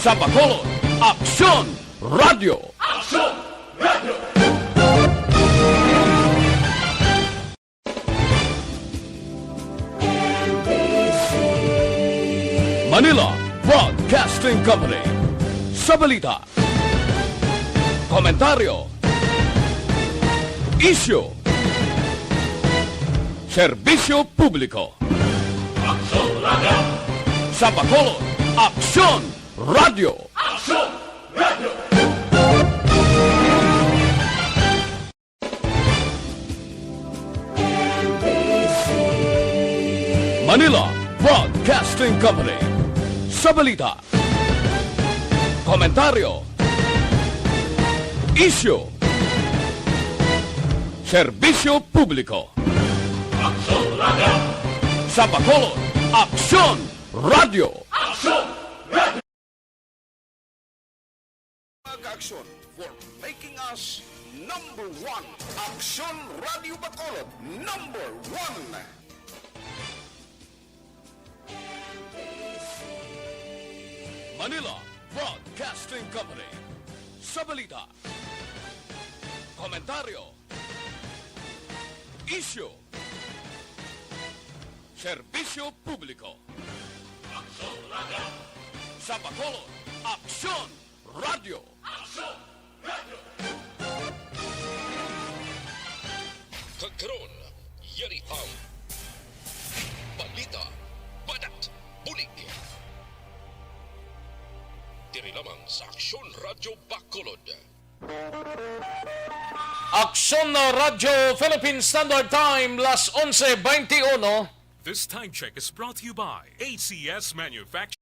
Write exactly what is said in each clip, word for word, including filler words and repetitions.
Sa Bacolod, Aksyon Radyo. Aksyon Radyo. Manila Broadcasting Company. Sa balita, komentaryo, isyu, serbisyo publiko. Aksyon Radyo. Sa Bacolod, Aksyon Radyo. Aksyon Radyo. Manila Broadcasting Company. Sa balita, komentaryo, isyu, serbisyo publiko. Aksyon Radyo. Sa Bacolod, Aksyon Radyo. Aksyon Radyo. Mga kaaksyon, for making us number one. Aksyon Radyo Bacolod, number one. Manila Broadcasting Company. Sa balita, komentaryo, isyu, serbisyo publiko. Aksyon Radyo. Sa Bacolod, Aksyon Radyo. Aksyon Radyo. Kag karon, yari ang balita, banat, bulig. Diri lamang sa Aksyon Radyo Bacolod. Aksyon Radyo Philippine Standard Time, las onse beintiuno. This time check is brought to you by A C S Manufacturing.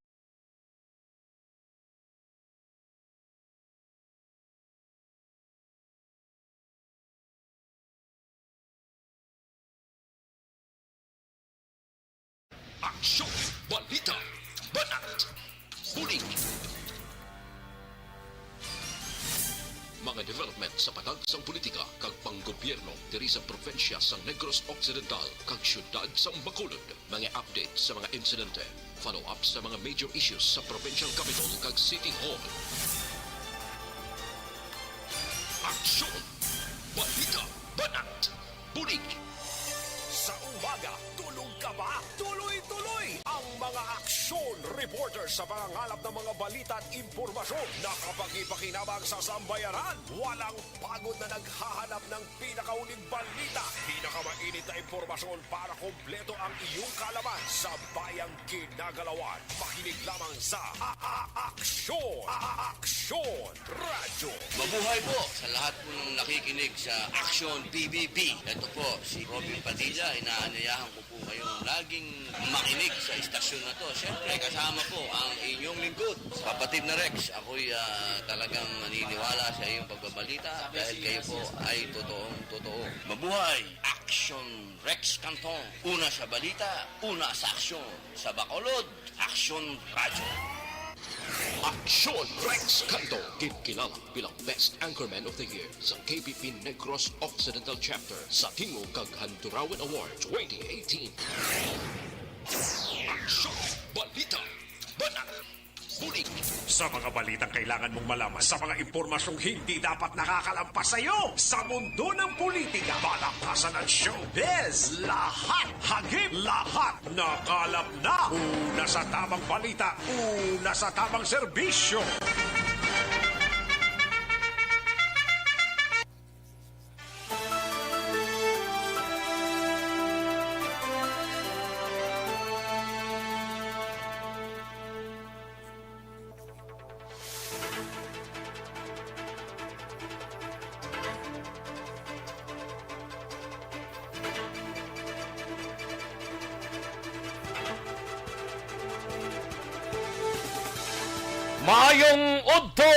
Aksyon, balita, banat, bulig. Mga development sa patag sang politika kag panggobyerno diri sa probinsya sang Negros Occidental kag siyudad sang Bacolod. Mga update sa mga insidente, follow-up sa mga major issues sa provincial capitol kag city hall. Aksyon, balita, banat, bulig. Sa umaga, tulog ka ba? Tuloy-tuloy ang mga aksyon reporter sa pangangalap ng mga balita at impormasyon na kapakipakinabang sa sambayanan. Walang pagod na naghahanap ng pinakauling balita, pinakamainit na impormasyon para kompleto ang iyong kaalaman sa bayang ginagalawan. Makinig lamang sa A-, A-, Aksyon, A-, A-, Aksyon Radyo. Mabuhay po sa lahat po ng nakikinig sa Aksyon P B B. Ito po si Robin Padilla. Inaanyayahan ko po kayong laging makinig sa istasyon na to. Siyempre, kasama po ang inyong lingkod, kapatid na Rex. Ako'y, ah, talagang naniniwala sa iyong pagbabalita dahil kayo po ay totoong totoo. Mabuhay! Aksyon Rex Canton. Una sa balita, una sa aksyon. Sa Bacolod, Aksyon Radyo. Aksyon Rex Canton, ginkilala bilang Best Anchorman of the Year sa K B P Negros Occidental Chapter sa Tingog kag Handurawan Award twenty eighteen. Aksyon, balita, banat, bulig. Sa mga balitang kailangan mong malaman, sa mga impormasyong hindi dapat nakakalampas sa iyo, sa mundo ng politika, palakasan at showbiz, lahat, hagip, lahat, nakalap na. Una sa tamang balita, una sa tamang serbisyo. Maayong udto,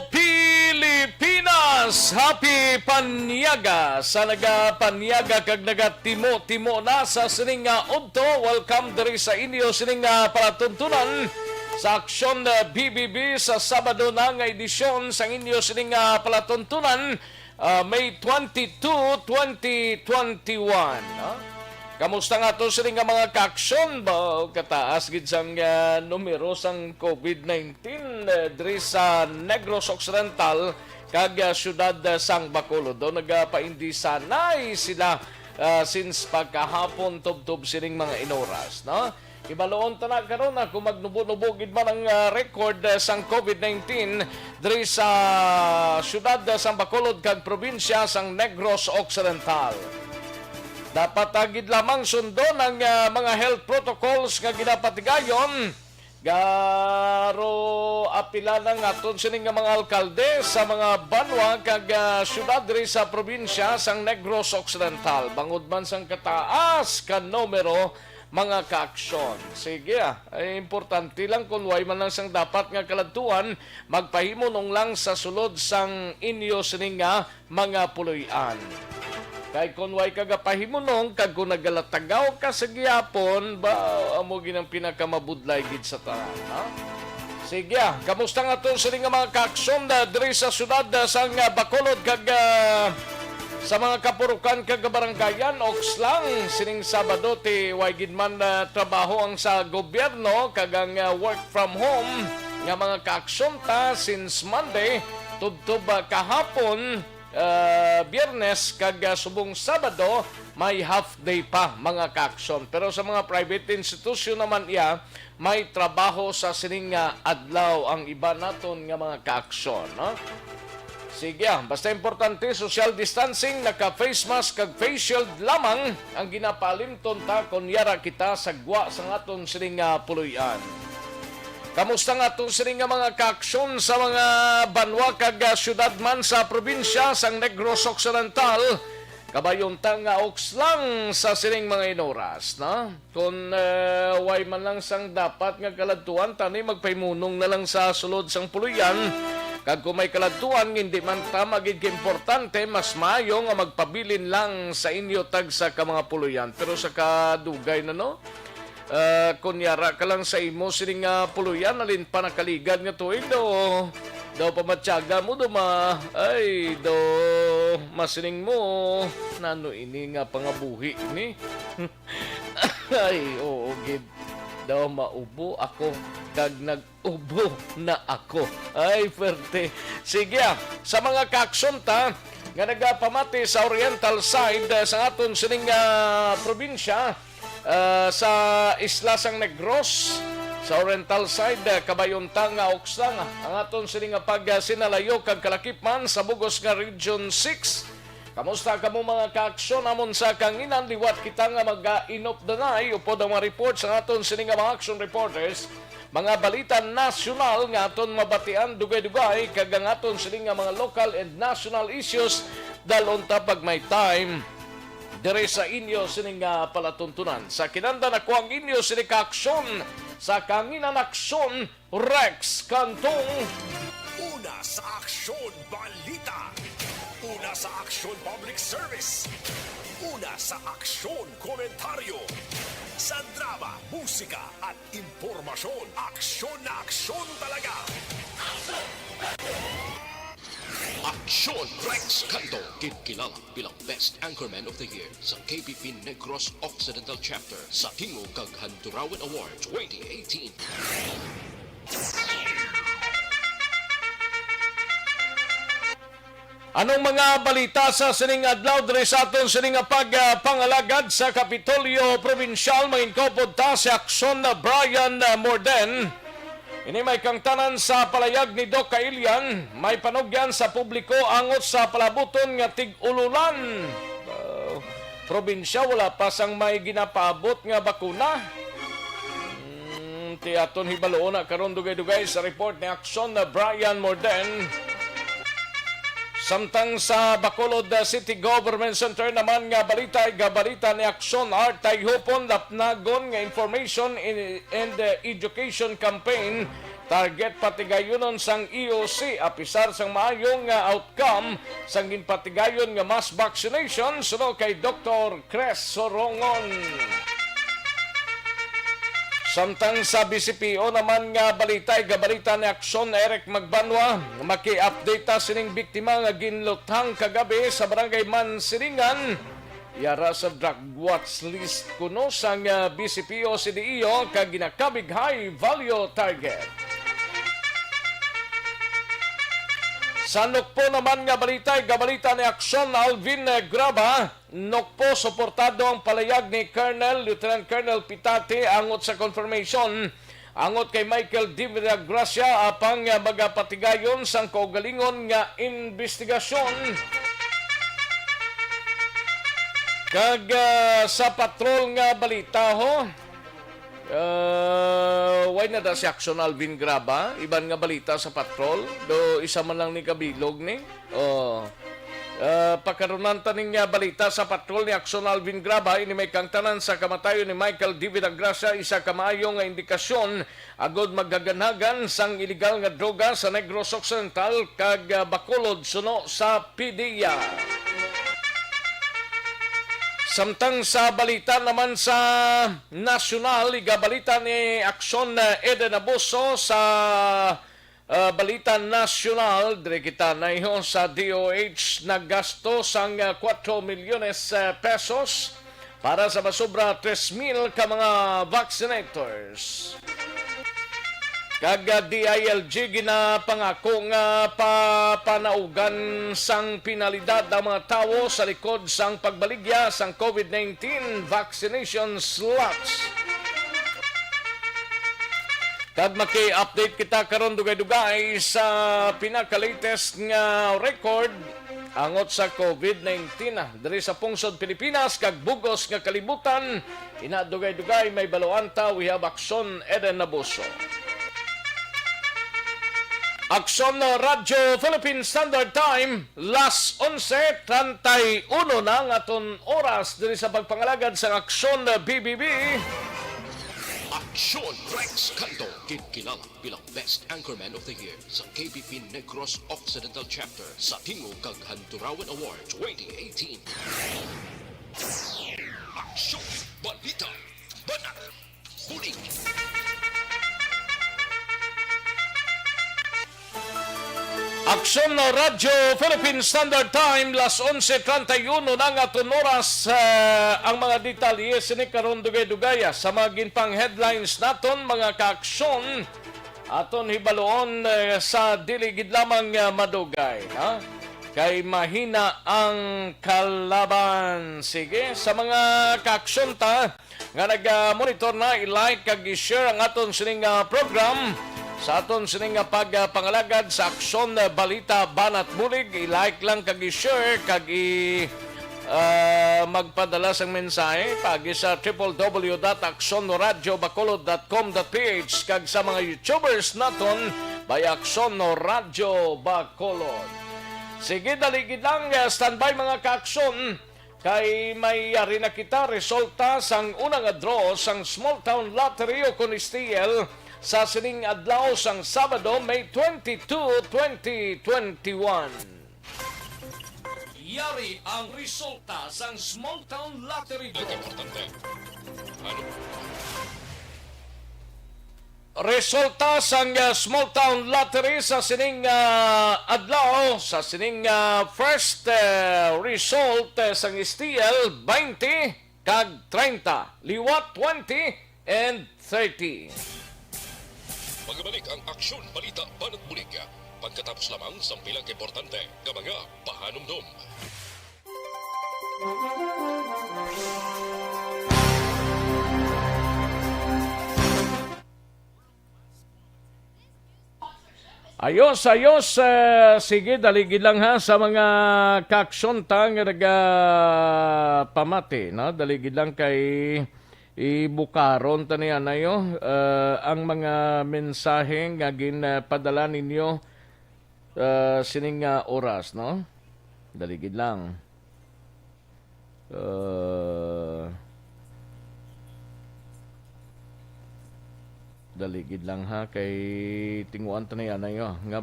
Pilipinas! Happy Panyaga! Sa nagapanyaga kag nagatimo-timo na sa sining nga udto, welcome diri sa inyo sining nga palatuntunan sa Aksyon, ah, B B B sa Sabado na nga edisyon sang inyo sining nga palatuntunan, ah, May twenty-two, twenty twenty-one, no? Kamusta nga to sini nga mga kaaksyon ba? Kataas gid sang, ah, numero sang covid nineteen, eh, diri sa Negros Occidental kag, ah, siyudad, ah, sang Bacolod. Do nagapaindisanay sila, ah, since pagkahapon tubtob sining mga inoras, no? Ibaluon ta na karon, ah, kung magnubo-nubo gid man ang, ah, record, ah, sang covid nineteen diri sa siyudad, ah, sang Bacolod kag probinsya sang Negros Occidental. Dapat, ah, gid lamang sundon ang, ah, mga health protocols nga ginapatigayon. Garo apila na nga aton sini nga mga alkalde sa mga banwa kag, ah, siyudad diri sa probinsya sang Negros Occidental, bangod man sang kataas ka numero mga kaaksyon. Sige, ah, ay importante lang kung way man lang sang dapat nga kaladtuan, magpahimunong lang sa sulod sang inyo sini nga mga puloy-an. Kay kon way ka gapahimunong kag kung nagalatagaw ka sa gihapon, ba, amo gid ang pinakamabudlay gid sa tanan, ha? Sige, ah, kamusta nga to sini nga mga kaaksyon, ah, diri sa siyudad, ah, sang, ah, Bacolod kag, ah, sa mga kapurukan kag baranggayan, oks lang sining Sabado ti way gid man, ah, trabaho ang sa gobyerno kag ang, ah, work from home nga mga kaaksyon ta since Monday tubtob, ah, kahapon, ah, Biyernes kag, ah, subong Sabado may half day pa mga kaaksyon. Pero sa mga private institution naman iya, may trabaho sa sining nga adlaw ang iba naton nga mga kaaksyon, no? Sige, ah, basta importante, social distancing, naka-face mask kag face shield lamang ang ginapaalimton ta kon yara kita sa gwa sang aton sining nga puloy-an. Kamusta nga aton sining nga mga kaaksyon sa mga banwa kag, ah, syudad man sa probinsya sang Negros Occidental? Kabayon ta nga oks lang sa sining mga inoras, na? Kon, eh, way man lang sang dapat nga kaladtuan, tani magpahimunong na lang sa sulod sang puloy-an. Kag kung may kaladtuan nga hindi man ta magid kaimportante, mas maayo nga magpabilin lang sa inyo tagsa ka mga puloy-an. Pero sa kadugay na, no? Ah, kon yara ka lang sa imo sining, ah, puloy-an, halin pa nakaligad nga tuig daw, daw pamatyaga mo, duma. Ay, daw, masining mo, nano ini nga pangabuhi ni? Ay, oo gid. Daw maubo ako kag nag-ubo na ako. Ay, perte. Sige, ah, sa mga kaaksyon ta nga nagapamati sa oriental side, ah, sa aton sining, ah, probinsya, ah, sa isla sang Negros, sa oriental side, ah, kabayon ta nga oks lang ang aton sining nga pagsinalayo kag kalakip man sa bugos nga Region six. Kamusta kamo, mga kaaksyon? Amon sa kanginan, liwat kita nga mag-inop danay upod ang mga report sa aton sini nga mga action reporters, mga balita nasyonal nga aton mabatian dugay-dugay, kag ang aton sini nga mga local and national issues, dalon ta pag may time diri sa inyo sini nga palatuntunan. Sa kinandan ako ang inyo sini kaaksyon sa Kanginan Aksyon, Rex Cantong. Una sa aksyon, balita. Una sa aksyon, public service. Una sa aksyon, komentaryo. Sa drama, musika, at impormasyon, aksyon na aksyon talaga. Aksyon Rex Cantong, gid kilala bilang Best Anchorman of the Year sa K B P Negros Occidental Chapter sa Tingog kag Handurawan Award twenty eighteen. Anong mga balita sa sining adlaw diri sa aton sining nga pag, ah, pangalagad sa Kapitolyo Provincial? Manginkupod ta si Aksyon na Brian, ah, Morden. Ini may kangtanan sa palayag ni Doc Kailian, may panugyan sa publiko angot sa palabuton nga tig-ululan. Uh, probinsya, wala pa sang may ginapaabot nga bakuna. Hmm, ti aton hibaluon na karon dugay-dugay sa report ni Aksyon na Brian Morden. Samtang sa Bacolod, uh, City Government Center naman nga balita, igabalita ni Aksyon Art Tayhupon, lapnagon nga information in, and, uh, education campaign, target patigayunon sang E O C, apisar sang maayo nga outcome sang ginpatigayon nga mass vaccination, suno kay Doktor Cres Sorongon. Samtang sa B C P O naman nga balita, igabalita ni Aksyon Eric Magbanwa, maki-update ta sining biktima nga ginluthang kagabi sa Barangay Mansilingan. Yara sa drug watch list kuno sang, ah, B C P o C D E O kag ginakabig high value target. Sa Nukpo naman nga balita, gabalita ni Aksyon Alvin, eh, Graba, Nukpo, suportado ang palayag ni Colonel, Lieutenant Colonel Pitate angot sa confirmation angot kay Michael D. Villagracia apang, ah, magapatigayon sang kaugalingon nga investigasyon. Kag, ah, sa patrol nga balita, ho, ah, why na da si Action Alvin Graba? Iban nga balita sa patrol? Do isa man lang ni kabilog ni? Oh. Ah, pakarunan ta ning, ah, balita sa patrol ni Action Alvin Graba, ini may kangtanan sa kamatayon ni Michael D. Villagracia, isa ka maayo nga indikasyon agod maghaganhagan sang iligal nga droga sa Negros Occidental kag, ah, Bacolod suno sa PDEA. Samtang sa balita naman sa nasyonal, igabalita ni Aksyon, ah, Eden Abuso sa, ah, balita nasyonal, diri kita naiho sa D O H naggasto sang, ah, kuwatro milyones, ah, pesos para sa masobra tres mil ka mga vaccinators. Kag, ah, D I L G ginapangako nga papanaugan sang penalidad ang mga tawo sa likod sang pagbaligya sang COVID nineteen vaccination slots. Kag maki-update kita karon dugay-dugay sa pinaka-latest nga record angot sa COVID nineteen, ah, diri sa pungsod Pilipinas kag bug-os nga kalibutan. Ina dugay-dugay may baluan ta, we have Aksyon Eden Nabuso. Aksyon Radyo Philippine Standard Time, las onse treinta y uno na ang aton oras diri sa pagpangalagad sa Aksyon B B B. Aksyon Rex Canto, kinkilala bilang Best Anchorman of the Year sa K B P Negros Occidental Chapter sa Tingog kag Handurawan Award twenty eighteen. Aksyon, balita, banat, bulig. Aksyon na Radyo Philippine Standard Time, las onse treinta y uno na nga aton oras. Eh, ang mga detalye sini karon dugay-dugay, ah, sa mga ginpang headlines naton, mga kaaksyon, aton hibaluon, eh, sa dili gid lamang, ah, madugay, ha? Kay mahina ang kalaban. Sige, sa mga kaaksyon ta, nga nag-monitor na, i-like kag i-share ang aton sining, ah, program sa aton sining, ah, pagpangalagad sa Aksyon, ah, Balita, Banat, Bulig. I-like lang kag i-share kag i-, ah, magpadala sang mensahe paagi sa triple W dot aksyon radyo bacolod dot com dot P H kag sa mga YouTubers naton by Aksyon Radyo Bacolod. Sige, dali gid lang, ah, standby, mga kaaksyon. Kay may yari na kita resulta sang una nga draw sang Small Town Lottery ukon S T L sa sining adlaw sang Sabado, May twenty-two, twenty twenty-one. Yari ang resulta sang Small Town Lottery Draw. Ang importante, ano? Resulta sang, ah, Small Town Lottery sa sining, ah, adlaw, sa sining, ah, first, ah, result, ah, sang S T L, twenty kag treinta, liwat twenty and thirty. Magabalik ang Aksyon, Balita, Banat, Bulig pagkatapos lamang sang pila ka importante nga mga pahanumdom. Ayos, ayos. Eh, sige, dali gid lang, ha, sa mga kaaksyon ta nga nagapamati, no? Dali gid lang kay ibukaron ta niya na, yo. Eh, ang mga mensahe nga ginpadala ninyo, eh, sining, ah, oras, no? Dali gid lang. Uh, dali gid lang, ha, kay tinguan ta na yan, ayo, nga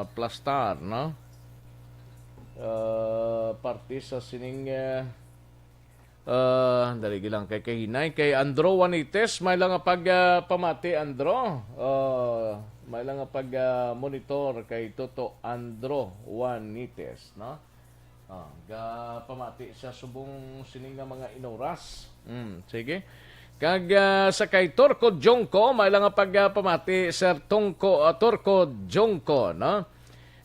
maplastar, no? Uh, parte sa sining, uh, uh, dali gid lang kay kahinay kay Andro Juanites, may lang nga pag, uh, pamati, Andro. Uh, may lang nga pag, uh, monitor kay Toto Andro Juanites, no? Ah, gapamati siya subong sini nga mga inoras. Hmm, sige. Kag, ah, sa kay Turco Jongko, may lang nga pagpamati, Sir Tungko, ah, Turco Jongko, no?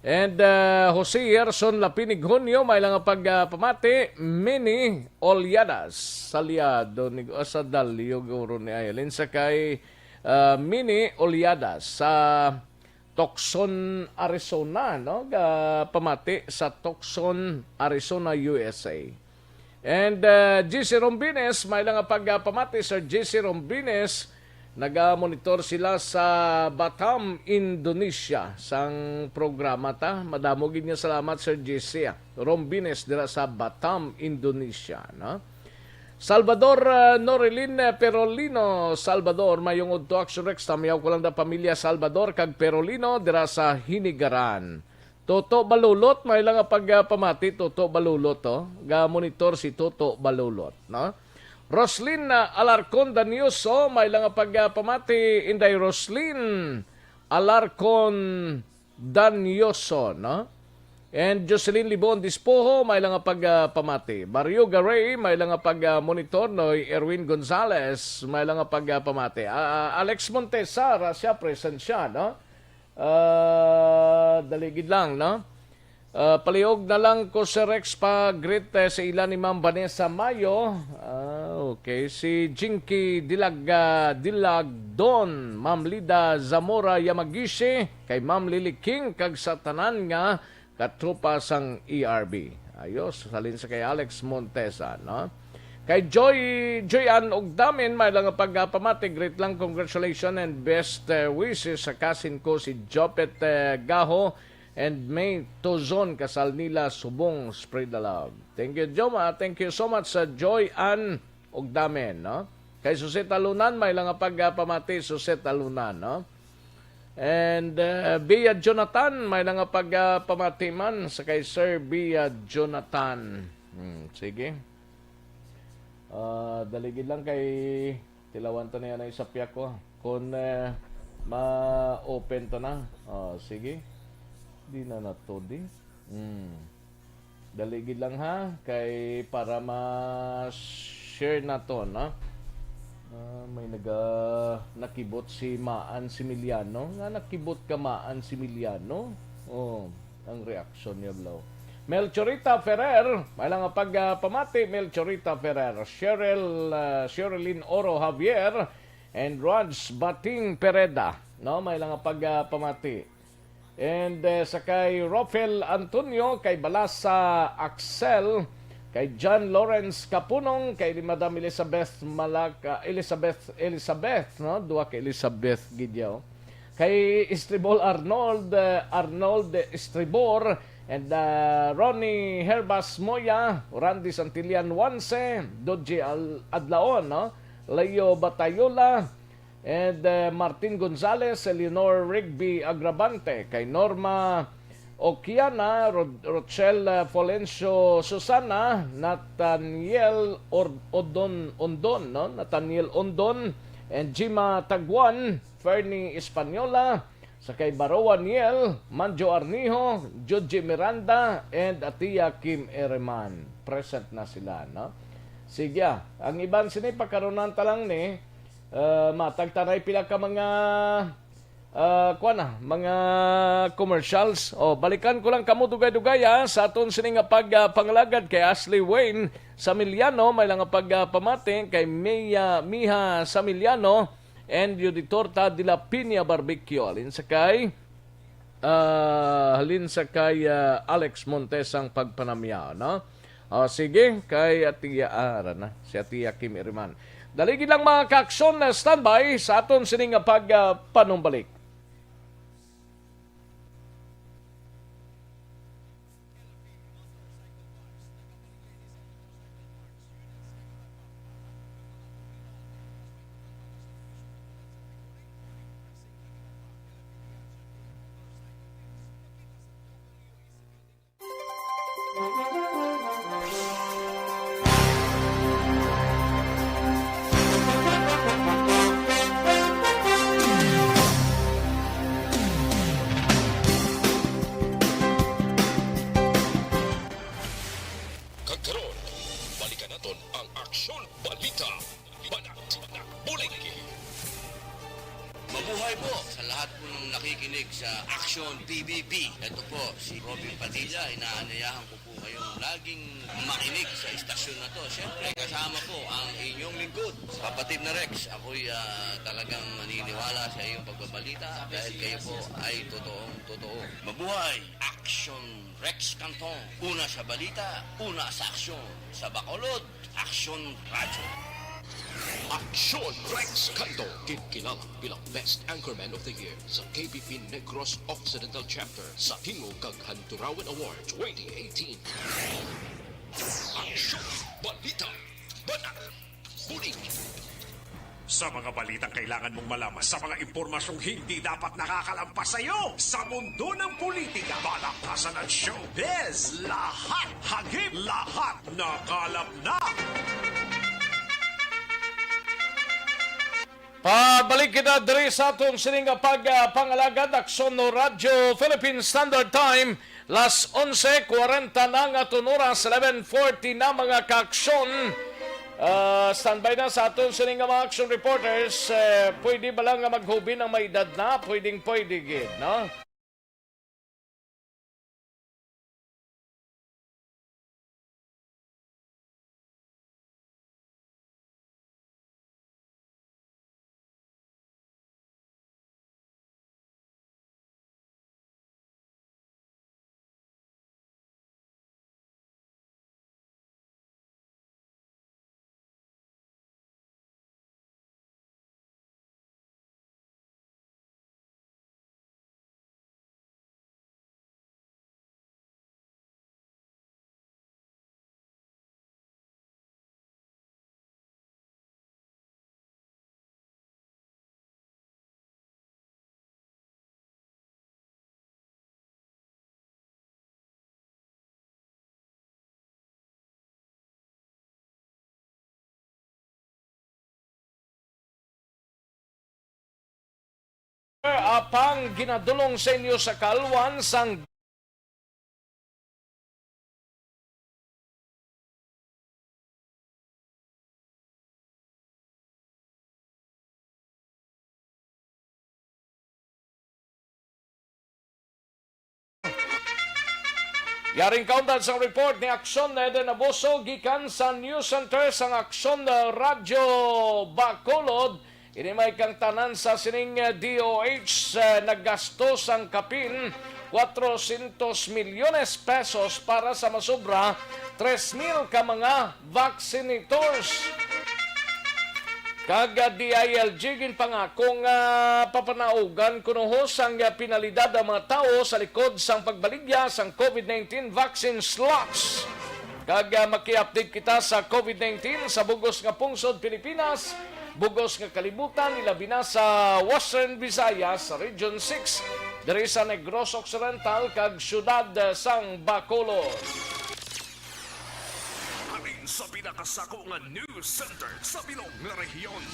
And, ah, Jose Yerson Lapinig Junio, may lang nga pagpamati, Mini Olyadas, Salyado, ni, ah, sa Dalio, guro ni Ayalin, sa kay, ah, Mini Olyadas, sa Tucson, Arizona, no? Ga pamati sa Tucson, Arizona, U S A. And, uh, G C Rombines, may lang nga pagpamati, Sir G C Rombines, naga-monitor sila sa Batam, Indonesia, sang programa ta. Madamo gid nga salamat, Sir G C, ah. Rombines dira sa Batam, Indonesia, no? Salvador, ah, Norilin, eh, Perolino, Salvador, mayong udto, Action Rex, tamiyaw ko lang da pamilya Salvador kag Perolino dira sa Hinigaran. Toto Balulot, may lang nga pagpamati, Toto Balulot, oh. Ga-monitor si Toto Balulot, no? Roslyn, ah, Alarcon Danioso, may lang nga pagpamati, Inday Roslyn Alarcon Danioso, no? And Jocelyn Libon Dispoho, may lang nga pagpamati. Mario Garay, may lang nga pag-, ah, monitor, no? Erwin Gonzales, may lang nga pagpamati. Ah, ah, Alex Montesar, ah, siya, present siya, no? Ah, dali gid lang, no? Ah, palihog na lang ko, Sir Rex, pa-greet, eh, sa ila ni Ma'am Vanessa Mayo. Ah, okay. Si Jinky Dilag-, ah, Dilagdon, Ma'am Lida Zamora Yamagishi, kay Ma'am Lily King, kag sa tanan nga katropa sang E R B. Ayos, salin sa kay Alex Montesa, no? Kay Joy, Joy Ann Ogdamin, may lang nga pagpamati, greet lang, congratulations and best, eh, wishes sa kasin ko si Jopet, eh, Gaho and May Tozon, kasal nila subong, spread the love. Thank you, Joma. Thank you so much sa Joy Ann Ogdamin, no? Kay Suset Alunan, may lang nga pagpamati, Suset Alunan, no? And, uh, Bia Jonathan, may lang nga pagpamati man sa kay Sir Bia Jonathan. Hmm, sige. Ah, dali gid lang kay tilawan ta na yan ay sapya ko. Kung, eh, ma-open ta na. Ah, sige. Di na nato, di. Hmm. Dali gid lang, ha, kay para ma-share naton, ha. Ah, may naga-, nakibot si Maan Similiano. Nga nakibot ka, Maan Similiano? Oh, ang reaksyon niya, Blo. Melchorita Ferrer, may lang nga pagpamati, Melchorita Ferrer. Cheryl, ah, Sherilyn Oro Javier, and Raj Bating Pereda, no? May lang nga pagpamati. And, eh, sa kay Rofel Antonio, kay Balasa Axel, kay John Lawrence Kapunong, kay Madam Elizabeth Malak-, ah, Elizabeth, Elizabeth, no? Duha ka Elizabeth gid yaw. Kay Estribor Arnold, eh, Arnold Estribor, and, ah, Ronnie Herbas Moya, Randy Santillan Wanse, Dodgy Al-, Adlaon, no? Leo Batayola, and, eh, Martin Gonzales, Eleanor Rigby Agravante, kay Norma Okiana, Rod-, Rochelle, eh, Florencio Susana, Nathaniel Or-, Odon, Ondon, no? Nathaniel Ondon, and Jima Taguan, Fernie Española, sa kay Baroa Niel, Manjo Arnijo, Joji Miranda, and Atia Kim Ereman. Present na sila, no? Sige, ah. Ang iban sini, pakarunan ta lang ni, ah, matag ta nay pila ka mga, ah, kuwan na, mga commercials. O, balikan ko lang kamo dugay-dugay, ah, sa aton sini nga pag, ah, pangalagad kay Ashley Wayne Samiliano, may lang nga pag, ah, pamati kay Mia, Miha Samiliano, and Yuditorta de la Piña Barbecue. Alin sa kay, ah, halin sa kay, ah, Alex Montes ang pagpanamya, no? O, sige, kay Atiya, ah, ara na, si Atiya Kim Iriman. Dali gid lang, mga kaaksyon, na standby sa aton sini nga pag, ah, panumbalik. Nakikinig sa Action P B B. Ito po si Robin Padilla. Inaanyayahan ko po kayong laging makinig sa istasyon na to. Siyempre, kasama po ang inyong lingkod, kapatid na Rex. Ako'y ah, talagang naniniwala sa iyong pagbabalita dahil kayo po ay totoong totoo. Mabuhay! Action Rex Canton. Una sa balita, una sa aksyon. Sa Bacolod, Action Radyo. Action Rex Canto, ginkilala bilang Best Anchorman of the Year sa K B P Negros Occidental Chapter sa Tingog kag Handurawan Award twenty eighteen. Action, balita, banat, bulig. Sa mga balitang kailangan mong malaman, sa mga impormasyong hindi dapat nakakalampas sa iyo, sa mundo ng politika, balaktasan at showbiz, lahat hagip, lahat nakalap na. Pabalik kita diri sa aton sining nga pagpangalagad, Aksyon no Radyo Philippine Standard Time, las onse kwarenta na nga aton oras, eleven forty na, mga kaaksyon. Ah, standby na sa aton sining nga mga action reporters. Eh, pwede ba lang nga maghubin ang may edad na? Pwedeng pwede gid, no? Apang ginadulong sa inyo sa kaalwan sang Yaring kaundan sang report ni Aksyon Eden Abuso gikan sa News Center sang Aksyon Radyo Bacolod. Ini may kangtanan sa sining, eh, D O H, eh, naggasto sang kapin cuatrocientos milyones pesos para sa masobra tres mil ka mga vaccinators. Kag, ah, D I L G ginpangako nga papanaugan kuno sang, ah, penalidad ang mga tawo sa likod sang pagbaligya sang COVID nineteen vaccine slots. Kag, ah, maki-update kita sa COVID nineteen sa bugos nga pungsod Pilipinas, bugos nga kalibutan, ilabi na sa Western Visayas, Region six, diri sa Negros Occidental kag siyudad, ah, sang Bacolod. Halin sa pinakasako nga news center sa bilog nga rehiyon.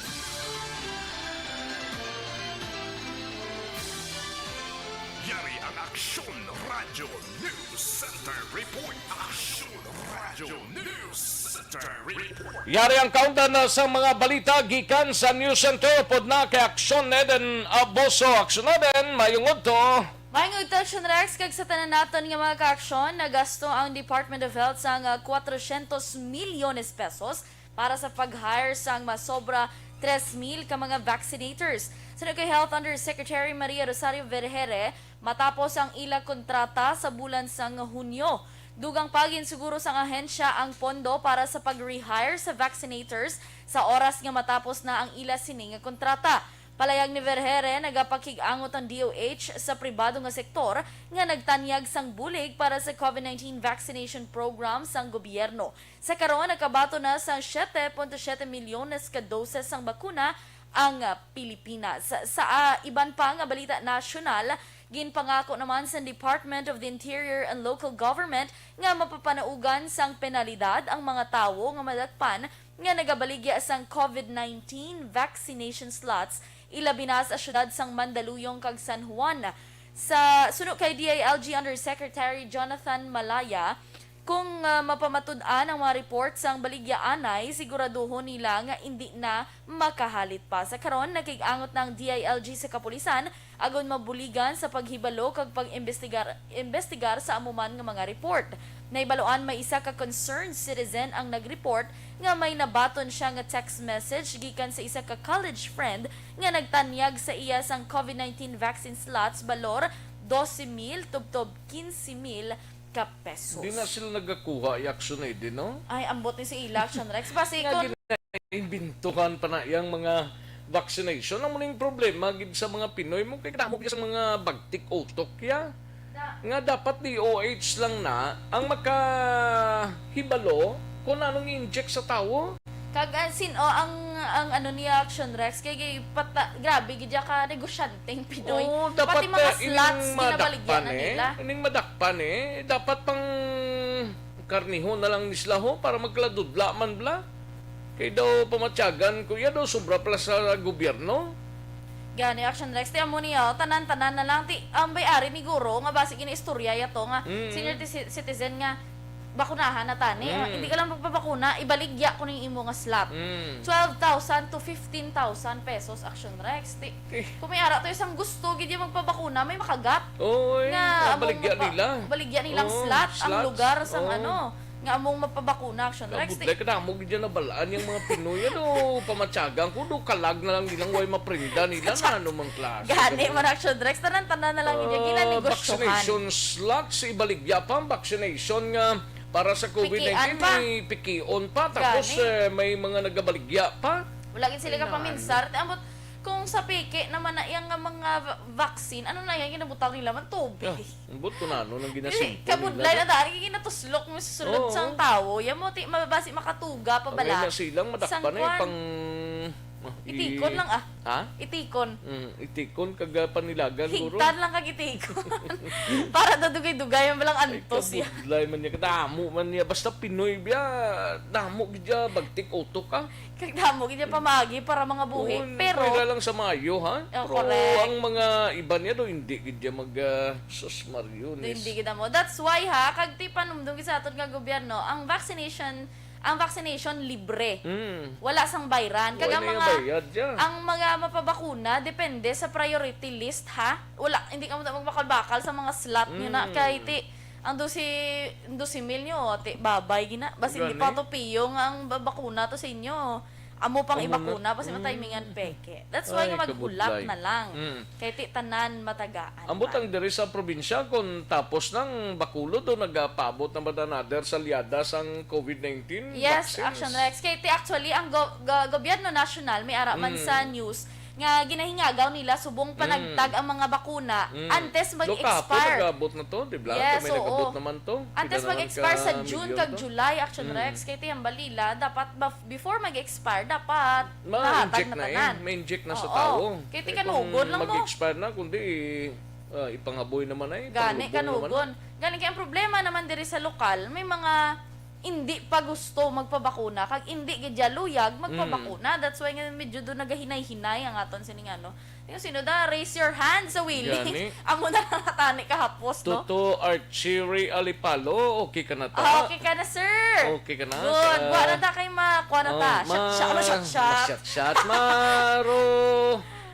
Yari ang Aksyon Radyo News Center Report. Aksyon Radyo News Center Report. Yari ang kaundan na sa mga balita gikan sa News Center. Upod na kay Aksyon Eden Abuso. Aksyon Eden, mayong udto. Maayong udto, Aksyon Rex, kag sa tanan naton nga mga kaaksyon, nagasto ang Department of Health sang, ah, cuatrocientos milyones pesos para sa pag-hire sang masobra tres mil ka mga vaccinators. Suno kay Health Undersecretary Maria Rosario Vergeire, matapos ang ila kontrata sa bulan sang Hunyo. Dugang pa, ginsiguro sang ahensya ang pondo para sa pag-rehire sa vaccinators sa oras nga matapos na ang ila sini nga kontrata. Palayag ni Vergeire, nagapakig-angot ang D O H sa pribado nga sektor nga nagtanyag sang bulig para sa COVID nineteen vaccination program sang gobyerno. Sa karon, nakabaton na sang siete punto siete milyones ka doses sang bakuna ang, ah, Pilipinas. Sa, ah, iban pa nga balita nasyonal, ginpangako naman sa Department of the Interior and Local Government nga mapapanaugan sang penalidad ang mga tawo nga madakpan nga nagabaligya sang COVID nineteen vaccination slots, ilabi na sa siyudad sang Mandaluyong kag San Juan. Sa suno kay D I L G Undersecretary Jonathan Malaya, Kung, ah, mapamatud-an ang mga report sang baligya anay, siguraduhon nila nga indi na makahalit pa. Sa karon, nakig-angot na ang D I L G sa kapulisan agon mabuligan sa paghibalo kag pag-imbestigar, imbestigar sa amo man nga mga report. Nahibaluan may isa ka concerned citizen ang nag-report nga may nabaton siya nga text message gikan sa isa ka college friend nga nagtanyag sa iya sang COVID nineteen vaccine slots balor dose mil tubtob quince mil ka pesos. Di na sila nagakuha i Action Aid, no? Ay, ambot ni si ila, Action Rex. Basi Nga kon gina-, imbintuhan pa na yang mga vaccination. Amo ning problema gid sa mga Pinoy mo kay kadamo gid sa mga bagtik utok ya. Da- Nga dapat D O H lang na ang makahibalo kung anong i-inject sa tawo. Kag, ah, sin-o ang, ang ano niya, Action Rex, kay, kay pata, grabe gid ya ka negosyanteng Pinoy. Oo, dapat, pati mga ah, ining slots, ginabaligya madakpan na eh. Nila. Ining madakpan eh. Dapat pang karnihon na lang ni sila ho para magkaladudla man bla. Kay daw pamatyagan ko, ya daw sobra pala sa gobyerno. Gani, Action Rex, ti amo niya, oh, tanan-tanan na lang, ti, ang bay-ari ni Guro, nga basi ginaistorya ya to, nga Mm. senior ti-, citizen nga, bakunahan na tani. Mm. Hindi ka lang magpabakuna, ibaligya ko ning imo nga slot. Mm. Twelve thousand to fifteen thousand pesos, Action Rex. Ti, Eh. kung may ara to isang gusto, gid yung magpabakuna, may makagat. Oo, eh. Nga, Nga among baligya magpa-, nila. Baligya nilang Oo, slot, ang slots. Lugar sang Oo. Ano, nga among mapabakuna, Action Rex. Kabudlay ka na, amo gid yan nabalaan yung mga Pinoy. Ano, pamatyagan ko, do kalag na lang nilang way maprinda nila na anumang klase. Gani, man, Action Rex, tanan-tanan na lang gid yan, Ah, ginanegosyohan. Vaccination slots, ibaligya pa ang vaccination nga para sa COVID nineteen, Pikian pa. May pikion pa. Tapos, Gani. Eh, may mga nagabaligya pa. Wala gid sila Ay, kapaminsar. Te, ambot, kung sa peke naman na iyang nga mga va-, vaccine, ano na yan, ginabutang nila man tubig. Ah, ambot ko na, ano, nang Dili, ginasimple nila kabudlay na na. Dahil ginatuslok mo sa sulod Oo. Sang tawo. Yan mo, ti, mababasi makatuga pa Ang bala. Ina silang madakpan Sang na yung kwan. Pang, ah, i- Itikon lang, ah. Ha? Itikon. Mm, itikon kag, ah, panilagan, guro. Higtan lang kag itikon. Para daw dugay-dugay ang balang Ay, antos, ya. Kabudlay man niya, kadamo man niya. Basta Pinoy biya, damo gid ya, bagtik utok ka. Kag damo gid ya pamagi para mga buhi. Oo, pero pwera lang sa maayo, ha? Oh, pero correct. Ang mga iba niya do, hindi gid ya mag, ah, sus, Mario, Do, hindi gid mo. That's why, ha, kag ti panumdum gid sa aton nga gobyerno, ang vaccination, ang vaccination libre. Mm. Wala sang bayran. Kag Wala ang na mga, bayad, ya. Ang mga mapabakuna, depende sa priority list, ha? Wala, hindi ka mo magbakalbakal sa mga slot nyo na. Mm. Kay ti, ang dose, dose mil nyo, ti, babay gina. Basi hindi Gani. Pa to piyong ang ba-, bakuna to sa inyo. Amo pang Amo na. Ibakuna, basi Mm. Matimingan peke. That's why Ay, nga maghulap kabudlay. Na lang. Mm. Kay ti tanan matagaan Ambot pa. Ang diri sa probinsya, kung tapos nang Bacolod, do nagapaabot na ba another salyada sang COVID nineteen Yes, vaccines? Action Rex. Kay ti actually, ang go-, go-, gobyerno nasyonal, may ara man Mm. Sa news, nga ginahingagaw nila subong Mm. Panagtag ang mga bakuna Mm. Antes Lo, kahapon mag-expire. Nag-abot na to, di ba? Yes, may oo. Nag-abot naman to. Antes mag-expire sa June kag July, Action Rex, kay ti ang balila, dapat baf-, before mag-expire, dapat mahatag na tanan. Ma-inject na eh. Ma-inject na sa tawo. Oo. Kay ti kanugon lang mo. Kung mag-expire na, kundi, ah, ipangaboy naman ay, gani, kanugon. Gani kay ang problema naman diri sa lokal, may mga indi pa gusto magpabakuna, kag indi gid ya luyag magpabakuna. Mm. That's why nga medyo do nagahinay-hinay ang aton sining ano. Yung sino da, raise your hand sa Willie. Gani. Amo na lang natani kahapos, no? Toto Archie Ray Alipalo, okay ka na ta? Ah, okay ka na, sir. Okay ka na? Good. Sa Wa na ta kay ma-, kuha na ta. Oh, shot, shot, ma-, shot, shot. Ma-shot, shot. Maro.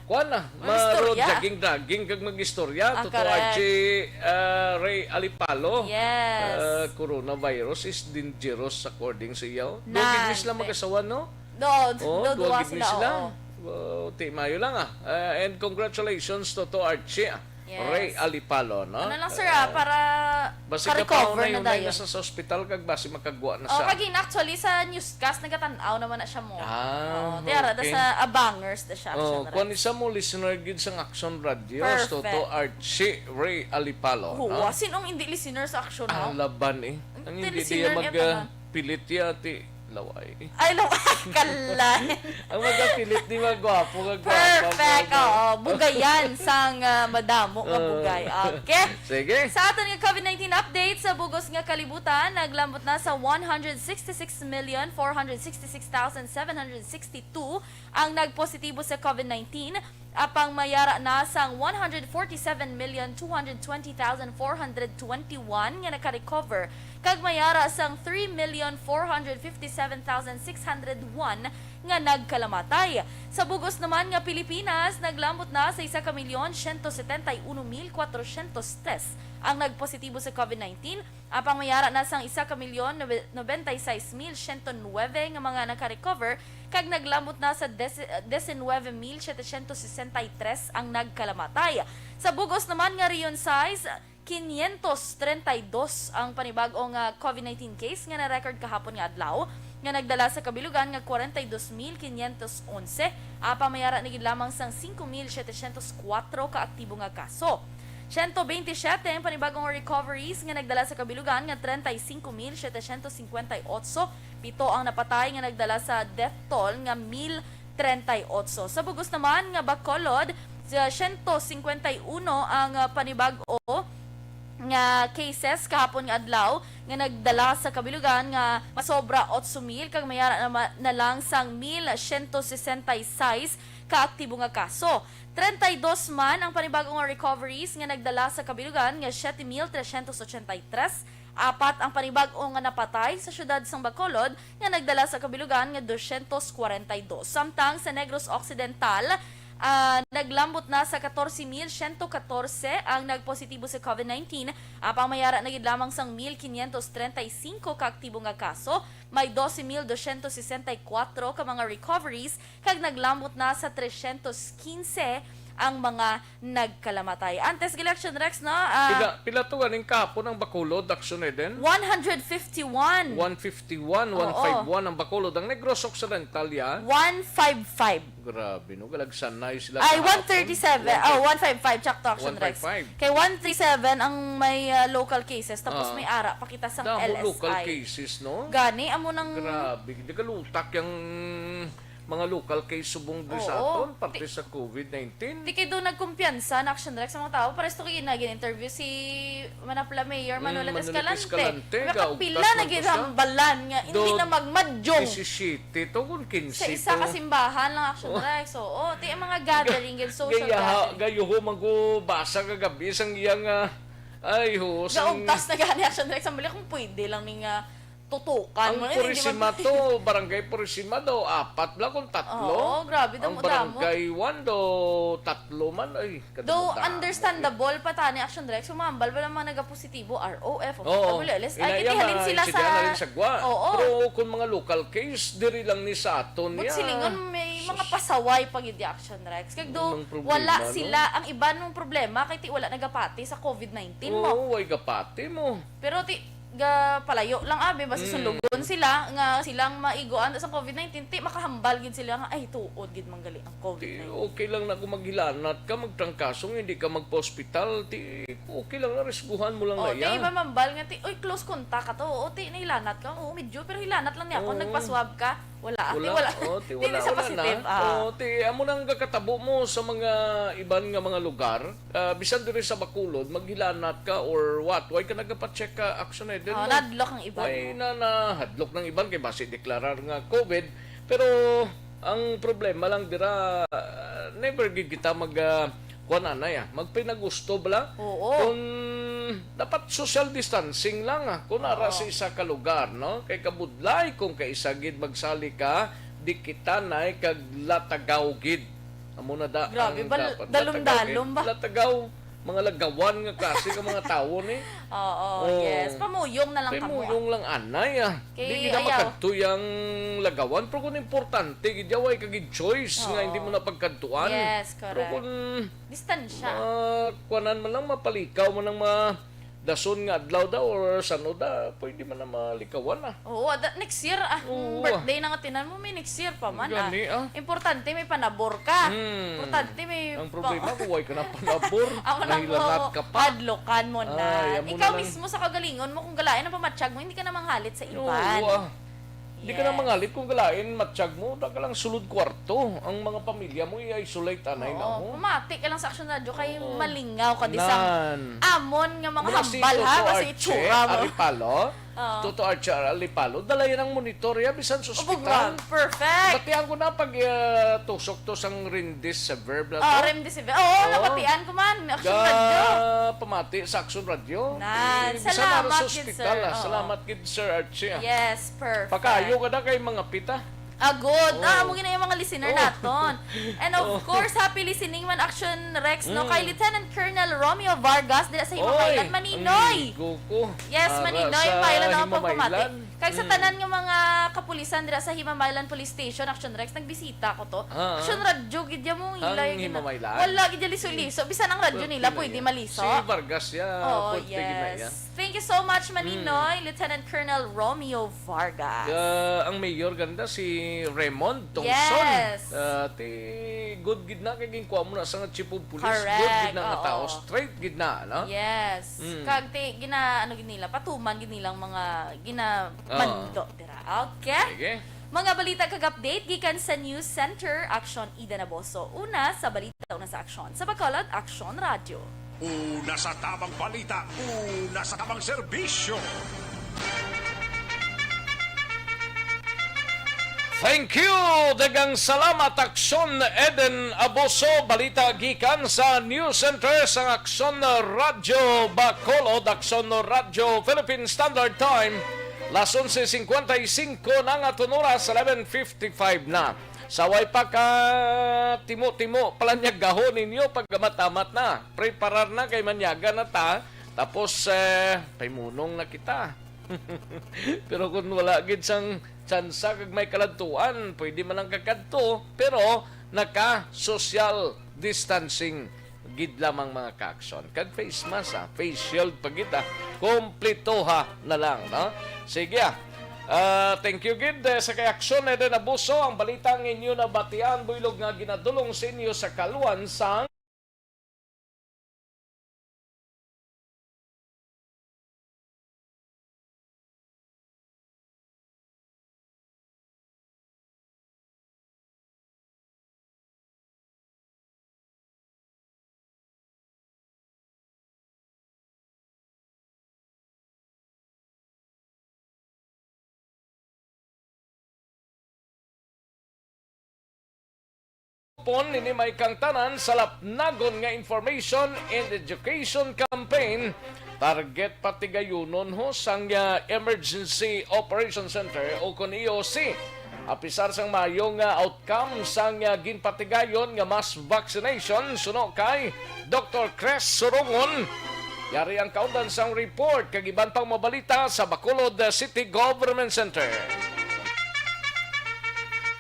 Kuha na. Maro, mag-istorya. Jogging, jogging, kag mag-istorya. Ah, Toto correct. Archie, ah, Ray Alipalo. Yes. Ah, coronavirus is dangerous according sa iyo. Nan, Dugid ni sila te. Mag-asawa, no? Do, Oh, do, duwa duwa gid ni sila, sila, oo. Oh, ti, maayo lang, ah. Ah, and congratulations to, to Archie, ah. Yes. Ray Alipalo, no? Ano lang, sir, ah, para basi ka ka-recover na paunay-unay na dayon. Na sa, sa ospital, kag basi makagwa na. Oh, siya. Kag yun, actually, sa newscast, nagatan-aw naman na siya mo. Ah, oh, tiara, okay. Da sa Abangers, da siya, oh, actually. Kuwan isa mo, listener gid sa Action Radio, perfect. Toto Archie Ray Alipalo, oh, no? Sinong hindi listener sa Action, no? Ang laban, eh. Ang hindi, hindi listener niya mag, niya, ah, tanan. Pilit ya, ti, laway. Ay, laway. Kalay. Ang magapilit, di ba, gwapo, nga gwapo, perfect, gwapo. Oo. Bugayan sang, ah, madamo nga, ah, bugay. Okay. Sige. Sa aton nga COVID nineteen update sa bugos nga kalibutan, naglambot na sa one hundred sixty-six million four hundred sixty-six thousand seven hundred sixty-two ang nagpositibo sa COVID nineteen. Apang mayara na sang one hundred forty-seven million two hundred twenty thousand four hundred twenty-one nga naka-recover, kag mayara sang three million four hundred fifty-seven thousand six hundred one nga nagkalamatay. Sa bug-os naman nga Pilipinas, naglambot na sa isa ka milyon siyento setenta y uno mil kwatrosyentos tres ang nagpositibo sa COVID nineteen, apang mayara na sang isa ka milyon nobenta y seis mil siyento nuebe nga mga naka-recover, kag naglambot na sa dese-, diecinuebe mil setecientos sesenta y tres ang nagkalamatay. Sa bug-os naman nga Region sais, quinientos treinta y dos ang panibag-o nga COVID nineteen case nga na-record kahapon nga adlaw, nga nagdala sa kabilugan nga kwarenta y dos mil quinientos onse, apang mayara na gid lamang sang singko mil setecientos kuwatro ka aktibo nga kaso. Siyento bente siyete ang panibag-ong recoveries nga nagdala sa kabilugan nga treinta y cinco mil setecientos cincuenta y ocho, pito ang napatay nga nagdala sa death toll nga mil treinta y ocho. Sa bug-os naman nga Bacolod, sa siyento cincuenta y uno ang, ah, panibag-o nga cases kahapon nga adlaw nga nagdala sa kabilugan nga masobra otso mil, kag mayara na ma-, na lang sang mil siyento sesenta y seis ka aktibo nga kaso. Treinta y dos man ang panibag-o nga recoveries nga nagdala sa kabilugan nga siyete mil tresyentos ochenta y tres. Apat ang panibag-o nga napatay sa siyudad sang Bacolod nga nagdala sa kabilugan nga dosyentos kwarenta y dos. Samtang sa Negros Occidental, ah, naglambot na sa katorse mil siyento katorse ang nagpositibo sa COVID nineteen, apang mayara na gid lamang sang mil quinientos treinta y cinco ka aktibo nga kaso, may doce mil doscientos sesenta y cuatro ka mga recoveries, kag naglambot na sa tresyentos quince ang mga nagkalamatay. Antes, Election Rex, no? Ah, Pila, pila to ganing kahapon ang Bacolod, Action Eden? One hundred fifty-one. One fifty-one, Oo. One five one ang Bacolod. Ang Negros Occidental, ya? One five five. Grabe, no? Galagsanay sila Ay, kahapon. One thirty-seven. One Oh, fifty. One five five, sakto, Action Rex. One five five. Kay one three seven ang may, ah, local cases, tapos Ah. may ara pa kita sang Damo L S I. Local cases, no? Gani, amo nang Grabe, di kalutak yang mga local case subong diri sa Oo. aton, parte Ti-, sa COVID nineteen. Di kay do nagkumpiyansa na, Action Rex, sa mga tao. Pares to kay nag-interview si Manapla Mayor Mm, Manolet Manolet Escalante. Escalante, Nga kapila gaugtat na man to siya. Ginhambalan nga hindi Do na magmadyong disisiyete to, kung kinse sa isa to. Ka simbahan lang, Action Oh. Rex. Oo, ti ang mga gathering, yung social Gaya, gathering. Gayo ho, magubasa kagabi sang iyang, ah, ay, ho, sang Gaugtas na gani, Action Rex. Ang bali kung pwede lang ni nga tutukan Ang mo na, hindi Purisima mag- to, Barangay Purisima daw, apat bala kung tatlo. Oo, grabe, Ang damo-damo. Barangay one daw, tatlo man. Ay, Though kadamo-damo. Understandable pa tani, Action Rex, humambal ba lang mga nagapositibo, R O F, o Oo. W L S I, Inaya kay halin man, sila sige sa na rin sa gwa. Oo. Pero kung mga local case, diri lang ni sa aton But ya. Silingon, may Sus. Mga pasaway pa gid, Action Rex. Kag do, Ang problema, wala no? Sila, ang iban mong problema, kay ti wala nagapati sa COVID nineteen mo. Oo, way gapati mo. Pero ti, ga palayo lang, abi, basi Mm. sundugon sila nga silang maiguan sa COVID nineteen, ti makahambal gid sila nga, "Ay, tuod gid man gali ang Ti, COVID nineteen." Okay lang na kung maghilanat ka, magtrangkaso nga hindi ka magpa-ospital, ti, okay lang na, risguhan mo lang Oh, na ti, ya. Mamambal nga, ti, "Uy, close contact ka to." O, ti, nahilanat ka. Oo, medyo, pero hilanat lang niya ako, Oo. Nagpa-swab ka. Wala, ti, Wala. Wala. Oh, ti, Ti, wala, sa wala na. Positive, ah. Oh, ti, amo nang gakatabo mo sa mga iban nga mga lugar. Ah, bisan diri sa Bacolod, maghilanat ka or what? Why ka nagapa-check ka, Action Eden Oh, mo? Nadlok ang iban, Why no? Na nahadlok ng iban kay basi deklarar nga COVID? Pero ang problema lang dira, ah, never gid kita mag, ah, kuwan anay, ah, magpinagusto bala. Oo. Kung dapat social distancing lang, ah, kung ara Oo. Sa isa ka lugar, no? Kay kabudlay kung kaisa gid magsali ka, dikitanay kag latagaw gid. Amo na da Grabe ang ba, dapat. Dalom-dalom Latagaw, ba? Latagaw, mga lagawan nga klase ka mga tawo ni. Oo, Oh. Yes. Pamuyong na lang kamo, Pamuyong ah. Lang anay, ah. Kay Di gid na ayaw. Makadto yang lagawan, pero kung importante, gid yaway ka gid choice nga Oo. Hindi mo na pagkadtuan. Yes, correct. Pero kung Distansya. Ma-, kuanan man lang, mapalikaw man ang mga dason nga adlaw daw or sano da, pwede man na malikawan, ah. Oo, da-, next year, ah, Oo, birthday ah. Na nga tinan mo, may next year pa man, ah. Gani, ah. Importante may panabor ka. Hmm. Importante may Ang problema, pa- kung way ka na panabor, Ako na nahilanat mo, ka pa. Hadlokan mo na. Ay, amo Ikaw na lang. Mismo sa kagalingon mo, kung galain ang pamatyag mo, hindi ka na manghalit sa iban. Oo, ah. Di ka na Yes. mangalip kung galain, matsyag mo, da ka lang sulod kwarto. Ang mga pamilya mo, i-isolate, anay na Oo, ho. pamati ka lang sa Action Radio kay Oo. malingaw ka di sa Nan. amon nga mga Muna si hambal, ha, Toto basta Archie itsura mo. Aripalo. Oo. Toto Archie Aripalo, dala yan ang monitor, ya, bisan sa Ubog ospital. lang. Perfect. Batian ko na pag, ah, tusok to sang Remdesivir, bla Oh, to. Remdesivir. Oo, Oo. nabatian ko man. Action Ga Radio. pamati sa Action Radio. Nan, Eh, bisan na salamat sa gid, ospital, sir. ah. Oo. Salamat gid, Sir Archie, ah. Yes, perfect. Pakayo ka na kay mga pita. Ah, good. Ah, Oh. amo gina yung mga listener Oh. naton. And of Oh. course, happy listening man, Action Rex, no? Mm. Kay Lieutenant Colonel Romeo Vargas, dira sa Himamaylan, Oy, Maninoy. amigo ko. Yes, Ara Maninoy, sa Maylan, ako Himamaylan. pagpamati. Kag sa Mm. tanan nga mga kapulisan dira sa Himamaylan Police Station, Action Rex, nagbisita ko to. Ah, ah. Action Radio, gid ya mo, Ang ilay, gid na. Himamaylan? Wala, gid ya liso-liso. Bisan ang radyo Pwerte nila, na pwede yan. maliso. Si Vargas ya, Oo, pwerte gid na yes. yan. Thank you so much, Maninoy, Mm. Lieutenant Colonel Romeo Vargas. Ah, ang mayor ganda si Raymond Tongson. Yes. Ah, ti good gid na kay ginkuha mo na sa nga chief of police. Good Correct, gid na nga oo. tao, straight gid na, no? Yes. Mm. Kag ti gina ano gid nila, patuman gid nilang mga ginamando Oo. dira. Okay? Sige. Mga balita kag update gikan sa News Center, Action Ida Naboso. Una sa balita, una sa aksyon. Sa Bacolod, Action Radio. Una sa tamang balita, una sa tamang serbisyo. Thank you! Daghang salamat, Aksyon Eden Aboso. Balita gikan sa News Center sang Aksyon Radyo Bacolod, Aksyon Radyo Philippine Standard Time. Las onse cincuenta y cinco na nga, aton oras, eleven fifty-five na. Sa way pa ka timo-timo, palanyagahon ninyo, pag-amat-amat na. Preparar na kay manyaga na ta. Tapos, eh, paimunong na kita. Pero kung wala gid sang tsansa kag may kaladtuan, pwede man lang kakadto, pero naka-social distancing gid lamang, mga ka-aksyon. Kag face mask, ah, face shield pa gid, ah. Kompletoha na lang, no? Sige, ah. Ah, thank you gid, eh, sa kay Aksyon Eden Abuso. Ang balita nga inyo nabatian, buylog nga ginadulong sa inyo sa kaluan sang Pon nini may kang tanan sa lapnagon nga information and education campaign. Target patigayunon ho sang, ah, Emergency Operation Center o kon E O C. Apisar sang maayo nga outcome sang, ah, ginpatigayon nga mass vaccination suno kay Doktor Chris Surongon. Yari ang kaundan sang report kag iban pang mabalita sa Bacolod City Government Center.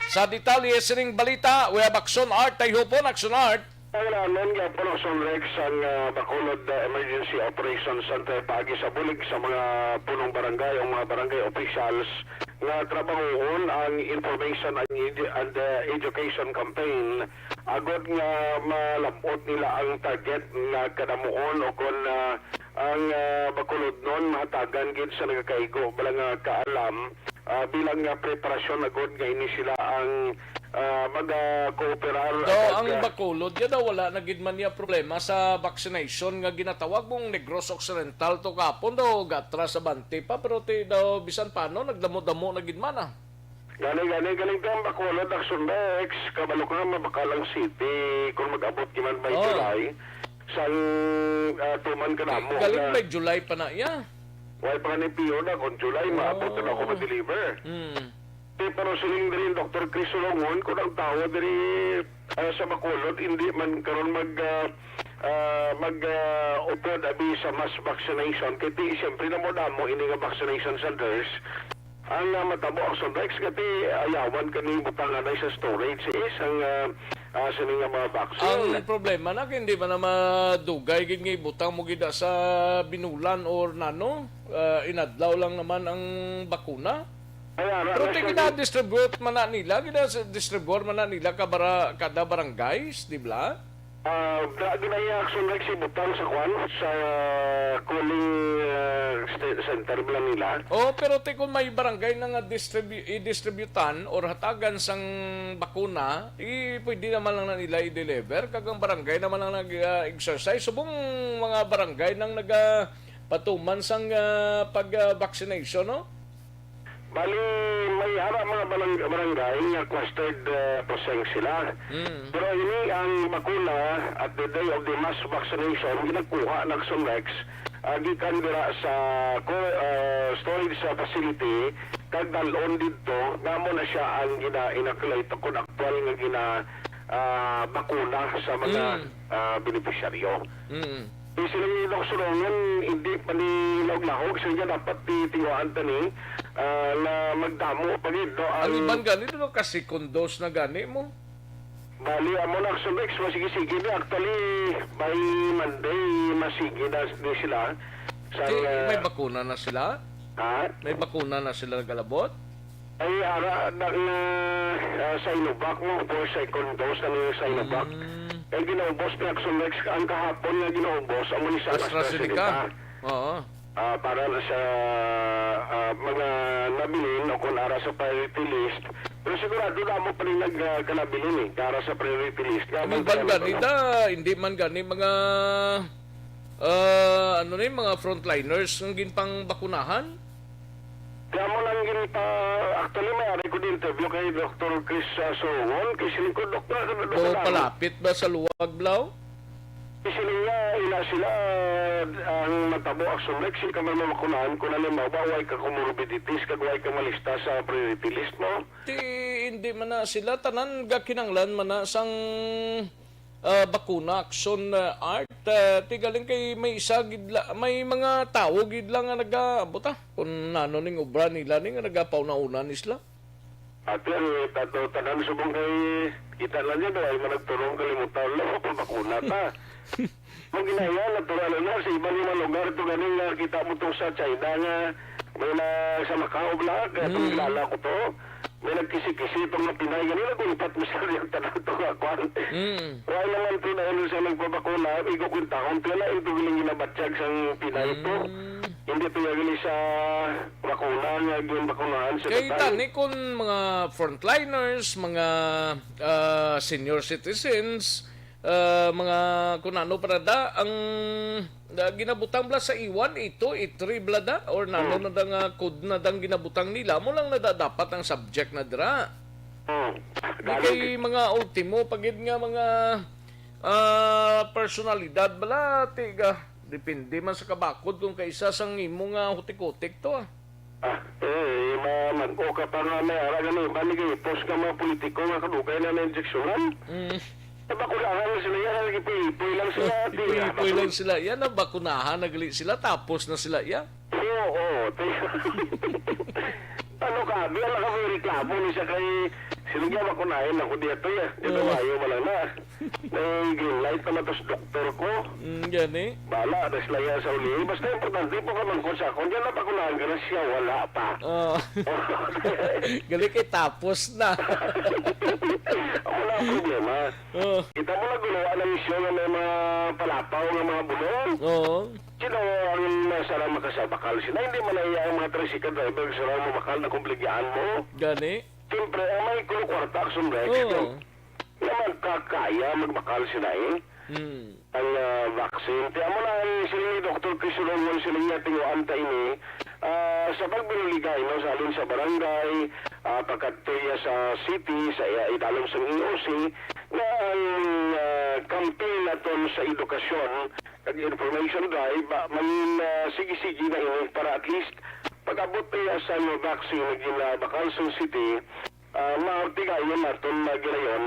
Sa detalye sining balita, we have Action Art, tayhupon, Action Art. Pangalanon gyapon ang Sunrex sang, ah, Bacolod, ah, Emergency Operations Center paagi sa bulig sa mga punong barangay o mga barangay officials nga trabahoon ang information and edu-, and, ah, education campaign agod nga malab-ot nila ang target nga kadamuon o kon, ah, ang, ah, Bacolodnon mahatagan gid sa nagakaigo bala nga kaalam, ah, bilang nga preparasyon agod nga ini sila ang, ah, mag, ah, kooperar Daw agod ang nga Bacolod ya daw wala na gid man niya problema sa vaccination nga ginatawag mong Negros Occidental to kapon daw gatras abante pa, pero ti daw bisan paano nagdamo-damo na gid man, ah. Gani, gani, galing ka ang Bacolod, Action Rex, kabalo ka nga mabakal ang city kung mag-abot gid man by Oh. July. Sang, ah, tuman ka namo Galing nga by July pa na iya. Wala pa nga ni P O na kung July, maabot na ako Oh. ma-deliver. Mm. Ti, pero siling diri ni Doktor Chris Sulungon, kung ang tawo diri, ah, sa Bacolod, hindi man karon mag, ah, ah, mag, ah, upod abi sa mass vaccination. Kay ti, siyempre, damo-damo ini nga vaccination centers. Ang, ah, matabo ang Sunrex, kati ayawan kani butang anay sa storage, eh, sang, ah, ah, sini nga mga vaccine. Ang problema na, kay hindi man na madugay gid nga ibutang mo gid sa binulan or nano, ah, inadlaw lang naman ang bakuna. Ay, ara, Pero nasa ti gina-distribute man na nila, gina-distribute man na nila ka bara-, kada barangays, di ba? Ah, dira gid ang action, like, si butang sa kwan, sa cooling, ah, st-, center ba nila. Oh, pero ti kung may barangay na nga distribu-, i-distributan or hatagan sang bakuna, i-, pwede naman lang na nila i-deliver, kag ang barangay naman lang nag-, ah, exercise. Subong mga barangay nang nagapatuman sang, ah, pag, ah, vaccination, no? Bali, may ara mga balang-, barangay nga clustered, ah, poseng sila. Mm. Pero ini ang bakuna at the day of the mass vaccination, ginakuha na sa Rex, ah, gikan dira sa co-, ah, storage sa facility, kag dal-on didto, nga amo na siya ang gina-inoculate o kung aktual nga gina-, ah, bakuna sa mga, Mm. ah, benepisyaryo. Mm. Di sila ni Doc Sulungan, hindi pa ni lahog-lahog, so niya dapat ti-, tinguhaan ta ni, ah, na magdamo pa gid, no, Ang ang iban gani, no, ka second dose na gani mo. Bali, amo na, so, Rex, masige-sige ni. Actually, by Monday, masige na ni sila. Sa, Di, ah, may bakuna na sila? Ha? May bakuna na sila nagalabot? Ay, ara, na, na, ah, Sinovac mo, for second dose na yung Sinovac. Mm. Kaya ginaubos ni Action Rex, ang kahapon nga ginaubos, amo ni sa AstraZeneca. AstraZeneca. Oo. Ah, para na sa, ah, mga nabilin o kung ara sa priority list. Pero sigurado na mo pa rin nag, ah, kanabilin eh, para sa priority list. Nga, Ang bantayan iban na gani to. Da, hindi man gani mga, ah, ano ni, mga frontliners ang ginpangbakunahan? Kaya mo lang gin pa, actually, may ari ko din interview kay Doctor Chris, ah, Suwon, kay siling ko, "Dok, nga, nga, O, nga, palapit ba sa luwag, Blaw? Kay siling niya, ila sila, ang matabo, Action Rex, sila ka man mamakunahan kung halimbawa, way ka comorbidities, kag way ka malista sa priority list mo." Ti, hindi man na sila, tanan gakinanglan man na sang ah, bakuna, Action, ah, Art. Ah, ti galing kay may isa gid la, may mga tawo gid lang nga nagaabot, ah, kung nano ning obra nila ni nga nagapauna-una ni sila. Ate, ang tato, tanan subong kay kita lang yan, ay managturong kalimutan lang, mapabakuna ta. Ang ginaya, natural na, sa ibang mga lugar, ito ganing nakita mo to sa China nga, may na, sa Macau, Black, Mm. Kilala ko to. May nagkisi-kisi itong mga Pinay. Ganun, nag-ulipat mo sa yung tanan to nga kwan. Mm. Wala naman to na yun sa nagpabakuna, igo kwentahon, kaya na ito galing ginabatyag sa Pinay to. Mm. Hindi to yung galing sa bakuna nga ginbakunahan sa Kay Pinay. Tani, kung mga frontliners, mga, ah, senior citizens, ah, mga kung ano pa na da, ang, ah, ginabutang bala sa iwan, ito, itri bala da, or nano Hmm. na da nga code na dang ginabutang nila, mo lang na da dapat ang subject na dira. Hmm. Di Galing kay mga ultimo, pagid nga mga, ah, personalidad bala, tiga, depende man sa kabakod kung kaisa sang imo nga hutik-hutik to, ah. Ah, eh, ma-, mag-o ka pa nga may ara gani, ba, nag-ipos ka mga politiko nga kadugay na na-injeksyonan? Mm. Eh, bakulahan na sila yan, nag-ipoy-ipoy lang sila, di, Ipoy-ipoy ah, lang sila. Yan, nabakunahan na gali sila, tapos na sila, ya. Oo, oo, te-, ano ka, di, alam ka, may reklamo ni siya kay, sila niya, bakunahin ako diya, to, ya. Ito, Oo. Mayo, wala na. May green light naman to sa doktor ko. Mm, gani. Bala, na sila yan sa uli. Basta importante po ka man kung sa akon. Yan, napakunahan ka na siya, wala pa. Oh. Gali kay tapos na. Wala ang problema. Oh. Kita mo na gulo, ang isyu nga may mga palapaw nga mga bulong. Oo. Sino ang masarang makasabakal sila? Hindi man na iya ang mga tricycle driver, sarang mamakal na kumpligyan mo. Gani. Siyempre, ang may kulo kwarta, Action Rex, Oo. no? Naman kakaya magbakal sila, eh. Hmm. Ang, ah, vaccine. Kaya mo na ang sila ni Doktor Chris Rongon, sila niya tinguan ta ini, ah, sa pagbinuligay, no, sa alin sa barangay, ah, pagkadto iya sa city, sa iya idalom sa E O C, nga ang, ah, campaign naton sa edukasyon, kag information drive, ah, may, ah, sige-sige na ini para at least pag-abot niya sa mga vaccine na ginabakal sa city, ah, mautigayon naton na ginayon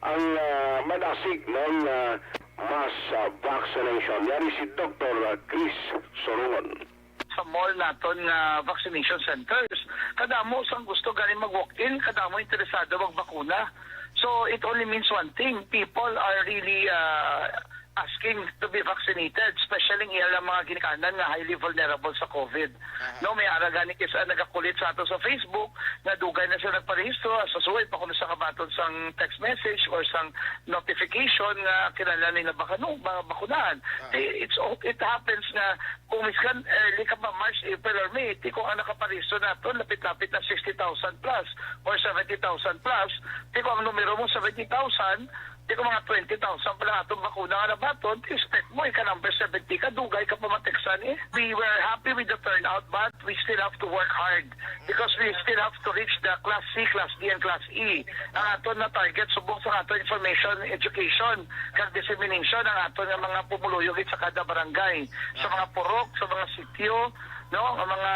ang, ah, madasig ng, ah, mass, ah, vaccination. Yari si Doktor Chris Sorungon. Sa mall naton nga vaccination centers, kadamo sang gusto gani mag-walk-in, kadamo interesado magbakuna. So, it only means one thing. People are really, ah, asking to be vaccinated, especially ang ilang mga ginikanan nga highly vulnerable sa COVID. Aha. No, may ara gani kis-a nagakulit sa ato sa Facebook nga dugay na sila nagparehistro, sa suway pa kuno sa kabaton sang text message or sang notification nga kinahanglan nila bakanu-, ba-, bakunahan. Ah. Eh, it's o-, it happens nga kung miskan early ka pa, March, April, or May, ti kung ang nakaparehistro naton lapit-lapit na sixty thousand plus or seventy thousand plus, ti kung ang numero mo seventy thousand, ti kung mga twenty thousand pa lang atong bakuna nga nabaton, ti expect mo, ika number seventy ka, dugay ka pa mateksan eh. We were happy with the turnout, but we still have to work hard because we still have to reach the class C, class D, and class E. Ang aton na target, subong sa aton information, education, kag dissemination, ang aton nga mga pumuluyo gid sa kada barangay, sa mga purok, sa mga sitio, no, ang mga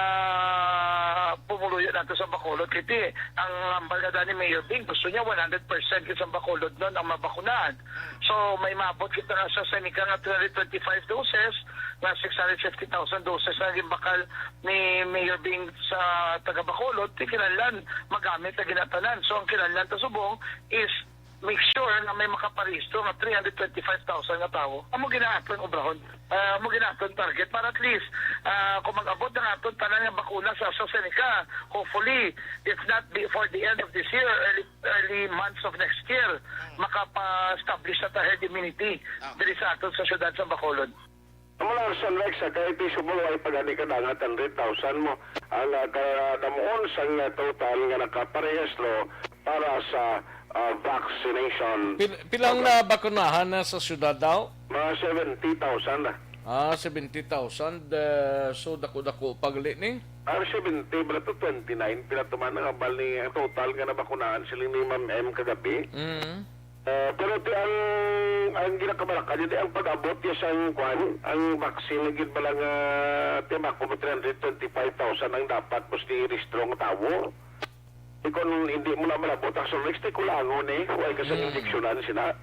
pumuluyo nato sa Bacolod. Kiti, ang hambal nga dani Mayor Bing, gusto niya one hundred percent sa Bacolod nun ang mabakunahan. So, may maabot kita nga sa Seneca nga three hundred twenty-five doses, nga six hundred fifty thousand doses ang ginbakal ni Mayor Bing sa taga Bacolod, ti kinahanglan magamit na ginatanan. So, ang kinahanglan ta subong is make sure nga may makaparehistro nga three hundred twenty-five thousand nga tawo. Amo ginaatong obrahon. Ah, amo ginaatong target para at least, ah, kung mag-abot ang aton tanan nga bakuna sa AstraZeneca, hopefully, if not before the end of this year, early, early months of next year, makapa-establish na ta herd immunity diri sa aton sa siyudad sa Bacolod. Amo lang, Sir Rex, sa kahit subong ay pagani ka dangat hundred thousand mo ang, ah, kadamuon sang, ah, total nga nakaparehistro para sa, ah, vaccination. Pil-, pilang na bakunahan na sa syudad daw? Mga seventy thousand na. Ah, seventy thousand. Eh, so, dako-dako pa gali ni? Ah, seventy, pero to twenty-nine, pila to man ang abal ni, ang total nga nabakunahan sila ni Ma'am M kagabi. Mm. Eh, pero ti ang, ang ginakabaraka dyan, ang pag-abot niya sang kwan, ang vaccine na gid bala nga ti bako mo three hundred twenty-five thousand ang dapat mas ni rehistro nga tawo. Di kon hindi mo na malabot ang Sir Rex, ti kulangon eh, huwag ka sa Mm. injeksyonan sina.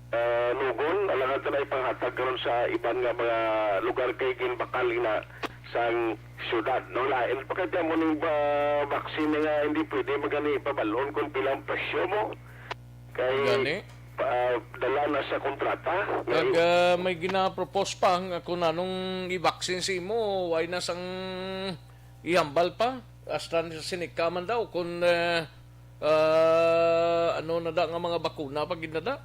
Eh, nugon, alangan ta na ipanghatag karon sa iban nga mga lugar kay ginbakal ina sang syudad, no? Lain pa kay mo ning ba, vaccine nga hindi pwede magani ipabalon kung pilang presyo mo. Kay Gani? pa, dala na sa kontrata. Kag, Ngayon, ah, may ginapropose pa nga kung anong i-vaccine sa imo, why na sang ihambal pa? AstraZeneca man daw, kung, eh, ah, ano na da nga mga bakuna pa gid na da?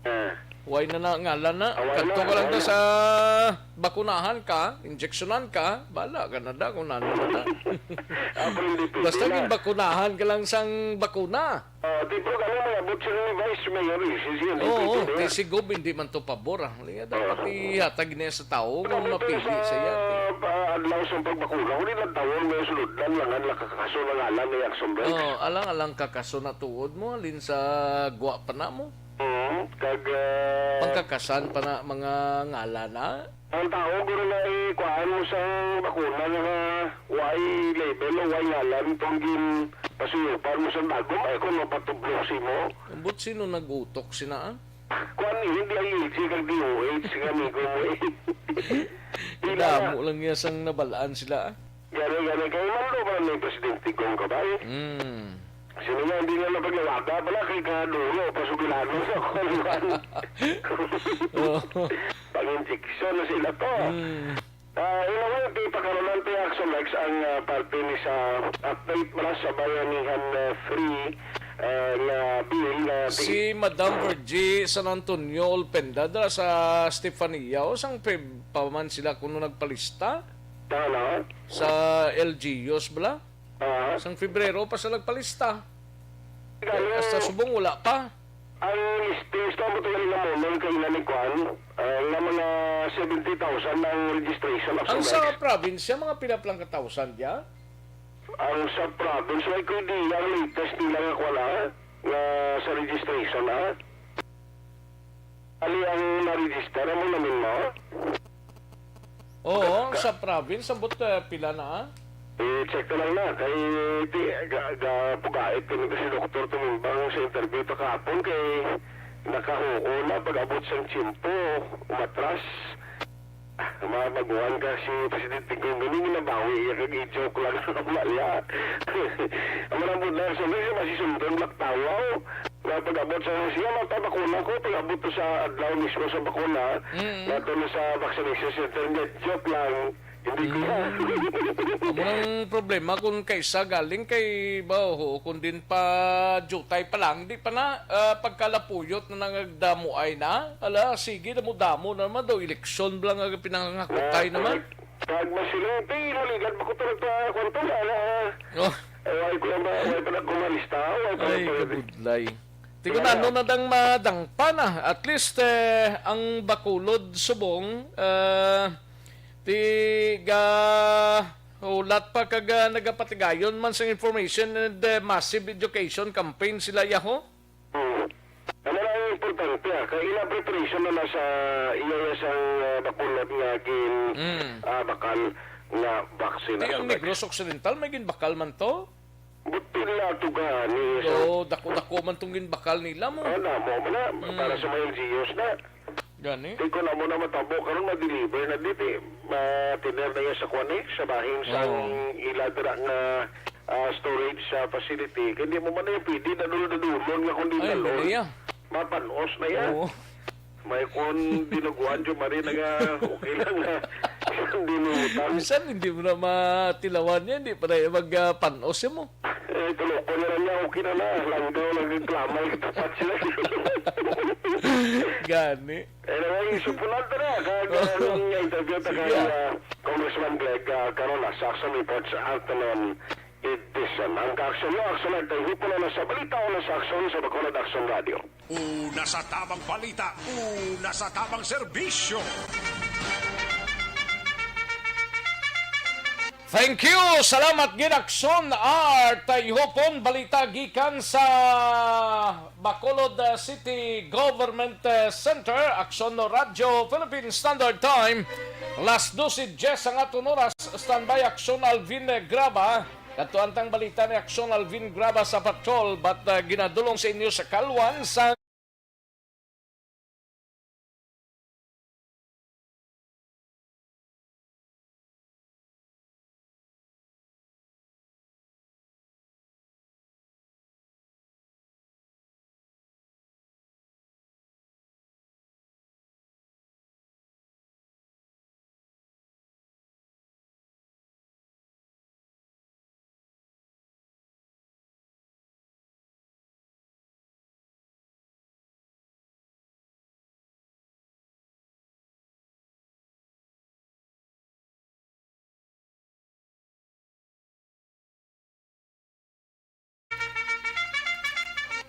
Ah. Why na na ngalan na? Ah, why Kadto na? ka lang Why da na? sa bakunahan ka, injeksyonan ka, bala ka na da kung ano na da. Ah, pero hindi pwede Basta na. Ginbakunahan ka lang sang bakuna. Ah, di po kami may abot sila ni Vice Mayor, eh, si Sian, Oo, hindi pwede na. Kay si Gob hindi man to pabor, ah. Liya, dapat Oo. ihatag niya sa tao kung Dapat mapili sa iya, eh. pa-, adlaw sa pagbakuna, kung ilang taon may sulod lang, lang ang nakakaso ng alam ni Action Bell. Oo, alang-alang kakaso na tuod mo, halin sa gwa pa na mo. Oo, kag, ah, Pangkakasan pa na mga ngalan, ah. Ang tao, guro na ikuhaan mo sa bakuna nga way label o way ngalan, kung ginpasuyupan mo sa bago, may kung mapatublo si mo. Ambot sino nag-utok sina, ah? Kuan, hindi ang L G kag D O H nga amigo mo, eh. Damo lang niya sang nabalaan sila, ah. Gani, gani, kay Mando man ni Presidente Gong Kabay. Mm. Sino nga hindi nga napaglawaga pala kay Kaduro, pasugilanon sa kuwan. Oo. Pang-injection na sila to. Mm. Ah, in a way, di pa karon ang Action Rex ang, ah, parte ni sa update pala sa Bayanihan, ah, Free, ah, nga bill nga Si Madam Virgie San Antonio Olpenda, dala sa Stefania, o sang Feb pa man sila kuno nagpalista? Tama. Sa L G Us bala? Ah. Sang Febrero pa sila nagpalista. Gani, Eh, hasta subong wala pa. Ang listings na mo tuwing namunong kay Inanicuan, ah, nga mga seventy thousand ang registration of Ang sa subjects. Probinsya, mga pila pa lang ka thousand, ya? Ang sa province, may kundi ang latest nila nga kuwan, ha? Nga sa registration, ha? Ali ang na-register, amo namin mo? Oo, Ka-, ka- sa province, ambot, eh, pila na, ah? I-check ko lang na. Kay, ti, ga, ga, pugait ko nito si Doktor Tumumbang sa interview to kahapon kay nakahuo na pag-abot sang tiyempo, umatras. Ah, mabaguhan ka si Presidente Gong, galing nabawi niya, kag i-joke lang ang wala. Ang malambot na, sabi siya, masisundon, Black Tawa, oh. Nga pag-abot sa siya, magpabakuna ko, pag-abot ko sa adlaw mismo sa bakuna, Mm. nato na sa vaccination center, nga joke lang, hindi ko Mm. Amo nang problema kung kaisa galing kay, ba, ho, kung din pa jutay pa lang, di pa na, ah, pagkalapuyot na nangagdamuay na. Ala, sige, damo-damo na naman daw, eleksyon bala nga pinangangakutay Ah, naman. Kag mas sila, pe, naligan pa ko to nagpa-, kwan to, ala. Oh. Ay, wala ko lang ba, wala pa na kumalista, wala pa Ay, na pwede. Kabudlay. Ti kun Wala. Ano na dang madangpa na. At least, eh, ang Bacolod subong, eh, ti ga hulat pa kag, ah, nagapatigayon man sang information and, eh, massive education campaign sila, yaho. Hmm. Ano lang ang importante, ah, kay ila preparation na nasa iya, iya sang, ah, Bacolod nga gin, Mm. ah, bakal nga vaccine. Di ang Negros Occidental may ginbakal man to? Butil na to gani, so Oo, dako-dako man tong ginbakal nila mo. Ah, namo man na, Mm. para sa mga L G Us na. Gani? Di ko na mo na matabo, karon ma-deliver na dito, eh. Ma-tiner na yan sa kwan, eh, sa bahin sa Oo. ila dira nga, ah, storage sa facility. Kaya di mo man na yung pwede, nadul-nadulon nga kundi Ay, talon. Hindi yan. Mapanos na yan. Oo. May kung dinuguan, Jomari, na nga okay lang na siyang dinutang. Minsan hindi mo na matilawan yan, di pa na yung mag, ah, panos mo. Eh, tuloko na lang niya, okay na na. Langgaw lang yung klamay, tapat sila. Gani. Anyway, supulan ta na. Kag, ah, ang interview ta Sige, kay, ah. ah, Congressman Glenn, ah, karon na, sa Action Reports Afternoon Edition. Ang ka-aksyon mo, aksyon na, tayo na sa balita o na sa aksyon sa Bacolod Action Radio. Una sa tamang balita, una sa tamang serbisyo. Thank you. Salamat gid, Aksyon Art. Ihupon balita gikan sa Bacolod, uh, City Government, uh, Center. Aksyon Radyo Philippine Standard Time. Las dose diez ang aton oras. Standby, Aksyon Alvin Graba. Kadtuan tang balita ni Aksyon Alvin Graba sa patrol, but, uh, ginadulong sa inyo sa kalwan sa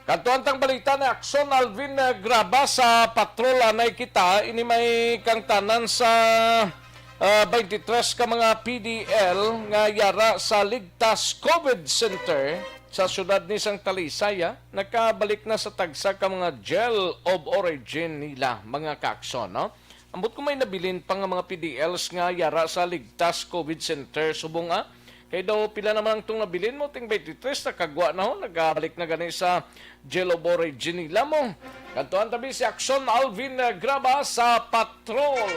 Kadtuan tang balita ni Aksyon Alvin, eh, Graba sa patrol. Anay kita, ini may kangtanan sa, ah, twenty-three ka mga P D L nga yara sa Ligtas COVID Center sa siyudad ni sang Talisay, ah. Nakabalik na sa tagsa ka mga jail of origin nila, mga ka-Aksyon, no? Ambot ko may nabilin pa nga mga P D Ls nga yara sa Ligtas COVID Center subong, ah. Kay daw pila naman ang tong nabilin mo, ting twenty-three, nakagwa na ho, nagabalik na gani sa jail of origin nila mo. Kadtuan tabi si Aksyon Alvin, eh, Graba sa patrol.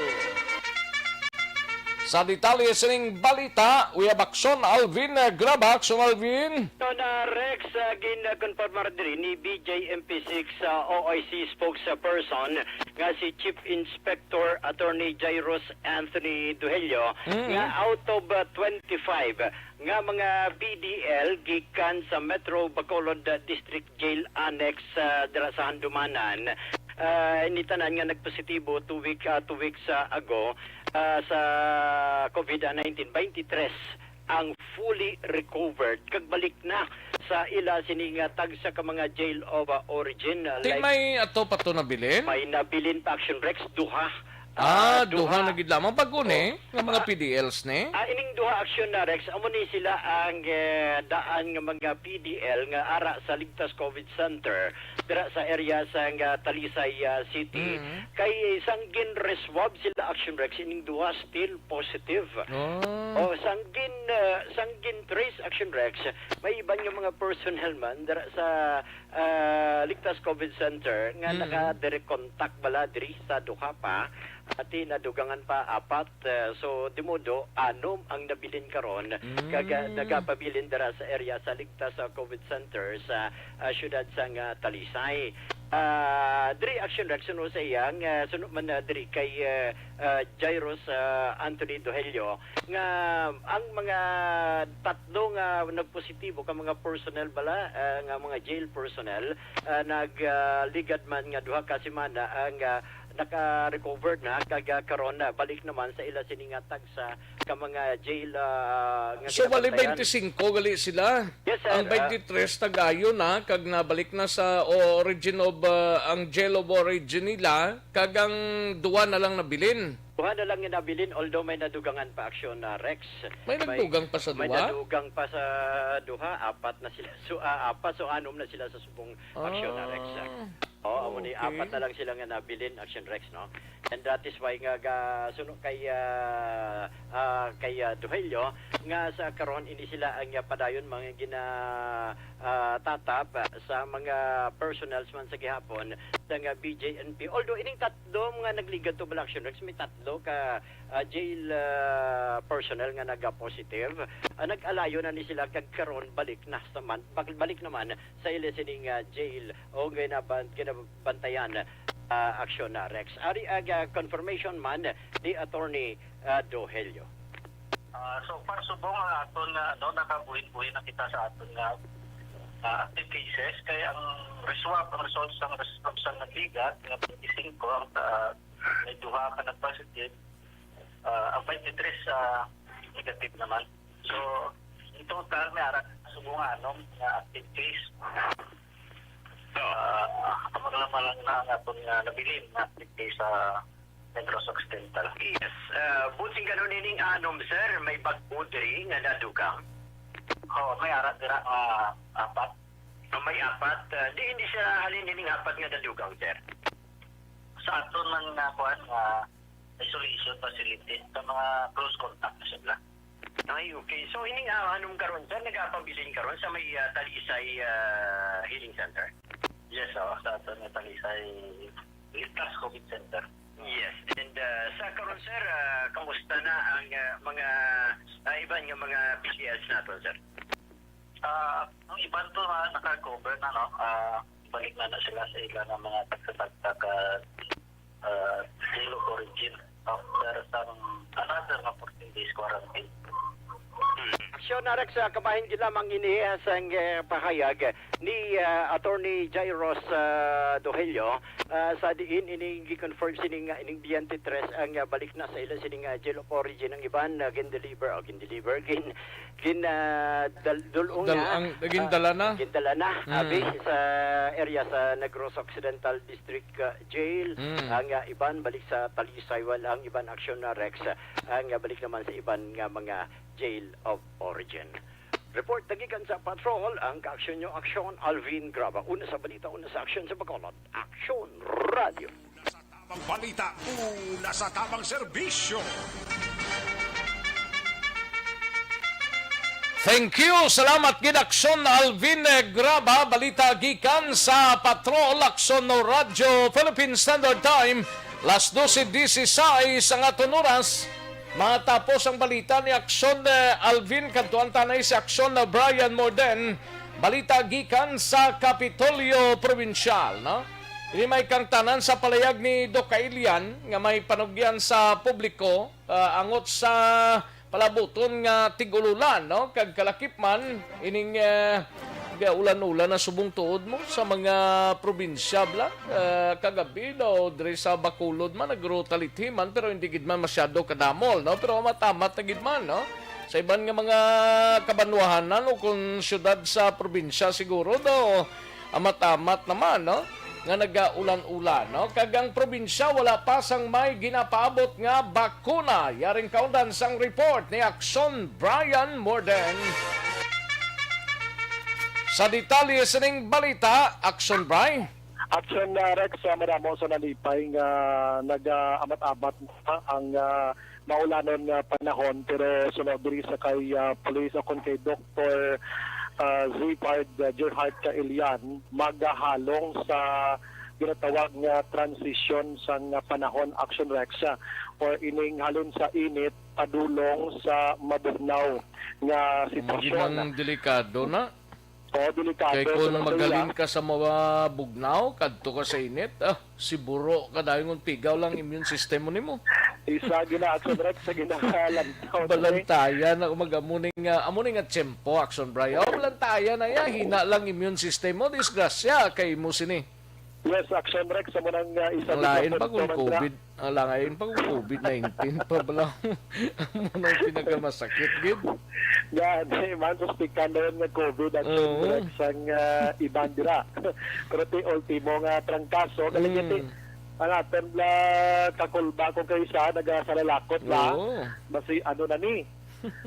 Sa detalye sining balita, we have Aksyon Alvin, eh, Graba. Aksyon Alvin. Ito na, Rex, ah, gin-confirmar diri ni B J M P six, ah, O I C spokesperson nga si Chief Inspector Attorney Jairus Anthony Duhelio Mm. nga out of, ah, twenty-five nga mga P D L gikan sa Metro Bacolod, ah, District Jail Annex, ah, dira sa Handumanan, ah, ini tanan nga nagpositibo two week, ah, two weeks, ah, ago, ah, sa COVID nineteen, twenty-three ang fully recovered kag balik na sa ila sini nga tagsa ka mga jail of, ah, origin, ah, Ti like, may ato pa to nabilin? May nabilin pa, Action Rex, duha. Ah, Ah, duha duha. na gid lamang. Bag-o ni, Oh. nga mga Ah, P D Ls ni? Ah, ining duha, Action na, Rex, amo ni sila ang, eh, daan nga mga P D L nga ara sa Ligtas COVID Center dira sa area sa nga Talisay, ah, City. Mm. Kay sang gin-reswab sila, Action Rex, ining duha still positive. Oh. Oh, sang gin, ah, sang gin-trace, Action Rex, may iban nga mga personnel man dira sa, ah, Ligtas COVID Center nga Mm. naka-direct contact bala diri sa duha pa. Ati nadugangan pa apat, eh, so dimodo anom ang nabilin karon, kag, ah, Mm. nagapabilin dira sa area sa ligtas sa COVID center sa, ah, siyudad sang, ah, Talisay. Ah, diri, Action Rex, suno sa iya nga, suno man, ah, diri kay, eh, ah, Jairus, ah, Anthony Dohelio, nga ang mga tatlo nga nagpositibo ka mga personnel bala, ah, nga mga jail personnel, ah, nag, ah, ligad man nga duha ka semana ang, ah, naka-recover na, kag, ah, karon na balik naman sa ila sini nga tagsa ka mga jail, ah, nga So, bali ginabantayan. Twenty-five gali sila? Yes, sir. Ang Ah, twenty-three tagayon na, kag nabalik na sa origin of, ah, ang jail of origin nila, kag ang duwa na lang nabilin. Duha na lang nga nabilin, although may nadugangan pa, Action, ah, Rex. May May, nagdugang pa sa may duha? Nadugang pa sa duha, apat na sila. So, ah, apat, so anom na sila sa subong, Action, ah, Rex, ah. Ah, Oh, amo ni okay. Apat na lang sila nga nabilin, Action Rex, no? And that is why nga ga-, suno kay, ah, ah, kay, ah, Duhelio, nga sa karon ini sila ang, ah, padayon mga gina, ah, tatap, ah, sa mga personnels man sa gihapon sa nga B J N P. Although ining tatlo nga nagligad to bala, Action Rex, may tatlo ka, ah, jail, ah, personnel nga naga-positive. Ah, nag-alayo na ni sila kag karon balik na sa man, bak-, balik naman sa ila sining, ah, jail o ginaban-, ginabantayan, ah, Action, ah, Rex. Ari ang, ah, confirmation man ni Attorney, ah, Dohelio. Ah, so far, subong ang aton nga, ano, nakabuhin-buhin na kita sa aton nga, ah, active cases. Kay ang reswab, ang results sang reswab sa nagligad, nga twenty-five, ang, ah, may duha ka nag-positive, ah, ang twenty-three, ah, negative naman. So, in total, may ara subong nga anom nga active case. Ah, amo lang man lang na ang aton nga nabilin nga active case sa Negros Occidental. Yes. Ah, buot silingon, ining anom, sir, may bag-o diri nga nadugang? Oo, may ara dira nga apat. Ah, may apat. Ah, di, hindi sila halin ining apat nga nadugang, sir? Sa aton man nga, kuan, nga isolation facility, sa mga close contact na sila. Ay, okay. So, ining, ah, anom karon, sir, nagapabilin karon sa may, ah, Talisay, ah, Healing Center? Yes, oo, sa aton nga Talisay Ligtas COVID Center. Yes. And, ah, sa karon, sir, ah, kamusta na ang, ah, mga, ah, iban nga mga P C Ls naton, sir? Ah, ang iban to, ah, naka-recover na, no? Ah, balik na na sila sa ila nga mga tagsa-tagsa ka, ah, jail of origin after sang another nga fourteen days quarantine. Hmm. Action, Rex, ah, kabahin gid lamang ini, ah, sang, eh, pahayag ni, ah, Attorney Jairus, ah, Dohelio, ah, sa diin ini gi-confirm sini nga ining twenty-three ang, ah, balik na sa ila sini nga jail of origin. Ang iban, ah, gin-deliver, o gin-deliver, gin-, gin, ah, dal-, dul-ong Dal-, na, ang, ah, gindala na. Gindala na, Mm. abi, sa area sa Negros Occidental District, ah, Jail. Mm. Ang, ah, iban balik sa Talisay, wal ang iban, Action, ah, Rex, ah, ang, ah, balik naman sa iban nga mga jail of origin. Report na gikan sa Patrol, ang kaaksyon nyo, Action, Alvin Graba. Una sa balita, una sa aksyon sa Bacolod. Action Radio. Una sa tabang balita, una sa tabang serbisyo. Thank you. Salamat gid, Action Alvin Graba. Balita gikan sa Patrol, Action Radyo, Philippine Standard Time. Las doce dieciséis ang aton oras. Matapos ang balita ni Action, eh, Alvin, kadtuan ta na si Action, eh, Brian Morden. Balita gikan sa Kapitolyo Probinsyal, no? Ini may kangtanan sa palayag ni Doc Kailian nga may panugyan sa publiko, ah, angot sa palabuton nga tig-ululan, no? Kag kalakip man, ining, eh, ulan-ulan na subong tuod mo sa mga probinsya, bla. Eh, kagabi, no, diri sa Bacolod man, nagrutalithi man, pero hindi gid man masyado kadamol, no? Pero amat-amat na gid man, no? Sa iban nga mga kabanwahanan o kung syudad sa probinsya siguro, no, amat-amat naman, no, nga nagaulan-ulan, no? Kag ang probinsya wala pa sang may ginapaabot nga bakuna. Yaring kaundan sang report ni Action Brian Morden. Sa detalye sining balita, Action Bry. Action, ah, Rex, ah, madamo sa nalipay nga nag-, ah, amat-amat na ang, ah, maulanon nga panahon, pero suno diri sa kay, ah, Police o kon kay Doktor, ah, Zipard, ah, Gerhard Kailian, magahalong sa ginatawag nga transisyon sang panahon, Action Rex, ah, or ining halin sa init padulong sa mabugnaw nga sitwasyon. Ginang delikado na. Oo, delikado. Kay kung sa mga magaling ka sa mga bugnaw, kadto ka sa init, ah, siguro ka dahil ng pigaw lang immune system mo nimo. Isa gina, Action Rex, sa ginakalantaw. Balantayan ako mag-, amo ni nga, amo ni nga tiyempo, Action Bray. Oh, balantayan na ya, hina lang immune system mo, disgrasya kay mo sini. Yes, Action Rex, amo nang, ah, isa. Ang lain pa kung COVID, ang lain pa kung COVID nineteen pa bala. Amo nang pinakamasakit gid. Gani man, suspikan na yun nga COVID, Action Rex, ang, ah, iban dira. Pero ti ultimo nga trangkaso, galing ti ang aton la kakulba ko kay isa, nagasalalakot la. Oo. Basi ano na ni.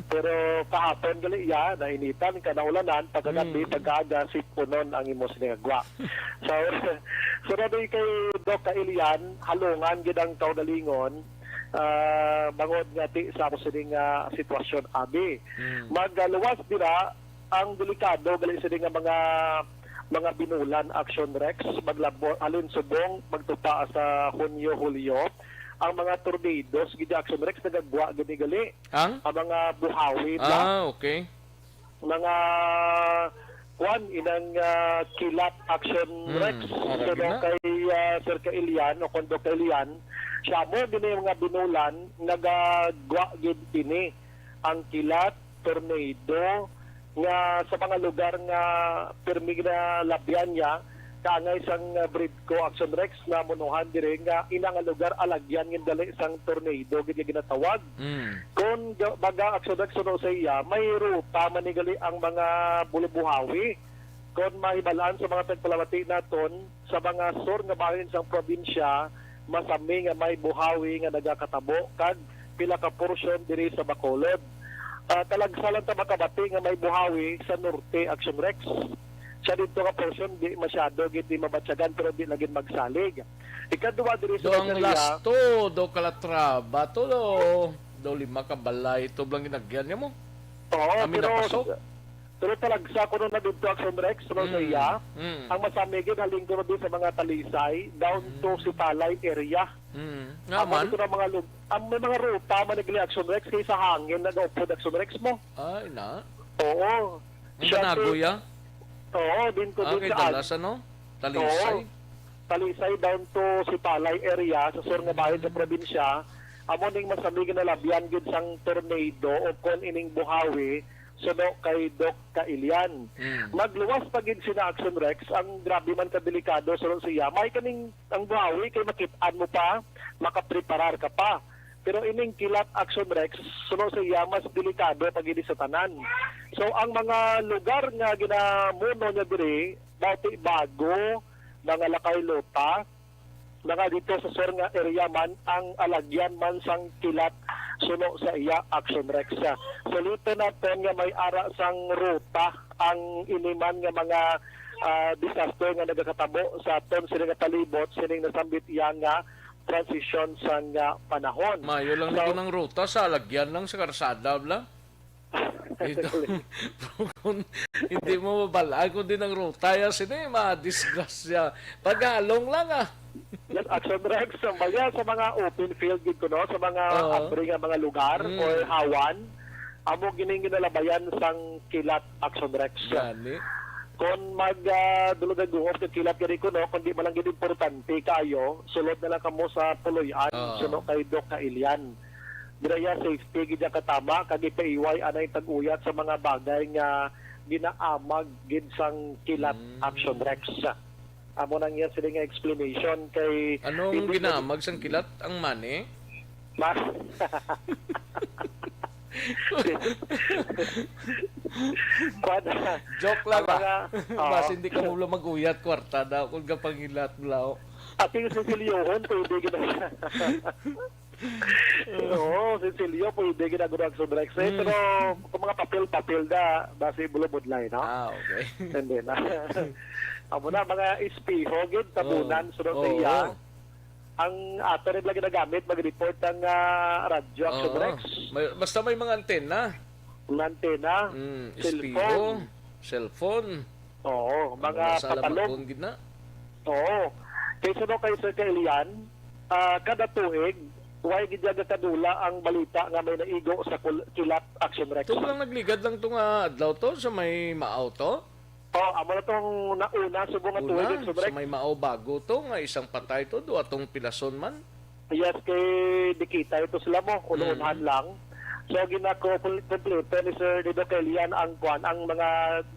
Pero kahapon gali iya, nainitan, ka naulanan, pagkagabi, pagkaaga, sipunon ang imo sinigagwa. So, sunod ay kay Doc Kailian, halungan gid ang kaugalingon, ah, bangod nga ti sa amo sini nga sitwasyon, abi. Magaluwas dira ang delikado gali sini nga mga, mga binulan, Action Rex, maglabo, halin subong, magtupa sa Hunyo, Hulyo, ang mga tornadoes, gid Action Rex, nagagwa gid ni gali. Ang? Ang mga buhawi, bla. Ah, okay. Mga, kwan, inang, ah, kilat, Action Rex. Suno kay, ah, Sir Kailian o Kondo Kailian, siya mo gini mga binulan, nagagwa gid ini. Ang kilat, tornado, nga sa mga lugar nga pirmi na labyan niya, kaangay sang, ah, Bridco, Action Rex, na munuhan diri nga ina nga lugar alagyan nga dali sang tornado gid nga ginatawag. Kon ga-, baga, Action Rex, suno sa iya, may ruta man ni gali ang mga bulubuhawi. Kon mahibalaan sa mga tagpalamati naton, sa mga sur nga bahin sang probinsya, masami nga may buhawi nga nagakatabo kag pila ka porsyon diri sa Bacolod. Ah, talagsa lang ta makabati nga may buhawi sa norte, Action Rex. Sa didto nga porsyon, di masyado gid di mabatyagan, pero di lang gid magsalig. Ikadua diri sa Doc Calatrava, to, Doc Calatrava, to, do, do lima ka balay, to lang ginagyan niya mo. Oo, Kami pero napasok. Pero talagsa kuno na didto, Action Rex, suno sa iya. Ang masami gid halin kuno din sa mga Talisay, down to Sipalay area. Nga Amo man? Dito na mga lug-, ang may mga ruta man nagli, Action Rex, kay sa hangin nagaupod, Action Rex, mo. Ay, na? Oo. Ang Siya ganagoy, ti-, ah? Oo, din ko Ah, din kay sa Dallas, ano? Talisay? Oo. Talisay down to Sipalay area, sa sur nga bahin sa probinsya. Amo ning masami nga nalabyan gid sang tornado o kon ining buhawi, suno kay Doc Kailian. Magluwas pa gid sina, Action Rex, ang grabe man kadelikado, suno siya. May kaning ang buhawi kay makit-an mo pa, makapreparar ka pa. Pero ining kilat, Action Rex, suno sa iya, mas delikado pa gid sa tanan. So, ang mga lugar nga ginamuno niya diri, Bati Bago, mga Lakay Lota, mga dito sa sur nga area man, ang alagyan man sang kilat, suno sa iya, Action Rex. Suliton naton nga may ara sang ruta ang ini man nga mga, ah, disaster nga nagakatabo sa aton sini nga palibot, sining nasambit iya nga transisyon sang, ah, panahon. Mayo lang So, nito ng ruta sa lagyan lang sa karsada, bla. Ito. Kung hindi mo mabalaan kung di ng ruta, ya sini, madisgrasya. Pagalong lang, ah. Yes, Action Rex, sa mga, sa mga open field gid kuno, sa mga Oo. Abri nga mga lugar Mm. or hawan, amo gining ginalabayan sang kilat, Action Rex. Gani. Kon mag, ah, dulog-aguhop ka kilat gani kuno, kundi man lang gid importante kayo, sulod na lang kamo sa Puloy-an, Oo. suno kay Doc Kailian. Dira ya safety gid ya katama, kag ipaiway anay tag-uyat sa mga bagay nga ginaamag gid sang kilat, Mm. Action Rex. Amo nang iya sila nga explanation kay Anong hindi ginaamag sang kilat? Ang money? Ma- Kuwan, Joke lang, ang mga, ah. Oo. Basta hindi ka mo lang mag-uyat, kwarta daw, kung gapangilat mo lang. Ating sisilyohon, pwede gina-, Oo, sinsilyo, pwede ginagurag sa Drex, eh. Mm. Pero kung mga papel-papel na, basi bulubudlay, no? Ah, okay. Hindi na. Amo na, mga espiho, gid, tabunan, Oo. sunod sa Oo. iya. Ang ato rin lang ginagamit, mag-report ang, ah, radyo, Action Oo. Drex. May, basta may mga antena. Mga antena, Mm, cellphone. espiho, cellphone. Oo, Ang mga mga sala patalog. Magkuon gid na. Oo. Kay suno kay Sir Kailian, ah, kada tuig, way gid kadula ang balita nga may naigo sa kul-, kilat, Action Rex. Ito lang nagligad lang to nga adlaw to sa may Maaw to? Oh, amo na tong nauna subong nga tuig, Una, Action sa Rex. May Maaw bago to nga isang patay to, duha tong pilason man. Yes, kay dikita ito sila mo, unuhan Mm. lang. So, ginako-, kompleto ni Sir Dido Kelian ang kwan, ang mga,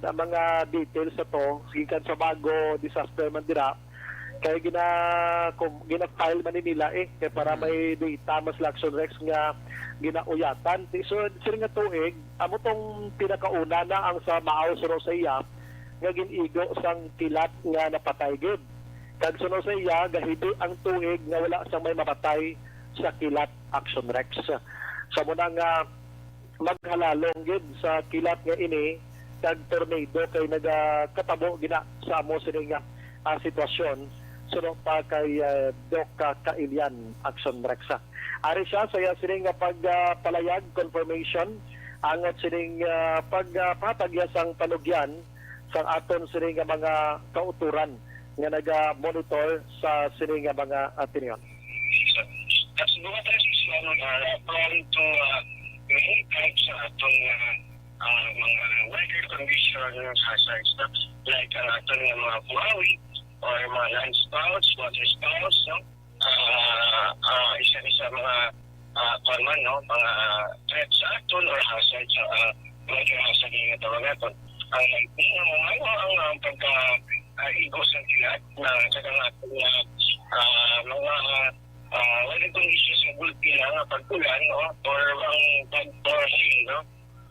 ang mga details sa to, gikan sa bago disaster man dira. Kay gina-, kum-, gina-file man ni nila eh, kay para Mm. may data mas Action Rex nga ginauyatan. Ti-, so, sir nga tuig, amo tong pinakauna na ang sa Maaw, Sir Rosea, nga gin-igo sang kilat nga napatay gid. Kag suno sa iya, gahibi ang tuig nga wala sang may mapatay sa kilat, Action Rex. Sa muna nga maghalalong gid sa kilat nga ini kag tornado kay nagakatabo gina sa amo sini nga, ah, sitwasyon suno pa kay, ah, Doc, ah, Kailian, Action Rex. Ari siya sa iya sini nga pag, ah, palayag, confirmation angot sining, ah, pag, ah, pahatag iya sang panugyan sa aton sini nga mga kauturan nga naga-monitor sa sini nga mga, ah, tinion. That's mga transmission are prone to, uh, many types sa atong, uh, uh, mga weather condition hazards, no? Like ang aton nga mga buhawi or mga landspouts, waterspouts, no? Ah, ah, isa ni sa mga, ah, kuwan man, no? Mga threat sa aton or hazard sa, ah, mga hazard nga tawag naton. Ang mga mamano ang, ang pagka, ah, igo sa kilat na sa mga, ah, mga, ah, weather conditions nga gulpi na nga pag-ulan, no? Or ang pag-, or hail, no?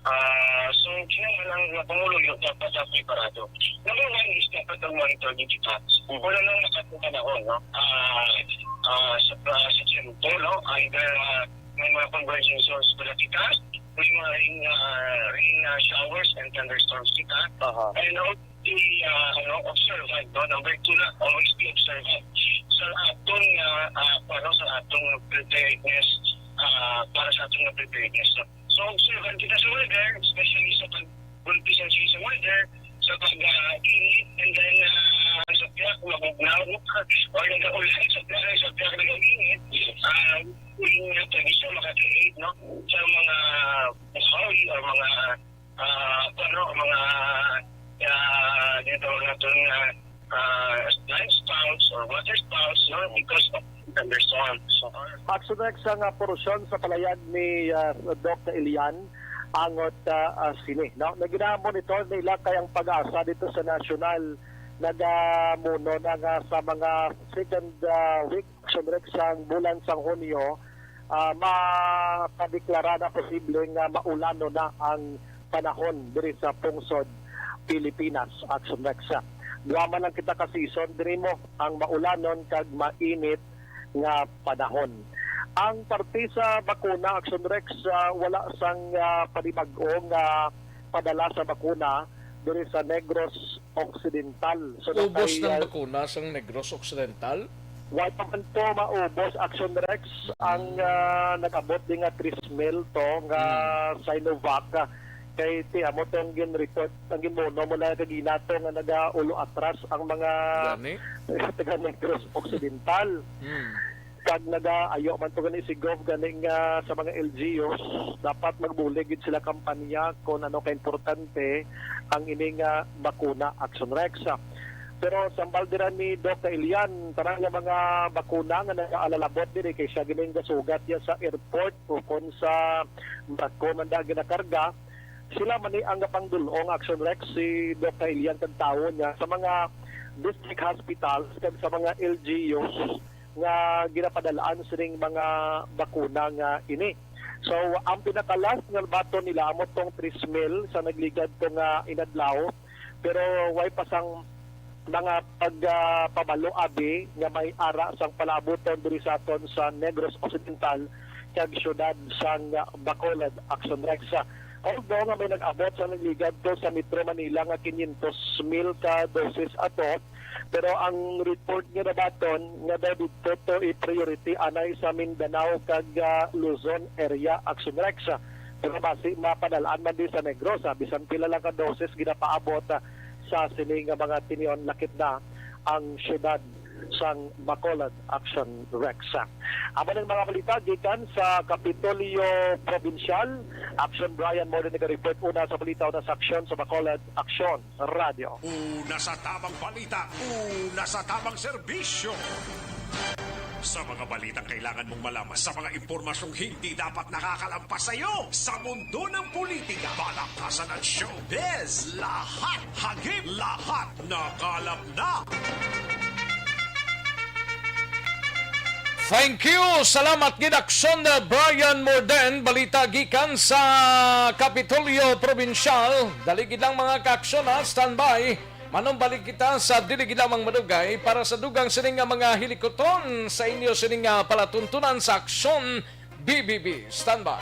Ah, so, kinahanglan nga panguluyo dapat sa preparado. Number one is dapat ang monitor di kita. Wala nang makatong panahon, no? Ah, ah, sa, ah, sa sentro, no? Either, ah, may mga converging zones pala kita, may mga rain, ah, rain, ah, showers and thunderstorms kita. Aha. And also, ah, ano, observant, no? Number two na, always be observant sa aton nga, ah, ano, sa atong preparedness, ah, para sa atong nga preparedness, no? So, observant kita sa weather, especially sa pag-, gulpi sa sa weather, sa pag, ah, init, and then, ah, sa piyak, mabugnaw, or nag-aulan, sa piyak, sa piyak nag-init, ah, yung tradisyon makakreate, no? Sa mga buhawi or mga, ah, ano, mga, ah, dito natin, ah, ah, landspouts or waterspouts, no? Because of thunderstorms. Action Rex, ang, ah, porosyon sa palayag ni, ah, Doc Ilian angot, ah, ah, sini, no? Naginamonitor nila kay ang PAGASA dito sa nasyonal nagamuno na nga sa mga second, ah, week, Action Rex, sang bulan sang Hunyo, ah, makadeklara na posible nga maulano na ang panahon diri sa pungsod Pilipinas, Action Rex. Duha man lang kita ka season diri mo, ang maulanon kag mainit nga panahon. Ang parte sa bakuna, Action Rex, ah, wala sang, ah, panibag-o nga padala sa bakuna diri sa Negros Occidental. So, Ubos natay, ng ah, bakuna sang Negros Occidental? Wala pa man to maubos, Action Rex, ang, Mm. ah, nag-abot di nga three mil to nga Mm. Sinovac, ah, kay ti amo tong gin-report, ang ginmuno mo lang kagina to nga nagaulo atras ang mga Gani? taga Negros Occidental. Mm. Kag nagaayo man to gani si Gov gani nga sa mga L G Us, dapat magbulig gid sila kampanya kung ano kaimportante ang ini nga bakuna, Action Rex. Pero sambal dira ni Doc Kailian, tanan nga mga bakuna nga nagaalalabot diri kay siya gini ang gasugat niya sa airport o kon sa barko man da ginakarga, sila man ni ang gapangdul-ong, Action Rex, si Doc Kailian kag tawo niya sa mga district hospitals kag sa mga L G Us nga ginapadalaan sining mga bakuna nga ini. So, ang pinaka-last nga baton nila amo tong three mil sa nagligad to nga inadlaw, pero way pa sang mga pagpabalo abi nga may ara sang palaabuton diri sa aton sa Negros Occidental kag siyudad sang Bacolod, Action Rex. Although nga may nag-abot sa nagligad to sa Metro Manila nga quinientos mil ka doses ato, pero ang report nga nabaton nga daw didto to i-priority anay sa Mindanao kag, ah, Luzon area, Action Rex. Pero basi mapadalaan man di sa Negros, ah, bisan pila lang ka doses ginapaabot, ah, sa sini nga mga tinion lakip na ang syudad sang Bacolod Action Rex. Amo ning mga balita gikan sa Kapitolyo Probinsyal. Action Brian Morden naga-report una sa balita, una sa aksyon sa Bacolod Action Radio. Una sa tamang balita, una sa tamang serbisyo. Sa mga balitang kailangan mong malaman, sa mga impormasyong hindi dapat nakakalampas sa iyo, sa mundo ng politika, balakasan at showbiz, lahat hagip, lahat nakalap na. Thank you. Salamat gid, Aksyon Brian Morden. Balita gikan sa Kapitolyo Probinsyal. Dali gid lang, mga kaaksyon, ha. Standby. Manumbalik kita sa dili gid lamang madugay para sa dugang sini nga mga hilikuton sa inyo sini nga palatuntunan sa Aksyon B B B. Standby.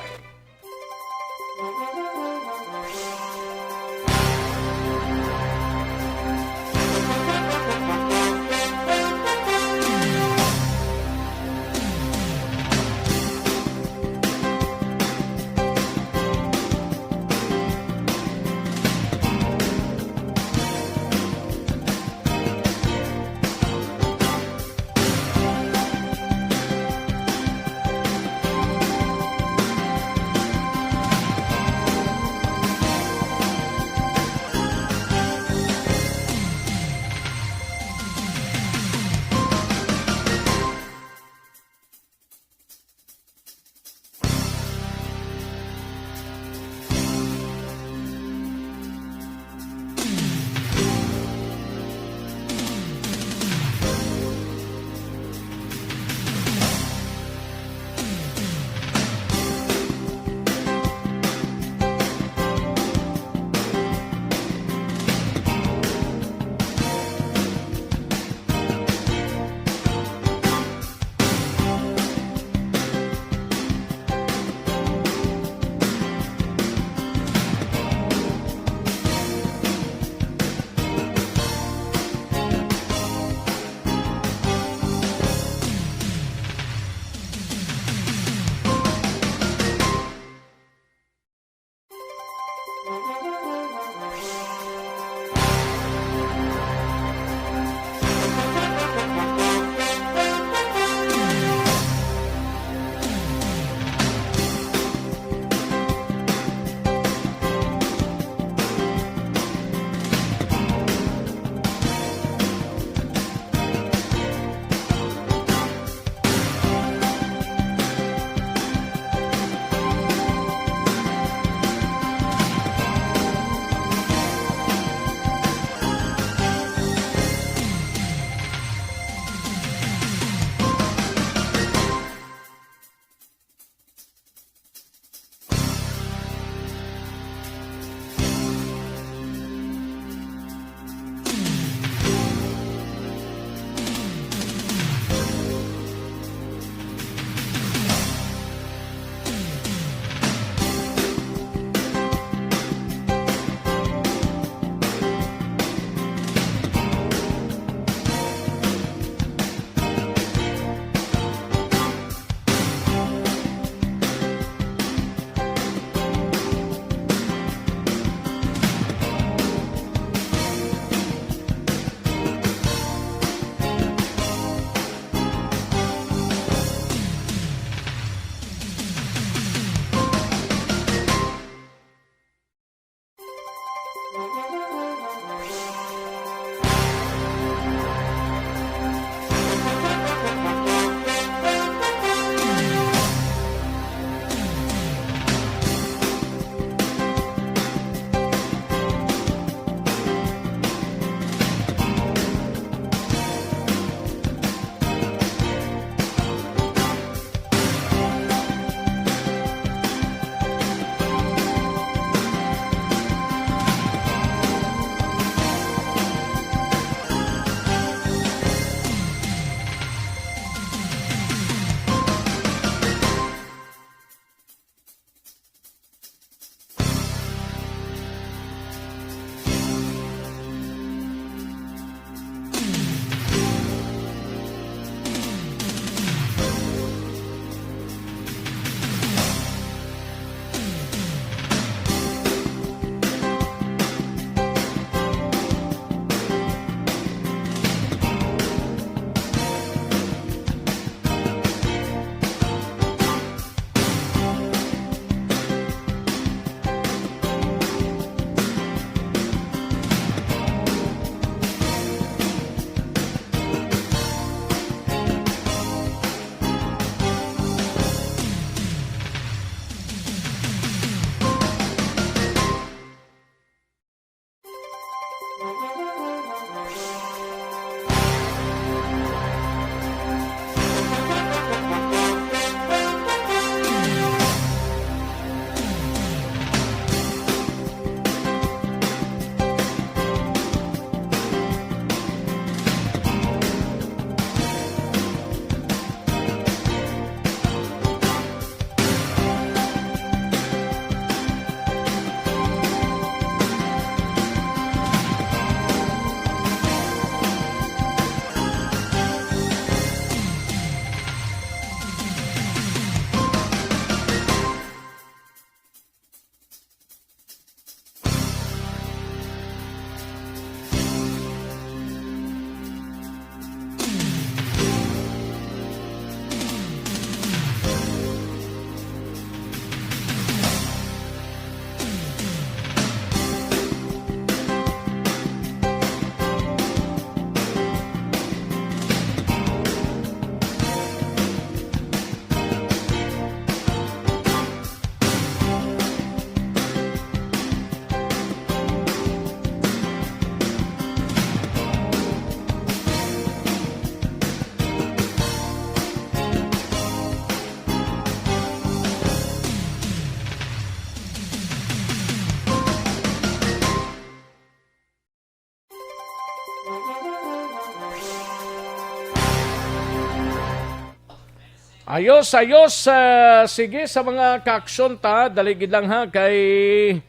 Ayos, ayos. Ah, sige, sa mga kaaksyon ta, dali gid lang ha, kay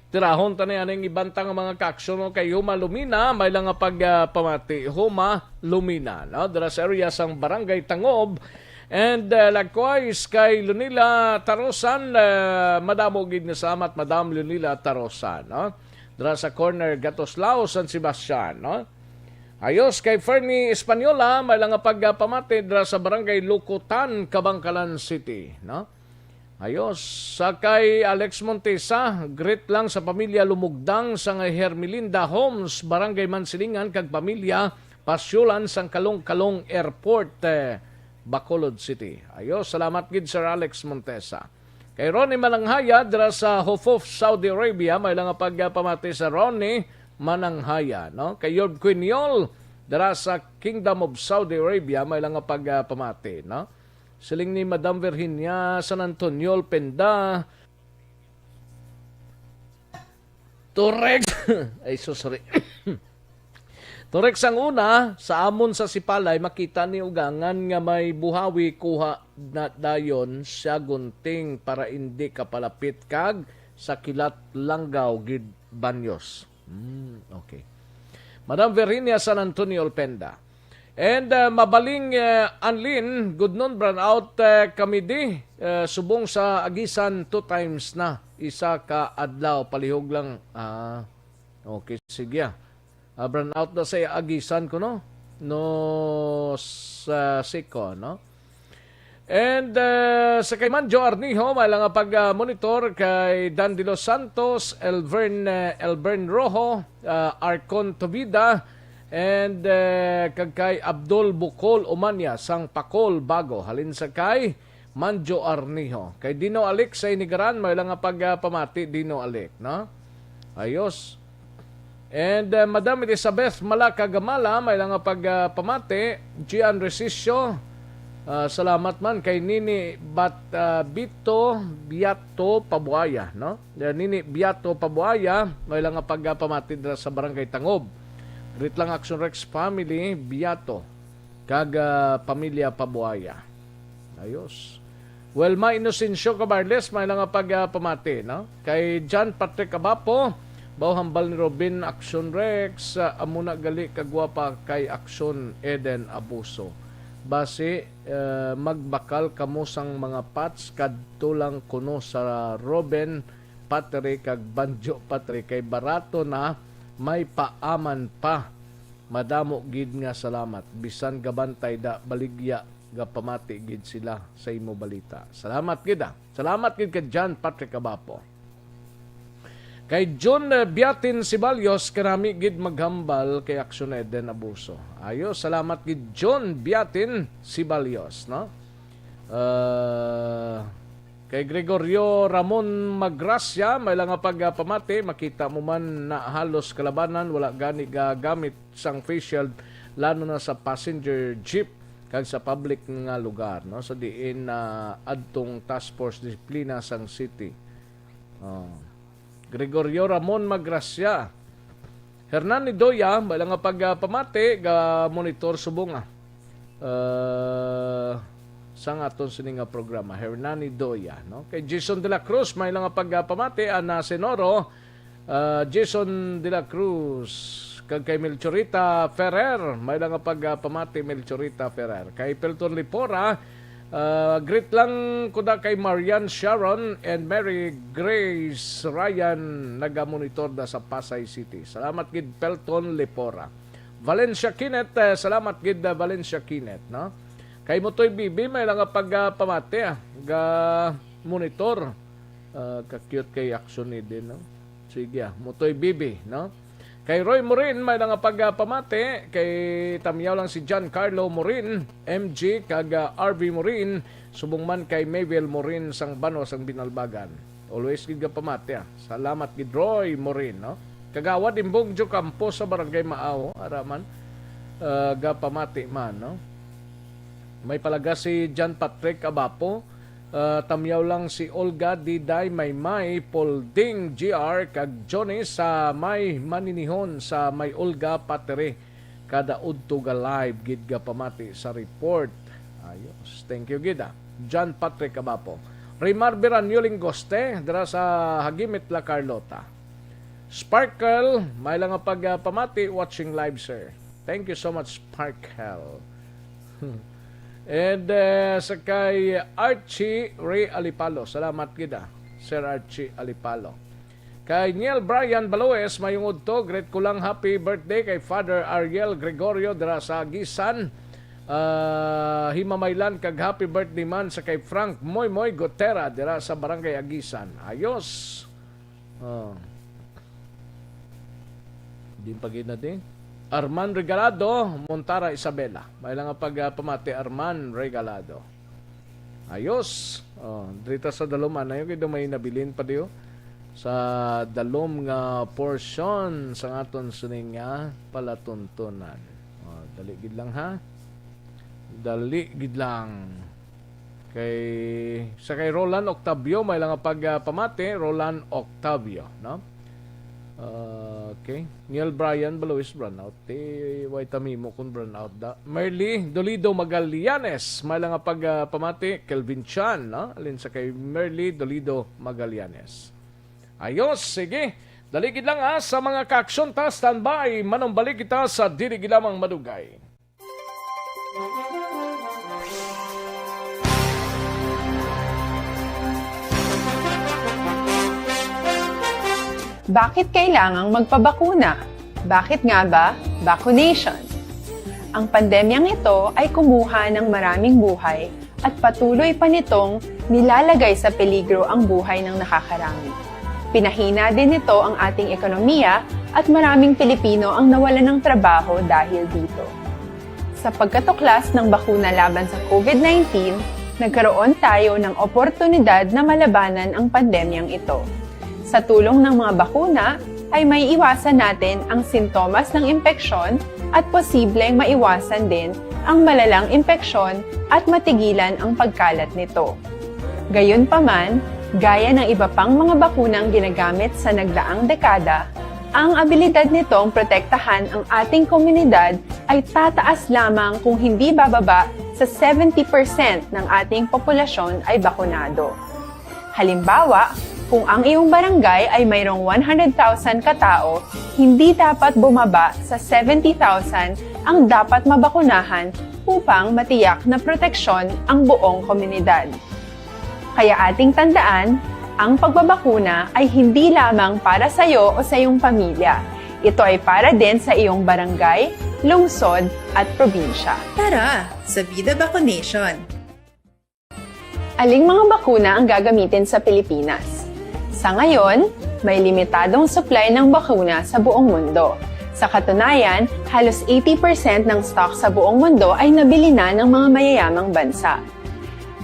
tirahon ta ni aning ibanta nga mga kaaksyon, no? Kay Yuma Lumina, may lang nga pag, ah, pamati. Huma Lumina, no? Dira sa area sang Barangay Tangob. And, ah, likewise kay Lunila Tarosan, ah, madamo gid nga salamat, Madam Lunila Tarosan, no? Dira sa corner Gatoslao, San Sebastian, no? Ayos kay Fernie Española, may lang nga pagpamati dira sa Barangay Lukutan, Kabankalan City, no? Ayos. Sa kay Alex Montesa, greet lang sa pamilya Lumugdang sa nga Hermelinda Homes, Barangay Mansilingan, kag pamilya Pasyulan sang Kalong-Kalong Airport, eh, Bacolod City. Ayos, salamat gid, Sir Alex Montesa. Kay Ronnie Mananghaya dira sa Hufuf, Saudi Arabia, may lang nga pagpamati sa Ronnie Mananghaya, no? Kay Yob Quiniol dira sa Kingdom of Saudi Arabia, may lang nga pagpamati, no? Siling ni Madam Virginia San Antonio Penda, Torek. Ay, so sorry. Torek, sang una, sa amon sa Sipalay, makita ni ugangan nga may buhawi, kuha na dayon siya gunting para indi ka palapit kag sa kilat langgaw gid banyos. Hmm, okay. Madam Virginia San Antonio Olpenda. And, uh, Mabaling, uh, Anlin, good noon, brown out, uh, kami di, uh, subong sa Agisan two times na, isa ka adlaw, palihog lang. Ah, okay, sige, ah. Ah, brown out na sa Agisan ko, no? No, sa Siko, no? And, uh, sa kay Manjo Arnijo, may lang nga pag, uh, monitor kay Dan de los Santos, Elvern, uh, Elvern Rojo, uh, Arcon Tobida, and, uh, kag kay Abdul Bukol Umanya sang Pakol Bago. Halin sa kay Manjo Arnijo. Kay Dino Alik sa Inigaran, may lang nga pag, uh, pamati, Dino Alik, no? Ayos. And, uh, Madam Elizabeth Malaka Gamala, may lang nga pag, uh, pamati, Gian Resisio, uh, salamat man kay Nini Bat-, uh, Bito Biato Pabuaya, no? Uh, Nini Biato Pabuaya, may lang nga pag, uh, pamati dira sa Barangay Tangob. Greet lang Action Rex family, Biato, kag, uh, pamilya Pabuaya. Ayos. Wilma Inocencio Cabarles, may lang nga pag, ah, pamati, no? Kay John Patrick Abapo, baw hambal ni Robin Action Rex, ah, amo na gali kagwapa kay Action Eden Abuso. Basi, eh, magbakal kamo sang mga pots kadto lang kuno sa Robin Pottery kag Banjo Pottery kay barato na, may paaman pa. Madamo gid nga salamat. Bisan gabantay da baligya, gapamati gid sila sa imo balita. Salamat gid, ah. Salamat gid kay John Patrick Abapo. Kay John, eh, Biatin Sibalyos, kanami gid maghambal kay Action Eden Abuso. Ayo, salamat gid John Biatin Sibalyos, no? Ah, kay Gregorio Ramon Magracia, may lang nga pagpamati, makita mo man na halos kalabanan, wala gani gagamit sang face shield, lalo na sa passenger jeep kag sa public nga lugar, no? Sa diin na adtong Task Force Disiplina sang City. Oh. Gregorio Ramon Magracia. Hernan Nidoya, may lang nga pagpamati, ga monitor subong, ah, eh, sang aton sini nga programa. Hernan Nidoya, no? Kay Jason de la Cruz, may lang nga pagpamati, Ana Senoro, ah, Jason de la Cruz, kag kay Melchorita Ferrer, may lang nga pagpamati, Melchorita Ferrer. Kay Pelton Lipora, ah, greet lang ko da kay Marian Sharon and Mary Grace Ryan, nagamonitor da sa Pasay City. Salamat gid, Pelton Lipora. Valencia Kinet, eh, salamat gid, ah, Valencia Kinet, no? Kay Mutoy Bibi, may lang nga pagpamati, ah, ga monitor. Ah, ka-cute kay Action ni din, no? Sige, ah, Mutoy Bibi, no? Kay Roy Morin, may lang nga pagpamati. Kay tamyaw lang si John Carlo Morin, M G, kag, ah, R V Morin, subong man kay Maybel Morin sang Banwa sang Binalbagan. Always gid gapamati, ah. Salamat gid, Roy Morin, no? Kagawad Imbong Diocampo sa Barangay Maaw, araman, ah, gapamati man, no? May palaga si John Patrick Abapo, ah, tamyaw lang si Olga, Diday, Maymay, Polding, G R, kag Johnny sa may Maninihon sa may Olga Pateri. Kada udto ga live gid gapamati sa report. Ayos. Thank you gid, ah. John Patrick Abapo. Rimar Biran Yuling Goste, dira sa Hagimit, La Carlota. Sparkle, may lang nga pagpamati, watching live, sir. Thank you so much, Sparkle. And uh, sa kay Archie Ray Alipalo. Salamat gid, ah, Sir Archie Alipalo. Kay Neil Brian Baloes, mayong udto, greet ko lang happy birthday kay Father Ariel Gregorio dira sa Agisan. Ah, Himamaylan, kag happy birthday man sa kay Frank Moymoy Gotera dira sa Barangay Agisan. Ayos. Oh. Din pa gid natin. Arman Regalado, Montara Isabela. May lang nga pagpamati, Arman Regalado. Ayos. Oh, drita sa Dalom, anayo gid may nabilin pa diyo sa Dalom nga portion sa aton sining nga palatuntunan. Oh, dali gid lang, ha. Dali gid lang. Kay sa kay Roland Octavio, may lang nga pagpamati, Roland Octavio, no? Ah, okay. Neil Brian Balois, brownout. Ti, way tamimo kung brownout da. Merly Dolido Magallanes, may lang nga pagpamati, Kelvin Chan, no? Alin sa kay Merly Dolido Magallanes. Ayos, sige. Dali gid lang, ha, sa mga kaaksyon ta, standby. Manumbalik kita sa dili gid lamang madugay. Bakit kailangang magpabakuna? Bakit nga ba vaccination? Ang pandemyang ito ay kumuha ng maraming buhay at patuloy pa nitong nilalagay sa peligro ang buhay ng nakakarami. Pinahina din nito ang ating ekonomiya at maraming Pilipino ang nawalan ng trabaho dahil dito. Sa pagkatuklas ng bakuna laban sa COVID nineteen, nagkaroon tayo ng oportunidad na malabanan ang pandemyang ito. Sa tulong ng mga bakuna, ay maiiwasan natin ang sintomas ng impeksyon at posibleng maiwasan din ang malalang impeksyon at matigilan ang pagkalat nito. Gayunpaman, gaya ng iba pang mga bakunang ginagamit sa nagdaang dekada, ang abilidad nitong protektahan ang ating komunidad ay tataas lamang kung hindi bababa sa seventy percent ng ating populasyon ay bakunado. Halimbawa, kung ang iyong barangay ay mayroong one hundred thousand ka tawo, hindi dapat bumaba sa seventy thousand ang dapat mabakunahan upang matiyak na proteksyon ang buong komunidad. Kaya ating tandaan, ang pagbabakuna ay hindi lamang para sa iyo o sa iyong pamilya. Ito ay para din sa iyong barangay, lungsod, at probinsya. Tara, sa Vida Vaccination! Aling mga bakuna ang gagamitin sa Pilipinas? Sa ngayon, may limitadong supply ng bakuna sa buong mundo. Sa katunayan, halos eighty percent ng stock sa buong mundo ay nabili na ng mga mayayamang bansa.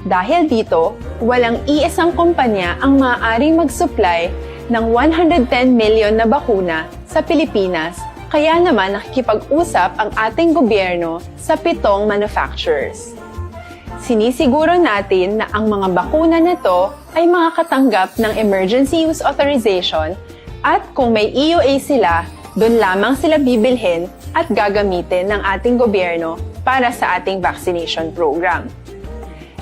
Dahil dito, walang iisang kumpanya ang maaaring mag-supply ng one hundred ten million na bakuna sa Pilipinas, kaya naman nakikipag-usap ang ating gobyerno sa pitong manufacturers. Sinisiguro natin na ang mga bakuna na to ay makakatanggap ng emergency use authorization at kung may E U A sila, doon lamang sila bibilhin at gagamitin ng ating gobyerno para sa ating vaccination program.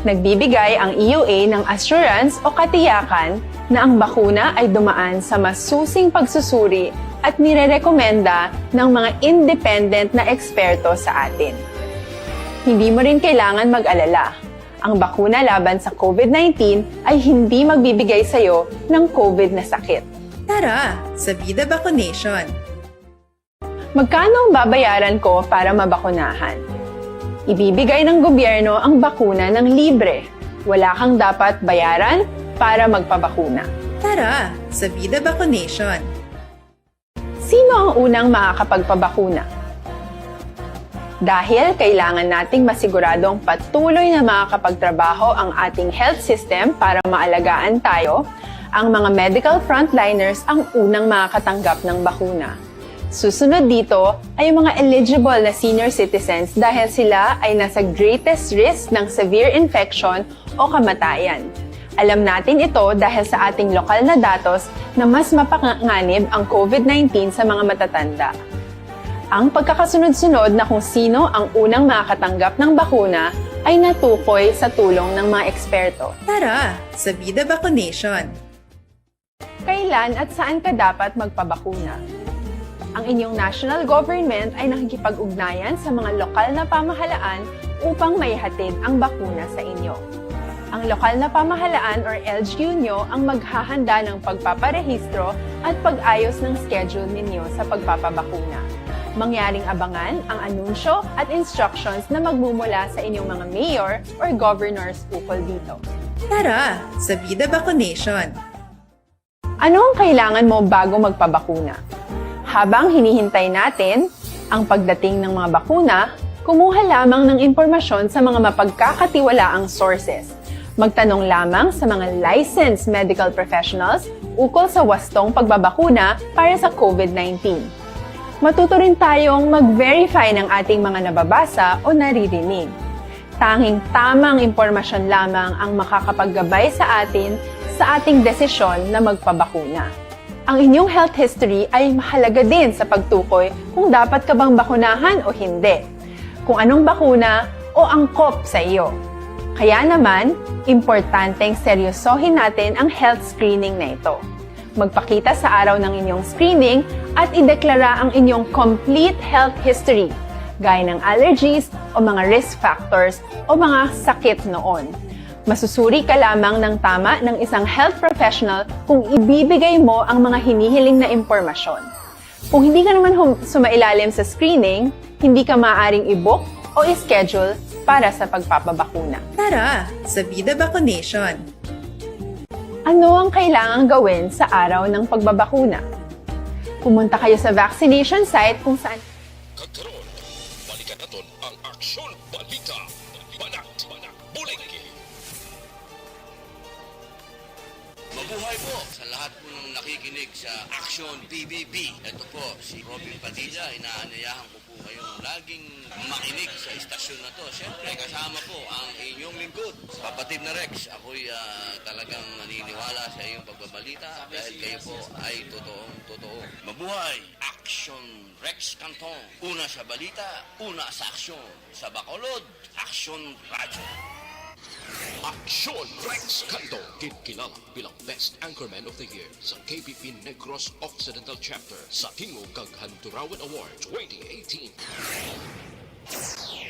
Nagbibigay ang E U A ng assurance o katiyakan na ang bakuna ay dumaan sa masusing pagsusuri at nirerekomenda ng mga independent na eksperto sa atin. Hindi mo rin kailangan mag-alala. Ang bakuna laban sa COVID nineteen ay hindi magbibigay sa iyo ng COVID na sakit. Tara, sa Vida Vaccination! Magkano ang babayaran ko para mabakunahan? Ibibigay ng gobyerno ang bakuna ng libre. Wala kang dapat bayaran para magpabakuna. Tara, sa Vida Vaccination! Sino ang unang makakapagpabakuna? Dahil kailangan nating masiguradong patuloy na makakapagtrabaho ang ating health system para maalagaan tayo, ang mga medical frontliners ang unang makakatanggap ng bakuna. Susunod dito ay ang mga eligible na senior citizens dahil sila ay nasa greatest risk ng severe infection o kamatayan. Alam natin ito dahil sa ating lokal na datos na mas mapanganib ang COVID nineteen sa mga matatanda. Ang pagkakasunod-sunod na kung sino ang unang makakatanggap ng bakuna ay natukoy sa tulong ng mga eksperto. Tara sa Bida Vacunation! Kailan at saan ka dapat magpabakuna? Ang inyong national government ay nakikipag-ugnayan sa mga lokal na pamahalaan upang maihatid ang bakuna sa inyo. Ang lokal na pamahalaan or L G U nyo ang maghahanda ng pagpaparehistro at pag-ayos ng schedule ninyo sa pagpapabakuna. Mangyaring abangan ang anunsyo at instructions na magmumula sa inyong mga mayor or governors ukol dito. Tara sa Bida Vacunation! Ano ang kailangan mo bago magpabakuna? Habang hinihintay natin ang pagdating ng mga bakuna, kumuha lamang ng impormasyon sa mga mapagkakatiwalaang sources. Magtanong lamang sa mga licensed medical professionals ukol sa wastong pagbabakuna para sa COVID nineteen. Matuto rin tayong mag-verify ng ating mga nababasa o naririnig. Tanging tamang impormasyon lamang ang makakapaggabay sa atin sa ating desisyon na magpabakuna. Ang inyong health history ay mahalaga din sa pagtukoy kung dapat ka bang bakunahan o hindi, kung anong bakuna o angkop sa iyo. Kaya naman, importanteng seryosohin natin ang health screening na ito. Magpakita sa araw ng inyong screening at ideklara ang inyong complete health history, gaya ng allergies o mga risk factors o mga sakit noon. Masusuri ka lamang ng tama ng isang health professional kung ibibigay mo ang mga hinihiling na impormasyon. Kung hindi ka naman hum- sumailalim sa screening, hindi ka maaaring i-book o i-schedule para sa pagpapabakuna. Tara sa Bida Vacunation! Ano ang kailangang gawin sa araw ng pagbabakuna? Pumunta kayo sa vaccination site kung saan Kag karon, balikan naton ang Aksyon Balita. Banat, banat, bulig. Mabuhay po sa lahat po ng nakikinig sa Action P B B. Ito po si Robin Padilla. Inaanyayahan ko po kayong laging makinig sa istasyon na to. Siyempre, kasama po ang inyong lingkod, Kapatid na Rex. Ako'y ah, talagang naniniwala sa iyong pagbabalita dahil kayo po ay totoong totoo. Mabuhay! Action Rex Canton. Una sa balita, una sa aksyon. Sa Bacolod, Aksyon Radyo. Aksyon Rex Canton, ginkilala bilang Best Anchorman of the Year sa K P P Negros Occidental Chapter sa Tingog kag Handurawan Award twenty eighteen.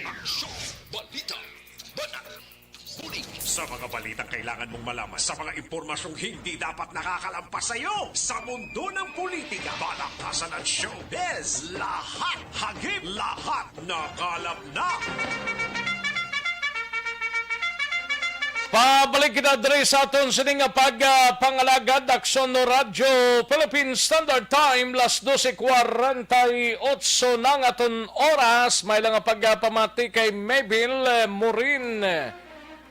Aksyon, balita, banat, bulig. Sa mga balitang kailangan mong malaman, sa mga impormasyong hindi dapat nakakalampas sa iyo, sa mundo ng politika, balaktasan at showbiz, lahat, hagip lahat, nakalap na. Pabalik kita diri sa aton sini nga pagpangalagad, Aksyon Radyo Philippine Standard Time, las doce cuarenta y ocho na ang aton oras. May lang nga pagpamati kay Mabel, eh, Morin.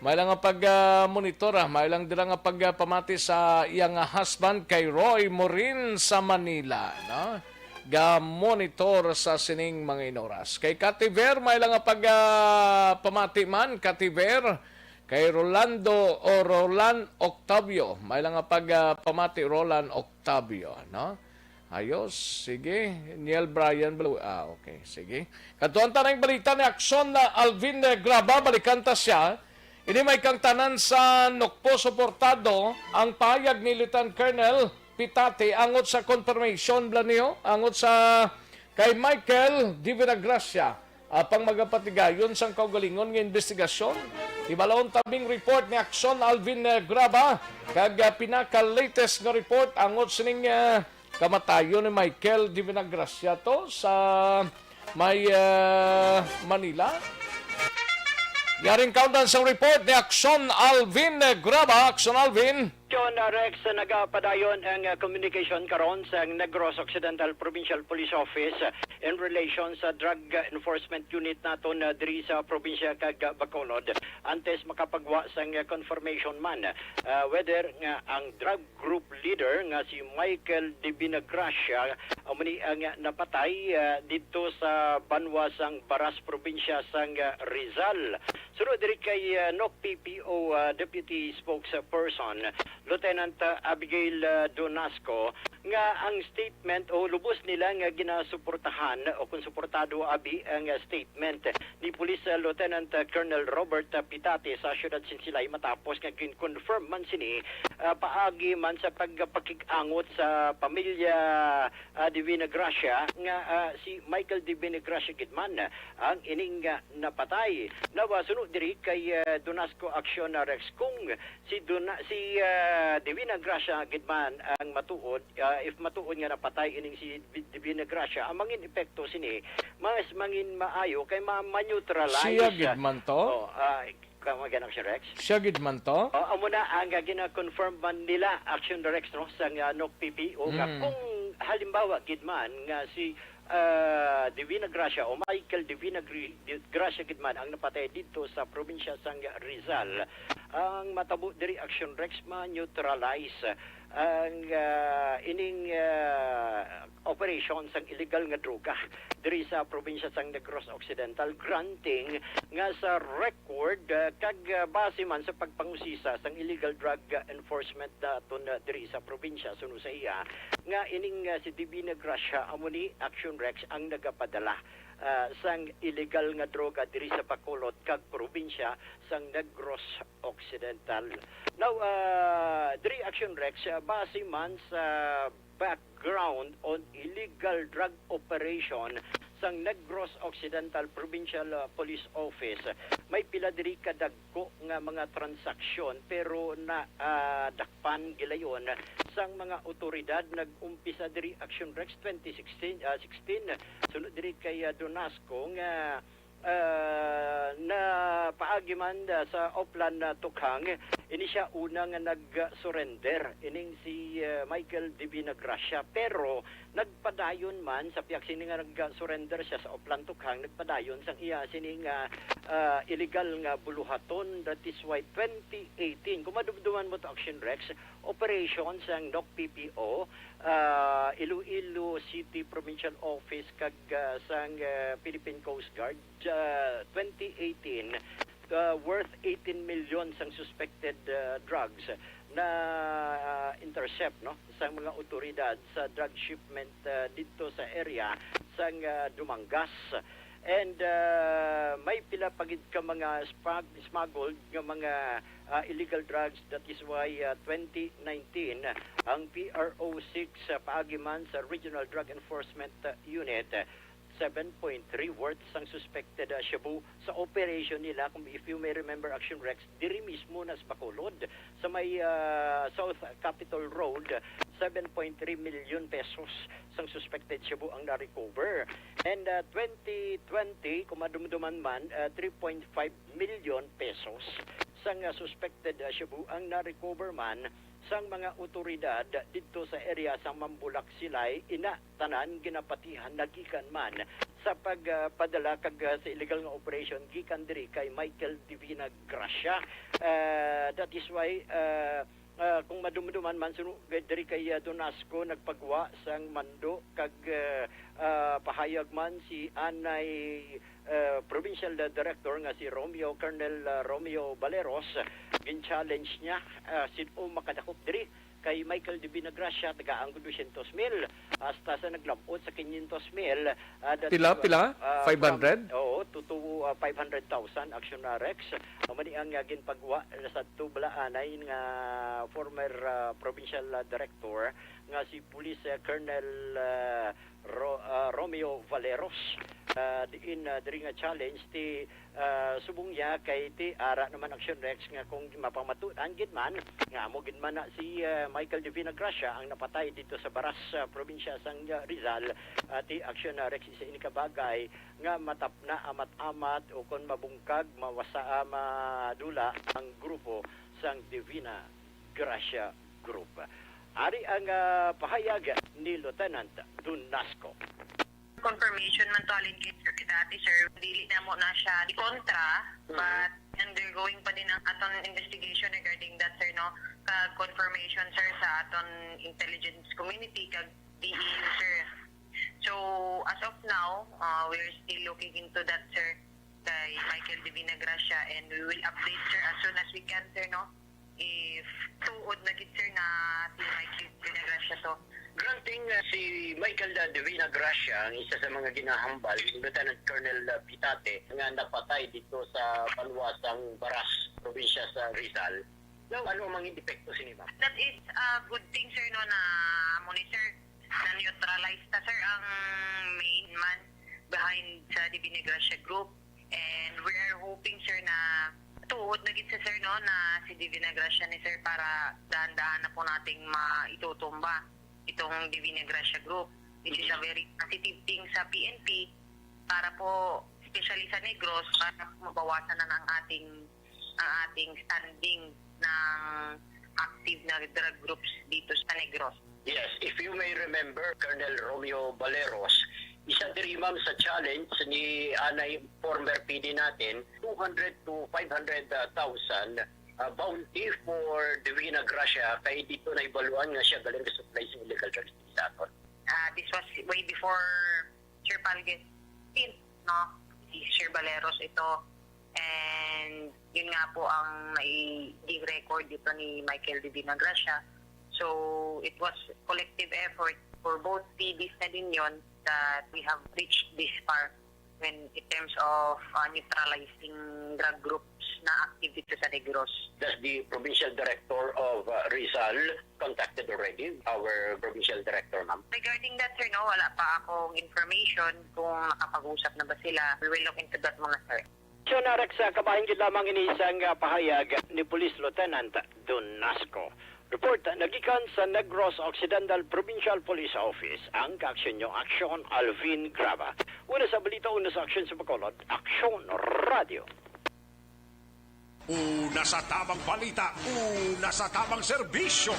May lang nga pag-monitor, ah. May lang dira nga pagpamati sa iya nga husband kay Roy Morin sa Manila, no? Ga-monitor sa sining mga inoras. Kay Kativer, may lang nga pagpamati man, Kativer. Kay Rolando o Roland Octavio, may lang nga pagpamati, Roland Octavio, no? Ayos, sige. Niel Brian Belu-, ah, okay, sige. Kadtuan ta na ang balita ni Aksyon na Alvin, eh, Graba, balikan ta siya. Ini may kangtanan sa Nokpo suportado ang pahayag ni Lieutenant Colonel Pitate angot sa confirmation, Blanio, angot sa kay Michael Divinagracia, apang magapatigayon sang kaugalingon nga investigasyon. Hibalaon tabing report ni Aksyon Alvin, eh, Graba, kag, ah, pinaka-latest nga report angot sining, ah, kamatayon ni Michael Divinagracia to sa may, ah, Manila. Yaring kaundan sang report ni Aksyon Alvin, eh, Graba. Aksyon Alvin. John, ah, Rex, nagapadayon ang, ah, communication karon sa Negros Occidental Provincial Police Office, ah, in relation sa Drug, ah, Enforcement Unit naton, ah, diri sa probinsya kag, ah, Bacolod. Antes makapagwa sang, ah, confirmation man, ah, whether nga ang drug group leader nga si Michael Divinagracia amo ni ang napatay, ah, didto sa banwa sang Baras, probinsya sang, ah, Rizal. Suno diri kay, ah, Nok P P O, ah, Deputy Spokesperson, Lieutenant, ah, Abigail, ah, Donasco, nga ang statement o lubos nila nga ginasuportahan o kung suportado abi ang, ah, statement ni Police, ah, Lieutenant, ah, Colonel Robert, ah, Pitate sa siyudad sin Silay matapos nga gin-confirm man sini, ah, paagi man sa pagpakig-angot sa pamilya, ah, Divina Gracia nga, ah, si Michael Divina Gracia gid man, ah, ang ining, ah, napatay. Nawa suno diri kay, ah, Dunasco Action, ah, Rex, kung si Duna-, si, ah, Divina Gracia gid man ang matuod, ah, if matuod nga napatay ining si Di-, Divina Gracia, ang mangin epekto sini, mas mangin maayo kay ma-, ma-neutralize. Siya gid man to? Oh, ah, kamo gid, Action Rex? Siya gid man to? Oh, amo na ang, ah, gina-confirm man nila, Action Rex, no, sa nga N O C P P O nga Mm. kung halimbawa gid man nga si, ah, Divina Gracia o Michael Divina Gri-, Di-, Gracia gid man ang napatay didto sa probinsya sang Rizal, ang matabo diri, Action Rex, ma-neutralize ang, ah, ining, ah, operation sang illegal nga droga diri sa probinsya sang Negros Occidental, granting nga sa record, ah, kag, ah, base man sa pagpangusisa sang illegal drug, ah, enforcement naton, ah, diri sa probinsya, suno sa iya nga ining, ah, si Divina Gracia amo ni, Action Rex, ang nagapadala, ah, sang illegal nga droga diri sa Bacolod kag probinsya sang Negros Occidental. Now, ah, diri, Action Rex, ah, base man sa background on illegal drug operation sang Negros Occidental Provincial, ah, Police Office, may pila diri ka dagko nga mga transaksyon pero na, ah, dakpan gilayon sang mga otoridad. Nag-umpisa diri, Action Rex, twenty sixteen, ah, sixteen, sunod diri kay, ah, Dunasco nga, ah, na paagi man, ah, sa Oplan, ah, Tukhang, ini siya una nga nag-surrender, ining si, ah, Michael Divina Gracia. Pero nagpadayon man sa pihak sini nga nag-surrender siya sa Oplan Tukhang, nagpadayon sang iya sini nga, ah, illegal nga buluhaton. That is why twenty eighteen, kung madumduman mo to, Action Rex, operation sang N O C P P O, ah, Iloilo City Provincial Office kag, ah, sang, ah, Philippine Coast Guard, ah, twenty eighteen, ah, worth eighteen million sang suspected, ah, drugs na, ah, intercept, no, sang mga otoridad sa drug shipment, ah, didto sa area sang, ah, Dumangas. And, ah, may pila pa gid ka mga spag-, smuggled nga mga, ah, illegal drugs. That is why, ah, twenty nineteen, ang P R O six, ah, paagi man sa Regional Drug Enforcement, ah, Unit, ah, seven point three worth sang suspected, ah, shabu sa operation nila. Kung, if you may remember, Action Rex, diri mismo na sa Bacolod, sa may, ah, South Capitol Road, seven point three million pesos sang suspected shabu ang na-recover. And, ah, twenty twenty, kung madumduman man, ah, three point five million pesos sang, ah, suspected, ah, shabu ang na-recover man sang mga otoridad didto sa area sa Mambulak, Silay. Ina, tanan ginapatihan na gikan man sa pagpadala kag, ah, sa illegal nga operation gikan diri kay Michael Divina Gracia. Ah, that is why, ah, ah, kung madumduman man, suno diri kay, ah, Dunasco, nagpagwa sang mando kag, ah, ah, pahayag man si anay, ah, Provincial Director nga si Romeo, Colonel, ah, Romeo Valeros, gin-challenge niya, ah, sin-o makadakop diri kay Michael Divina Gracia, tagaan ko dosyentos mil, hasta sa naglab-ot sa kinyentos mil, ah, that Pila, is, pila? ah, Five hundred? From, oo, to, to, ah, five hundred thousand, Action, ah, Rex. Amo ni ang, ah, ginpagwa sa tublaanay nga former, ah, provincial, ah, director nga si Police, ah, Colonel, ah, Ro-, ah, Romeo Valeros. Ah, diin, ah, diri nga challenge ti, ah, subong niya kay ti ara naman, Action Rex, nga kung mapamatudan gid man nga amo gid man na si, ah, Michael Divina Gracia ang napatay dito sa Baras, ah, probinsya sang, ah, Rizal, ah, ti Action, ah, Rex, isa ini ka bagay nga matapna, amat-amat, o kon mabungkag, mawasa, ah, madula ang grupo sang Divina Gracia Group. Ari ang, ah, pahayag ni Lieutenant Dunasco. Confirmation man to, halin kay Sir Dati, sir. Dili na mo na siya ikontra, Mhm. but undergoing pa din ang aton investigation regarding that, sir, no? Kag confirmation, sir, sa aton intelligence community kag D E U, sir. So, as of now, uh, we're still looking into that, sir, kay Michael Divina Gracia, and we will update, sir, as soon as we can, sir, no? If tuod na gid, sir, na si Michael Divina Gracia to Granting, uh, si Michael, uh, Divina Gracia, ang isa sa mga ginahambal ni Lieutenant Colonel, uh, Pitate, nga napatay dito sa banwa sang Baras, probinsya sa Rizal. Now, ano ang mga epekto sini, ma'am? That is a good thing, sir, no, na amo ni, sir, na-neutralize na, sir, ang main man behind sa Divina Gracia Group. And we are hoping, sir, na tuod na gid sa, sir, no, na si Divina Gracia ni, sir, para dahan-dahan na po nating maitutumba itong Divina Gracia Group. This is a very positive thing sa P N P para po, especially sa Negros, para po mabawasan na ang ating, ang ating standing ng active na drug groups dito sa Negros. Yes, if you may remember, Colonel Romeo Baleros, isa diri, ma'am, sa challenge ni anay former P D natin, two hundred to five hundred thousand, uh, bounty for Divina Gracia, kay dito na ibaluan nga siya galing supply sa illegal drugs sa aton. Ah, this was way before Sir Palgues, no? Si Sir Baleros ito. And yun nga po ang nai-record dito ni Michael Divina Gracia. So, it was collective effort for both P Ds na din yun that we have reached this far when in terms of, uh, neutralizing drug groups na active dito sa Negros. Does the provincial director of, uh, Rizal contacted already our provincial director, ma'am? Regarding that, sir, no, wala pa akong information kung nakapag-usap na ba sila. We will look into that muna, sir. So, narag sa kabahin gid lamang ini sang, ah, pahayag ni Police Lieutenant Don Nasco. Report nagikan sa Negros Occidental Provincial Police Office, ang kaaksyon nyo, Aksyon Alvin Graba. Una sa balita, una sa aksyon sa Bacolod, Aksyon Radio. Una sa tabang balita, una sa tabang serbisyo.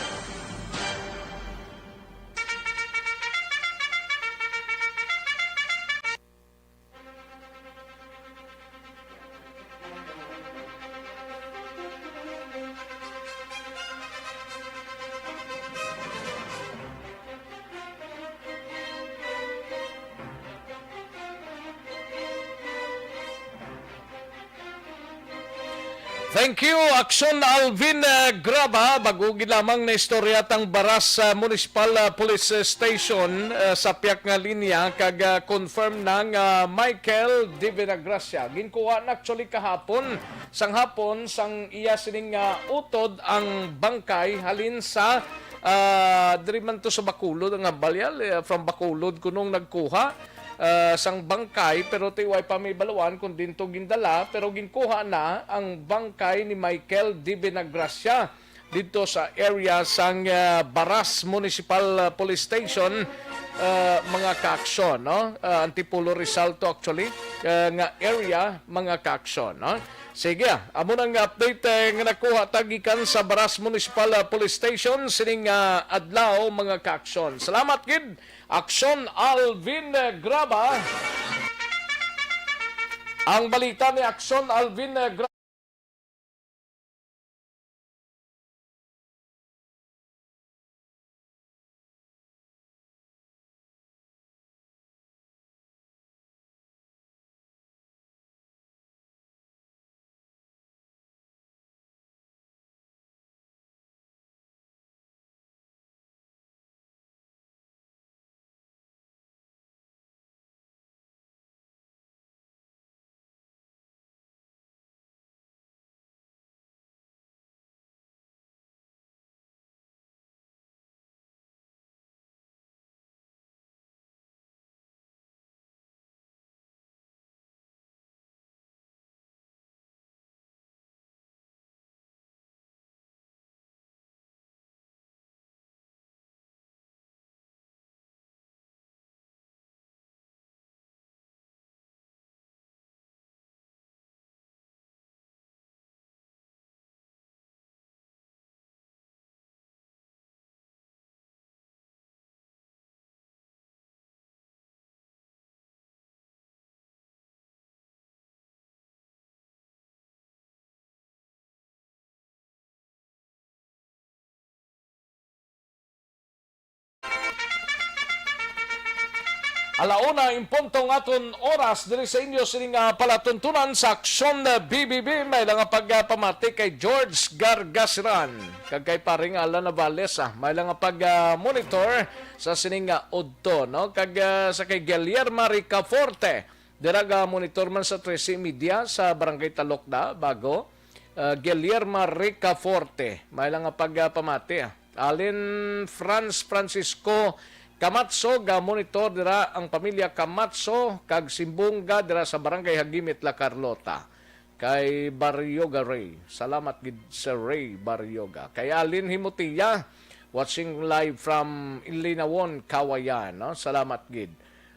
Thank you, Aksyon Alvin, eh, Graba. Bago gid lamang na istorya tang Baras, eh, Municipal, eh, Police Station, eh, sa piyak nga linya kag, eh, confirm na nga Michael Divinagracia. Ginkuha na actually kahapon, sang hapon, sang iya sining, ah, utod ang bangkay halin sa, ah, diri man to sa Bacolod, ang hambal, eh, from Bacolod kunong nagkuha, ah, sang bangkay, pero ti way pa may baluan kung dinto gindala, pero ginkuha na ang bangkay ni Michael Divinagracia didto sa area sang, ah, Baras Municipal, ah, Police Station, ah, mga kaaksyon, no? Ah, Antipolo Rizal to actually, ah, nga area, mga kaaksyon, no? Sige, ah, amo nang update, eh, nga nakuha ta gikan sa Baras Municipal, ah, Police Station sining, ah, adlaw, mga kaaksyon. Salamat gid, Aksyon Alvin, eh, Graba. Ang balita ni Aksyon Alvin, eh, Graba. Ala una in punto ang aton oras diri sa inyo sining, ah, palatuntunan sa Aksyon, ah, B B B. May lang nga pagpamati kay George Gargasiran kag kay paring Alan Navales, ah. May lang nga pag, ah, monitor sa sining, ah, udto, no? Kag, ah, sa kay Guillerma Ricaforte, dira ga monitor man sa trese y media sa Barangay Talokda, Bago. Ah, Guillerma Ricaforte, may lang nga pagpamati, ah. Alin Franz Francisco Camacho, ga monitor dira ang pamilya Camacho kag Simbonga dira sa Barangay Hagimit, La Carlota. Kay Barrioga Ray. Salamat gid, Sir Ray Barrioga. Kay Alin Himutia, watching live from Ilinawon, Kawayan, no? Salamat gid.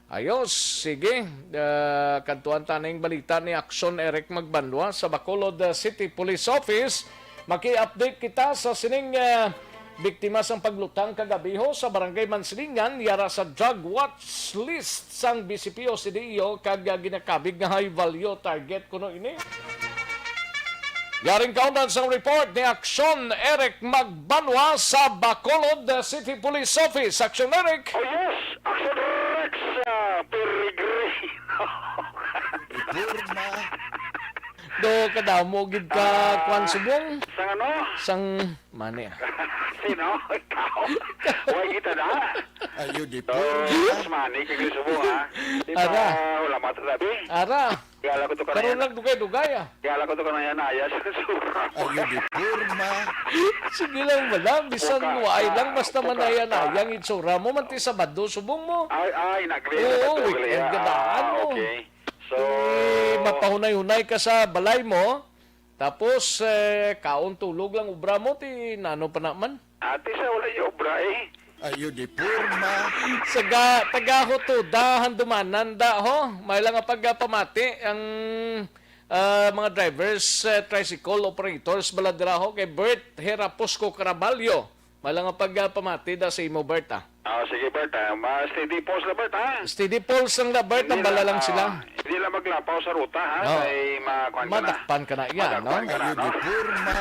Ayos, sige. Ah, kadtuan ta ning balita ni Aksyon Eric Magbanwa sa Bacolod, ah, City Police Office. Maki-update kita sa sining, ah, biktima sang paglutang kagabiho sa Barangay Mansilingan, yara sa drug watch list sang B C P o C D E O kag, ah, ginakabig nga high value target kuno ini. Yaring kaundan sang report ni Aksyon Eric Magbanwa sa Bacolod City Police Office. Aksyon Eric! Oh yes, Aksyon Rex, ah, Peregrino. Porma. Do kadamo gid ka, ah, kwan, subong? Sang ano? Sang mani, ah. Sino? Ikaw? Way kita na. Ayo di So, porma. Mas money kag subong, ha? Di ba, ara, wala matasabi? Ara. Gala ko to kanaya. Karon lang dugay-dugay, ah. Gala ko to kanaya na ayas. Sobra. Ayo di porma. Sige lang, wala. Bisan waay lang, basta manaya-naya ang itsura mo, man ti Sabado, subong mo. Ay, ay, nagli. Oo, weekend ka daan mo. Ah, okay. So, eh, mapahunay-hunay ka sa balay mo, tapos, eh, kaon tulog lang obra mo, ti nano pa naman? Ati sa wala yung obra, eh. Ayo di porma. Saga, taga-Hotoda, Handumanan da, ho. May lang nga pagpamati ang, ah, mga drivers, eh, tricycle operators, bala dira, ho, kay Bert Heraposco Caraballo. May lang nga pagpamati da sa imo, Bert, ah. Ah, sige, Bert, ah. Ma-, steady pulse na, Bert, ha? Steady pulse lang na, Bert, ang bala lang sila. Hindi lang maglapaw sa ruta, ha? Oo. Kay ma-, kuwan ka na. Madakpan ka na yan, no? Madakpan ka na, no? Ayo di porma.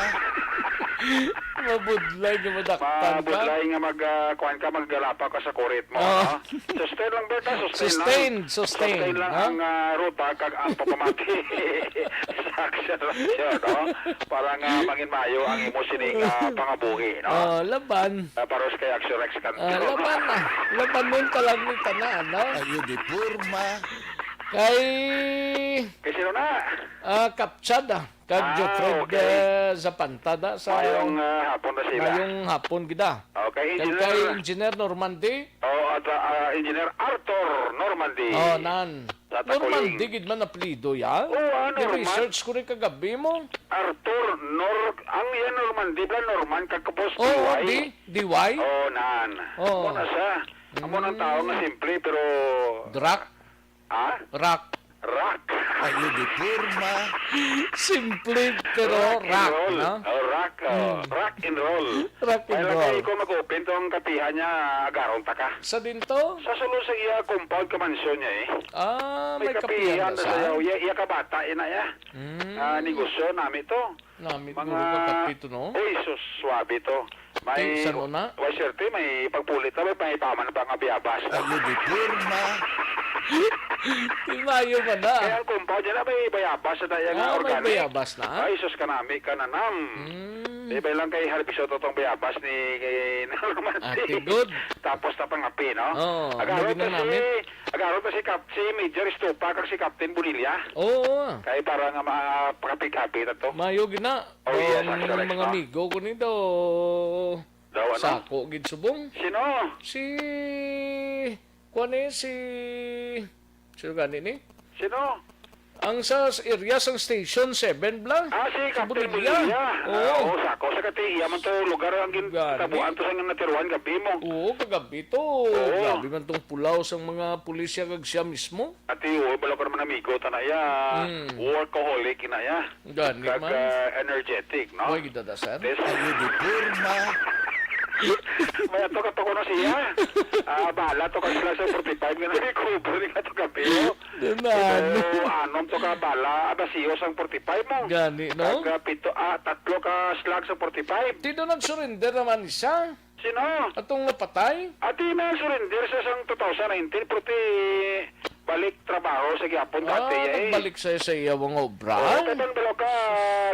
Mabudlay nga madakpan ka. Mabudlay nga mag, ah, kuwan ka, maglalapaw ka sa kurit mo, no? Oo. Sustain lang, Bert, ha? Sustain lang. Sustain, sustain, ha? Sustain lang ang, ah, ruta kag ang pagpamati sa akselerator, no? Para nga mangin maayo ang imo sining, ah, pangabuhi, no? Oh, laban. Ah, paros kay Action Rex Cantero. Ah, laban na. Labanon ka lang ni tanan, no? Ayo di porma. Kay, kay sino na? Ah, Kapchad, ah. Kag Geoffrey, ah, okay, ah, Zapanta da sa mayong, ah, hapon na sila. Mayong hapon gid, ah. Okay, kag Engineer, kay Engineer Normandy. Oh, at, ah, Engineer Arthur Normandy. Oh, nan. Sa Taculing. Normandy gid man apelyido ya? Oo, ah, Norman. Gi-research ko ni kagabi mo. Arthur Nor-, ang iya Normandy, bala Norman, kag kapos, oh, D Y. D-, D Y? Oh, nan. Oh. Amo na siya. Amo nang tao nga simple, pero Drak? Ha? Rock. Rock. Ayo di porma. Simple, pero rock, no? Oh, rock, oh. Mm. Rock and roll. Rock and roll. Kaya lang kayo, kung mag-open to ang kapihan niya, agaron ta ka. Sa din to? Sa sulod sa iya compound ka mansyon niya, eh. Ah, may kapihan na sa iya, iya kabata, ina, ya. Mm. Ah, negosyo, nami to. Nami, mga guro ka kapito, no? Uy, sus, swabe to. May, uy, sano na? May swerte, may pagpulit na, may pahipaman pa nga bayabas. Ayo di porma. Di maayo man na. Kaya ang compound niya na may bayabas sa daya nga organic. Ah, may bayabas na? Ay, sus, kanami ka na, nam. Mm. Di ba lang kay harvest out tong bayabas ni, kay Norman? Ate, good. Tapos na pangapi, no? Oo, agaron ta si, agaron ta si Cap-, si Major Estupa kag si Captain Bonilla. Oo. Kay para nga mapakapi-kapi na to. Maayo gid na. Oh, yes, ang mga amigo ko ni daw. Daw ano? Sako gid subong. Sino? Si, kuwan ni, si, sino gani ni? Sino? Ang sa s-, area sang Station seven, bla? Ah, si Captain Bonilla. Bonilla. Oo. Ah, oo, sako sa kati, iya man to lugar ang gin-, tabuan to sa natiruan gabi mo. Oo, kagabi to. Oo. Grabe man tong pulaw sang mga pulisya kag siya mismo. Ati, oo, bala ko naman amigo, ta na iya. Mm. Workaholic na iya. Gani man. Kag, ah, energetic, no? Oy, gidada, sir. Ayo di porma. May ato ka to ko na siya. Ah, bala to ka sila sa forty-five nga na-recover ni ka to ka, pero, pero, anom to ka bala, ah, basiyo sang forty-five mo. Gani, no? Kag, ah, pito, ah, tatlo ka slug sa forty-five. Ti do nag-surrender naman siya. Sino? Atong napatay? Ati na surrender sa sang two thousand nineteen, pero ti balik trabaho sa gihapon dati, Ah, eh. Nagbalik siya sa iya mga obra. Oo, kay balo ka,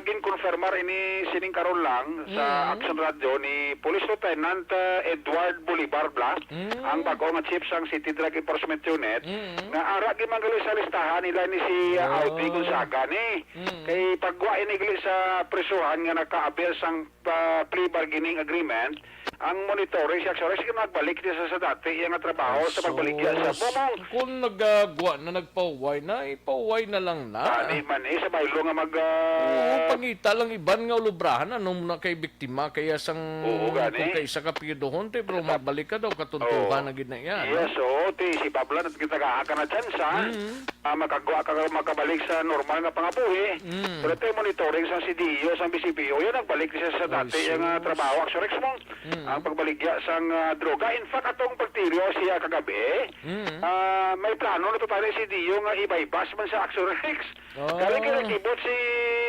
ginkonfirmar ini sining karon lang sa Mm. Action Radio ni Police Lieutenant, uh, Edward Bolivar Blas, Mm. ang bago nga chief sang City Drug Enforcement Unit, Mm. nga ara gid man gali sa listahan nila ni si, uh, Oh. Audi Gonzaga ni. Mm. Kay pagwa ini gali sa prisuhan nga naka-avail sang pa plea bargaining agreement, ang monitoring si Axorex nga nagbalik niya sa, sa dati iya nga trabaho sa Ay, pagbaligya sa sus. Bumong. Kung nagagwa na, nagpahuway na, ipahuway na lang na. Tani man eh, sa baylo nga mag, ah, Oo, pangita lang iban nga ulubrahan, ano mo na kay biktima, kaya sang Oo, gani. Kung kay isa ka piduhon, te, pero magbalik ka daw, katuntuhan Oo. Na gid na iya, no? Yes, oo, ti, si Pablo, at kita ka, ka na chance, ha? Mm. Ah, makagwa ka, makabalik sa normal nga pangabuhi. Mm. Pero ito yung monitoring sa C D E O, sa B C P O, yan, nagbalik siya sa Ay, dati yung, ah, sus. Trabaho. Actually, Rex mo, Mm. Ang pagbaligya sang, ah, droga. In fact, atong pagtiryo siya kagabi, Mm. ah, may plano na to tayo sa C D E O nga i-bypass man sa Axorex. Ah. Galing kay nakibot si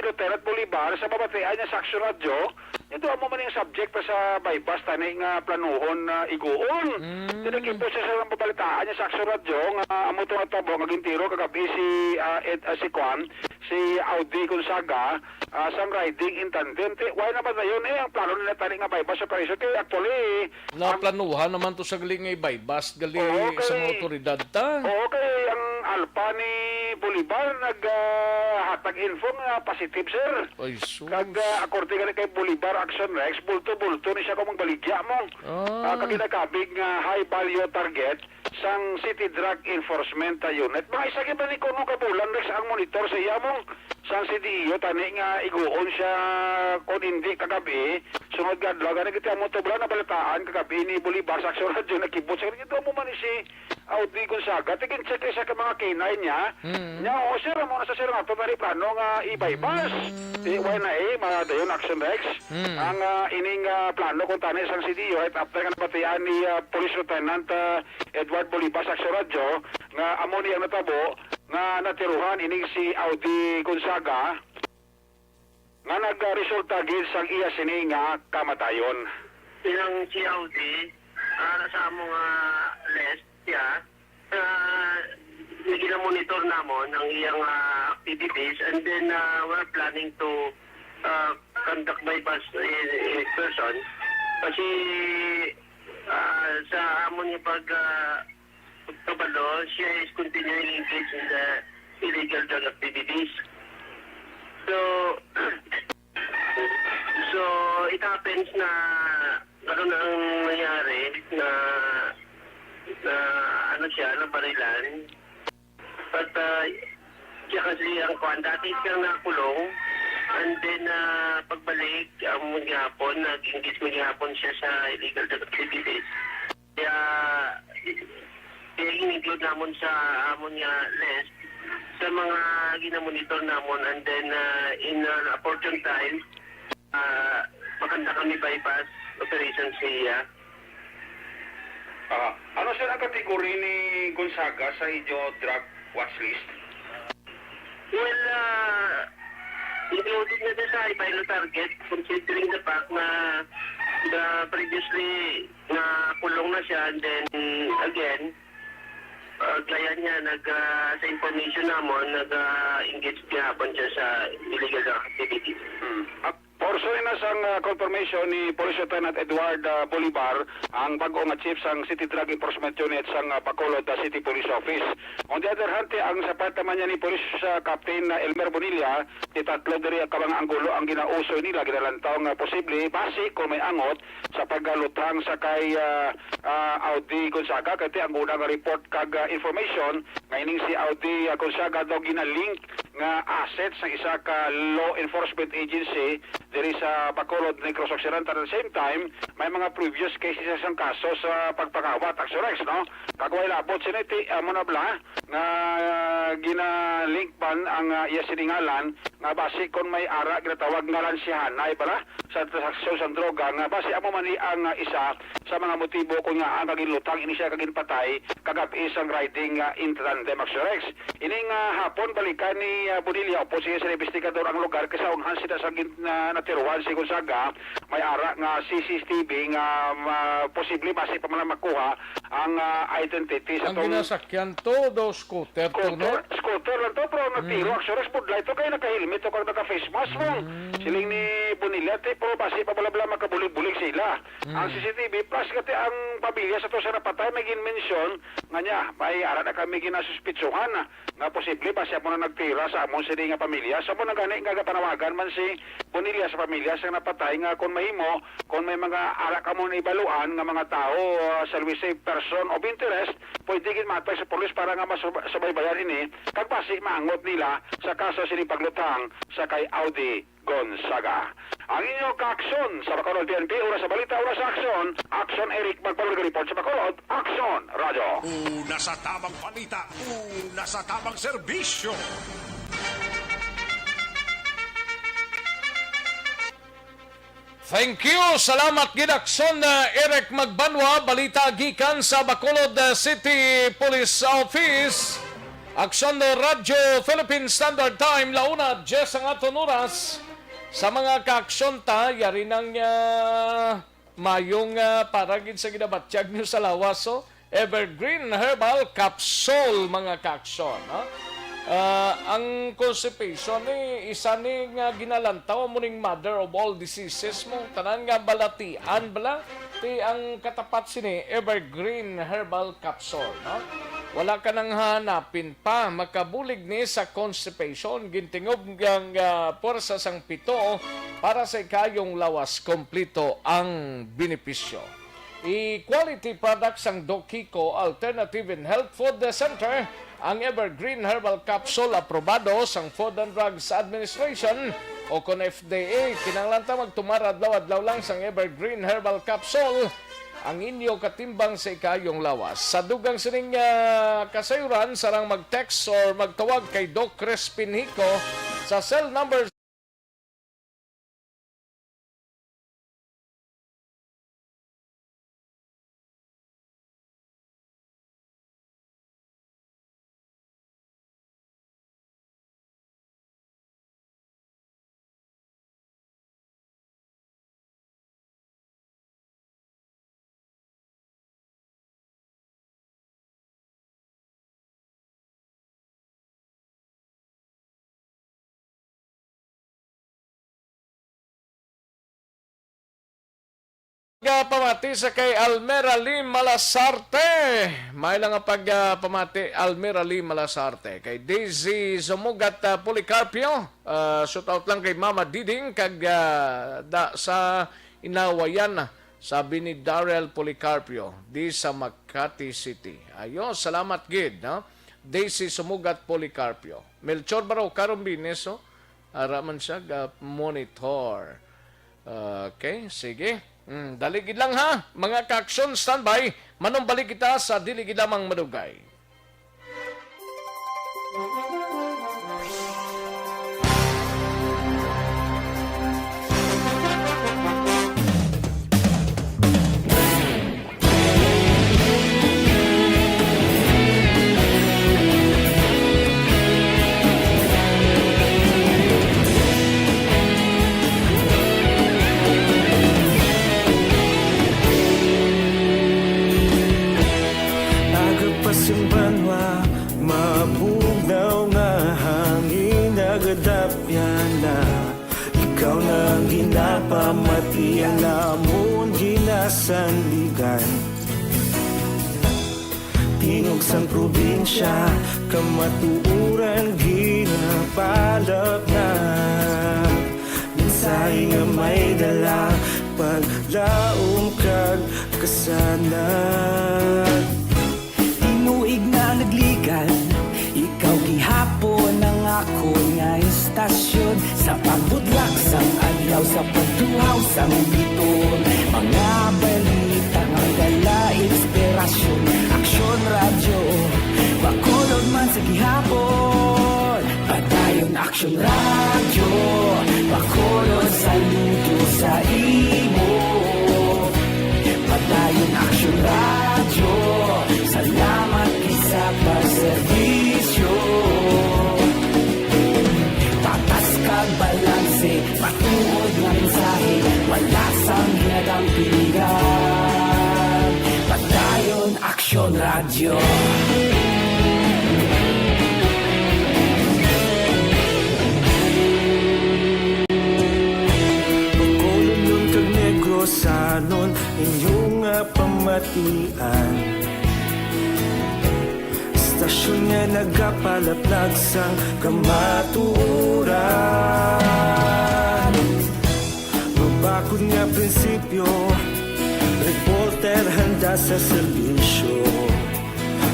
Lieutenant Bolivar sa mabatian niya sa Action Radio. Ito amo man yung subject pa sa bypass tani nga planuhon na iguon. Mm. Kaya nakibot siya sa mabalitaan niya sa Action Radio nga amo to nga tabo nga gintiro kagabi si, ah, Ed, ah, si Kwan, si Audi Gonzaga, ah, sang riding in tandem. Ti, why naman na yun eh, ang plano nila tani nga bypass operation. Kaya actually, ang Naplanuhan naman to sa gali nga i-bypass gali Oo, sa mga kay otoridad ta. Oo, kay ang Alpha ni Bolivar nag, ah, hatag info nga positive, sir. Ay, sus. Kag, ah, akorte gani kay Bolivar Action Rex, bulto-bulto ni siya kung magbaligya mo. Ah. Ah, kag ginakabig nga high value target sang City Drug Enforcement Unit. Mga isa gid ba ni kuno ka bulan, Rex, ang monitor sa iya mo? Sang C D E O tani nga iguon siya kon hindi kagabi, sunod nga adlaw, gani kita mo to, bala, nabalitaan kagabi ni Bolivar sa Action Radio, nakibot siya, ito mo man ni si Audi Gonzaga, tigin check siya ka mga K nine niya. Mm. Nya, o, sir, mo na sa sir nga to, may plano nga i-bypass. Mm. Di, why na eh, mga dayon Action Rex. Mm. Ang, ah, ining, ah, plano kung tani sang C D E O, at after nga nabatian ni, ah, Police Lieutenant, ah, Edward Bolivar sa Action Radio, nga amo ni ang natabo, nga natiruhan ining si Audi Gonzaga, nga nagresulta gid sang iya sini nga kamatayon. Ilang si Audi, ah, sa amo nga list siya, ah, gina-monitor namon ang iyang, ah, activities, and then, ah, we're planning to, ah, conduct bypass in, in person. Kasi, ah, sa amon nga pag, ah, kabalo, siya is continuing engaged in the illegal drug activities. So, so it happens na karon ang nangyari na, na ano siya, nabarilan. But, ah, siya kasi ang kuwan, dati siyang nakulong. And then, ah, pagbalik, ang gihapon, nag-engage mo gihapon siya sa illegal drug activities. Kaya, kaya in-include namon sa amon nga list sa mga ginamonitor namon, and then, ah, in an opportune time, ah, makanta kami bypass operation siya. Ah, ano, sir, ang kategory ni Gonzaga sa inyo drug watch list? Well, ah, included na siya sa high value target, considering the fact na the previously nakulong na siya, and then again, ah, gaya niya, nag, ah, sa information namon, nag, ah, engage gihapon siya sa illegal activities. Hmm. Ap-, portion na sang, ah, confirmation ni Police Lieutenant Edward, ah, Bolivar, ang bag-o nga chief sang City Drug Enforcement Unit sang, ah, Bacolod, ah, City Police Office. On the other hand, ti, ang sa part naman niya ni Police, ah, Captain, ah, Elmer Bonilla, ti tatlo diri ang mga anggulo ang ginausoy nila, ginalantaw nga posible, basi kung may angot sa pagluthang sa kay, ah, ah, Audi Gonzaga, kay ti ang una nga report kag, ah, information nga ining si Audi, ah, Gonzaga daw ginalink nga asset sa isa ka law enforcement agency diri sa Bacolod, Negros Occidental. At the same time, may mga previous cases sang kaso sa pagpangawat, Axorex, no? Kag way labot sini ti, amo na bala nga ginalink man ang, ah, iya siningalan nga basi kon may ara ginatawag nga lansihanay bala sa transaksyon sang droga nga basi amo man ni ang, ah, isa sa mga motibo kon ngaa nga ginluthang ini siya kag ginpatay kagab-i sang riding, ah, in tandem, Axorex. Ining, ah, hapon, balikan ni, ah, Bonilla upod sa iya sang investigador ang lugar kay sa unhan sila sa gin-, na, Tiruan si Gonzaga, may ara nga C C T V nga, ah, posible basi pa man lang makuha ang, ah, identity sa Ang tong ginasakyan to, daw scooter to, no? Scooter, scooter lang to, pero ang nagtiro, Mm. actually, sa budlay to, kay naka-helmet to, kag naka-face mask mo. Mm. Siling ni Bonilla, ti, pero basi pa bala-bala makabulig-bulig sila. Ang Mm. C C T V, plus kati ang pamilya sa to sa napatay, may ginmensyon nga niya, may ara na kami ginasuspitsuhan nga posible ba siya mo na nagtira sa amon sini nga pamilya. Sa mo na gani nga gapanawagan man si Bonilla sa pamilya sa napatay nga kung mahimo, kung may mga ara kamo na ibaluan nga mga tawo, ah, sa luwisay person of interest, pwede gid matag sa pulis para nga mas-, subaybayan ini, kag basi maangot nila sa kaso sini paglutang sa kay Audi Gonzaga. Ang inyo kaaksyon sa Bacolod P N P, oras sa balita, oras sa aksyon. Aksyon, Eric Magpalong, report sa Bacolod. Aksyon, Radyo. Una sa tamang balita, una sa tamang serbisyo. Thank you. Salamat gid, Aksyon, uh, Eric Magbanwa. Balita gikan sa Bacolod, uh, City Police Office. Aksyon, uh, Radyo Philippine Standard Time, launa, diyes ang aton oras. Sa mga kaaksyon ta, yari nang, uh, mayong, uh, para gid sa ginabatyag niyo sa lawas, oh. Evergreen Herbal Capsule, mga kaaksyon, no? Ah, ang constipation ni isa ni nga ginalantaw amo ning mother of all diseases mo. Tanan nga balatian bala ti ang katapat sini Evergreen Herbal Capsule, no? Wala ka nang hahanapin pa makabulig ni sa constipation. Gintingob ang, ah, puwersa sang pito para sa ikayong lawas, kompleto ang benepisyo. I-quality product sang Doc Kiko Alternative and Health Food Center ang Evergreen Herbal Capsule, aprobado sang Food and Drugs Administration o kon F D A. Kinahanglan ta magtumar adlaw-adlaw lang sang Evergreen Herbal Capsule, ang inyo katimbang sa ikayong lawas. Sa dugang sining, ah, kasayuran, sarang mag-text or magtawag kay Doc Crispin Hico sa cell number Nga pamati sa kay Almera Lee Malasarte. May lang nga pag, ah, pamati, Almera Lee Malasarte. Kay Daisy Sumugat, ah, Policarpio. Ah, shout out lang kay Mama Diding kag, ah, da, sa Inawayan, sabi ni Daryl Policarpio, di sa Makati City. Ayo, salamat gid, no? Daisy Sumugat Policarpio. Melchor Baro, karon Bines, oh. Ara man siya ga monitor. Okay, sige. Mm, dali gid lang ha. Mga kaaksyon, standby. Manumbalik kita sa dili gid lamang madugay. Nagapasimbanwa, mabugnaw nga hangin, nagadapyana. Ikaw na ang ginapamati, ang amon ginasandigan. Tingog sang probinsya, kamatuoran ginapalapnag. Mensahe nga may dala, paglaom kag kasanag. Tinuig na nagligan, ikaw gihapon ang akon nga istasyon. Sa pagbudlak sang adlaw, sa pagtuhaw sang biton, mga balita nga dala inspirasyon. Aksyon Radyo, Bacolod man sa gihapon. Padayon Aksyon Radyo, Bacolod, saludo sa imo. Padayon Aksyon Radyo, salamat gid sa pagserbisyo. Patas kag balanse, matuod nga Radyo. Bacolodnon kag Negrosanon, inyo nga pamatian. Istasyon nga nagapalaplag sang kamatuoran. Mabakod nga prinsipyo, reporter handa sa serbisyo.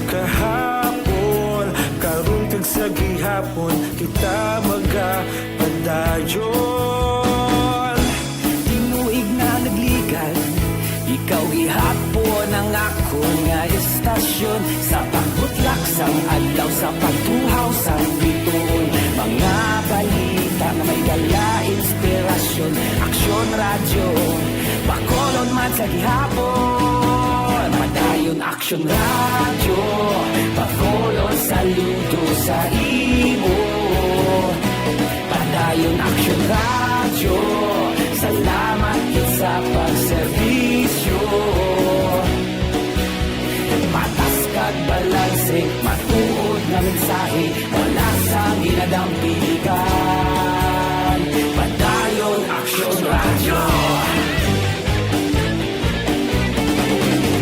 Kahapon, karon kag sa gihapon, kita magapadayon. Tinuig na nagligan, ikaw gihapon ang akon nga istasyon. Sa pagbutlak sang adlaw, sa pagtuhaw sang bituon, mga balita nga may dala inspirasyon. Aksyon Radyo, Bacolod man sa gihapon. Padayon Aksyon Radyo, Bacolod saludo sa imo. Padayon Aksyon Radyo, salamat gid sa pagserbisyo. Patas kag balanse, matuod nga mensahe, wala sang ginadampigan. Padayon Aksyon Radyo.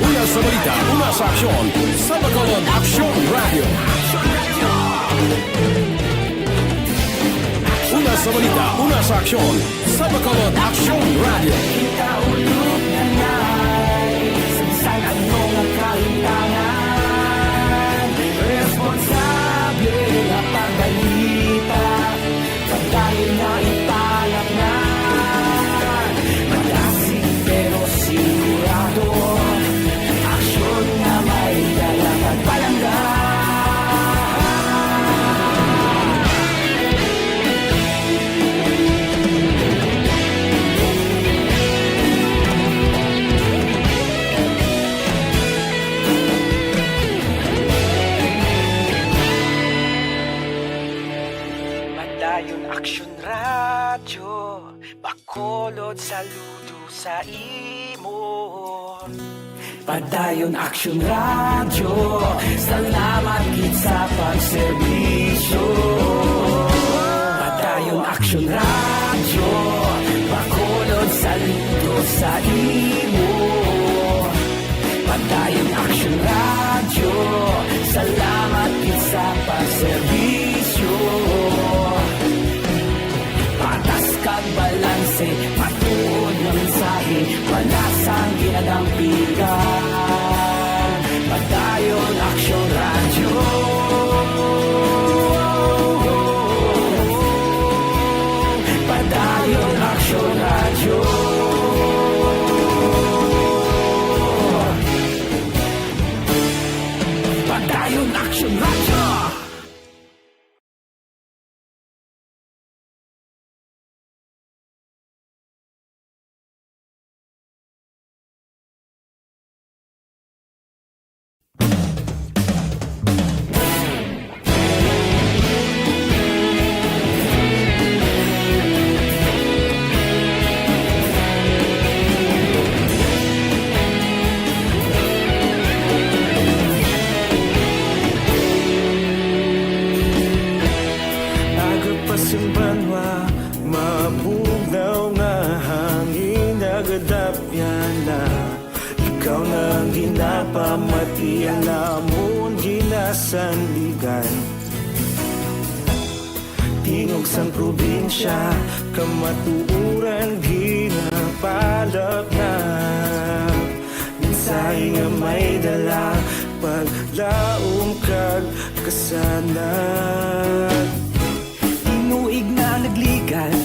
Una sa balita, una sa aksyon, sa Bacolod Aksyon Radyo. Una sa balita, una sa aksyon, sa Bacolod Aksyon Radyo. Kita ulog na nai, sa bisan ano nga kahitangan, responsable nga pagbalita, pagdayon nga ipalatnan. Madasig pero sigurado, aksyon nga may dala kag palangga. Padayon Aksyon Radyo, Bacolod saludo sa imo. Padayon Aksyon Radyo, salamat gid sa pagserbisyo. Padayon Aksyon Radyo, Bacolod saludo sa imo. Padayon Aksyon Radyo, salamat gid sa pagserbisyo. Patas kag balanse, matuod nga mensahe, wala sang ginadampigan. Padayon Aksyon Radyo. Padayon Aksyon Radyo. Padayon Aksyon Radyo. Aga pa sing banwa, mabugnaw nga hangin, nagadapyan na. Ikaw na ang ginapamati, ang amon ginasandigan. Tingog sang probinsya, kamatuoran ginapalapnap. Mensahe nga may dala, paglaom kag kasanag. Tinuig na nagligan,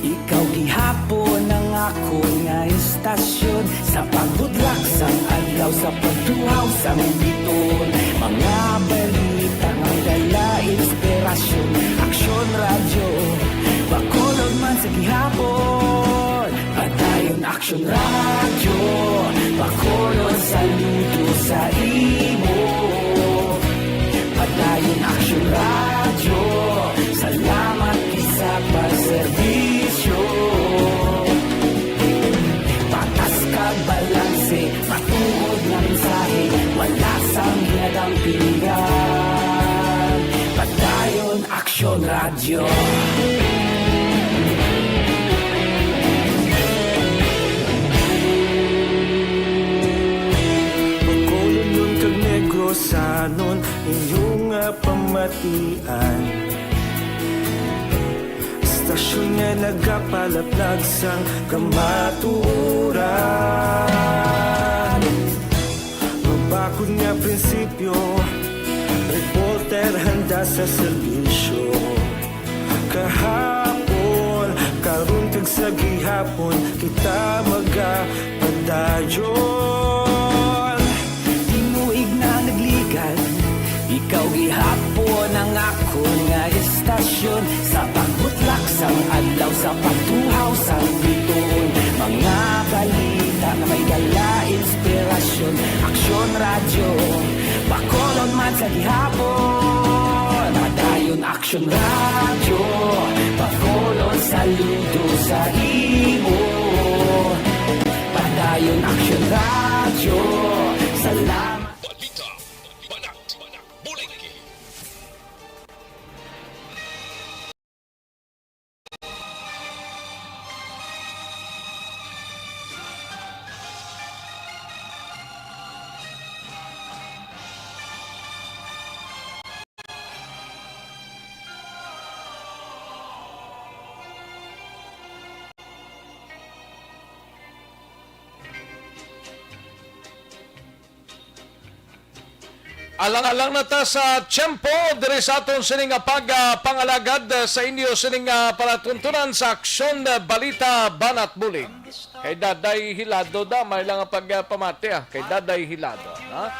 ikaw gihapon ang akon nga istasyon. Sa pagbutlak sang adlaw, sa pagtuhaw sang bituon, mga balita nga may dala inspirasyon. Aksyon Radyo, Bacolod man sa gihapon. Padayon Aksyon Radyo, Bacolod saludo sa imo. Padayon Aksyon Radyo, salamat gid sa pagserbisyo. Patas kag balanse, matuod nga mensahe, wala sang Ang pinggan, Padayon Aksyon Radyo. Bacolodnon kag Negrosanon, inyo nga pamatian. Estasyon nga nagapalaplag sang kamatuoran. Mabakod nga prinsipyo, reporter handa sa serbisyo. Kahapon, karon kag sa gihapon, kita magapadayon. Tinuig na nagligad, ikaw gihapon ang akon nga estasyon. Sa pagbutlak sang adlaw, sa pagtuhaw sang bituon, mga balita nga may dala inspirasyon. Aksyon Radyo, Bacolod man sa gihapon. Padayon Aksyon Radyo, Bacolod, saludo sa imo. Padayon Aksyon Radyo, salamat. Balita, banat, bulig. Alang-alang na ta sa tiyempo diri sa aton sini nga pag, ah, pangalagad, ah, sa inyo sini nga palatuntunan sa Aksyon, ah, Balita, Banat, Bulig. Kay Daday Hilado da, may lang ang pag, ah, pamati, ah. Kay Daday Hilado, ha?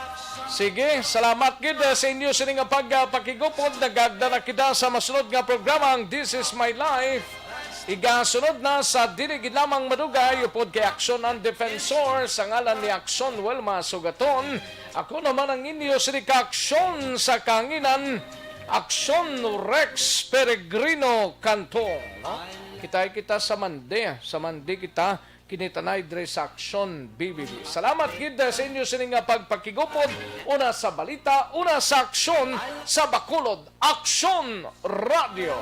Sige, salamat gid, ah, sa inyo sini nga pag, ah, pakigupod. Nagagda na kita sa masunod nga programa, ang This Is My Life. Igasunod na sa dili gid lamang madugay upod kay Aksyon ang Defensor sa ngalan ni Aksyon Wilma Sugaton. Ako naman ang inyo sini ka Aksyon sa kahanginan, Aksyon Rex Peregrino Cantong. No? Kitay kita sa Mande, sa Mande kita kinitanay dre sa Aksyon B B B. Salamat gid sa inyo sini nga pagpakigupod una sa balita, una sa aksyon sa Bacolod. Aksyon Radyo.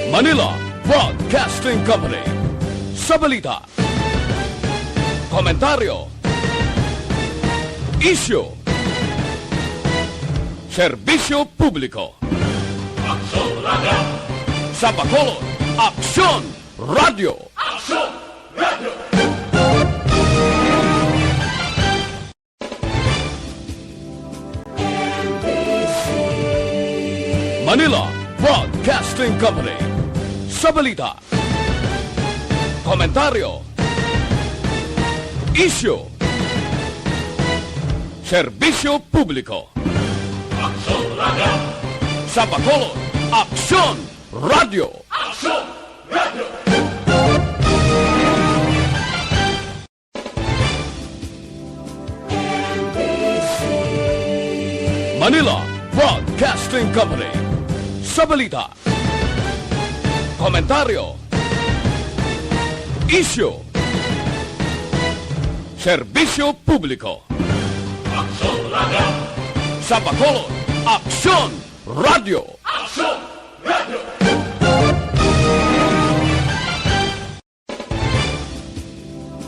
Manila Broadcasting Company. Sa balita, komentaryo, isyu, serbisyo publiko. Aksyon Radyo. Sa Bacolod, Aksyon Radyo. Aksyon Radyo. Manila Broadcasting Company. Sa balita, komentaryo, isyu, serbisyo publiko. Aksyon Radyo. Sa Bacolod, Aksyon Radyo. Aksyon Radyo. Manila Broadcasting Company. Sa balita, komentaryo, isyu, serbisyo publiko. Aksyon Radyo. Sa Bacolod, Aksyon Radyo. Aksyon Radyo.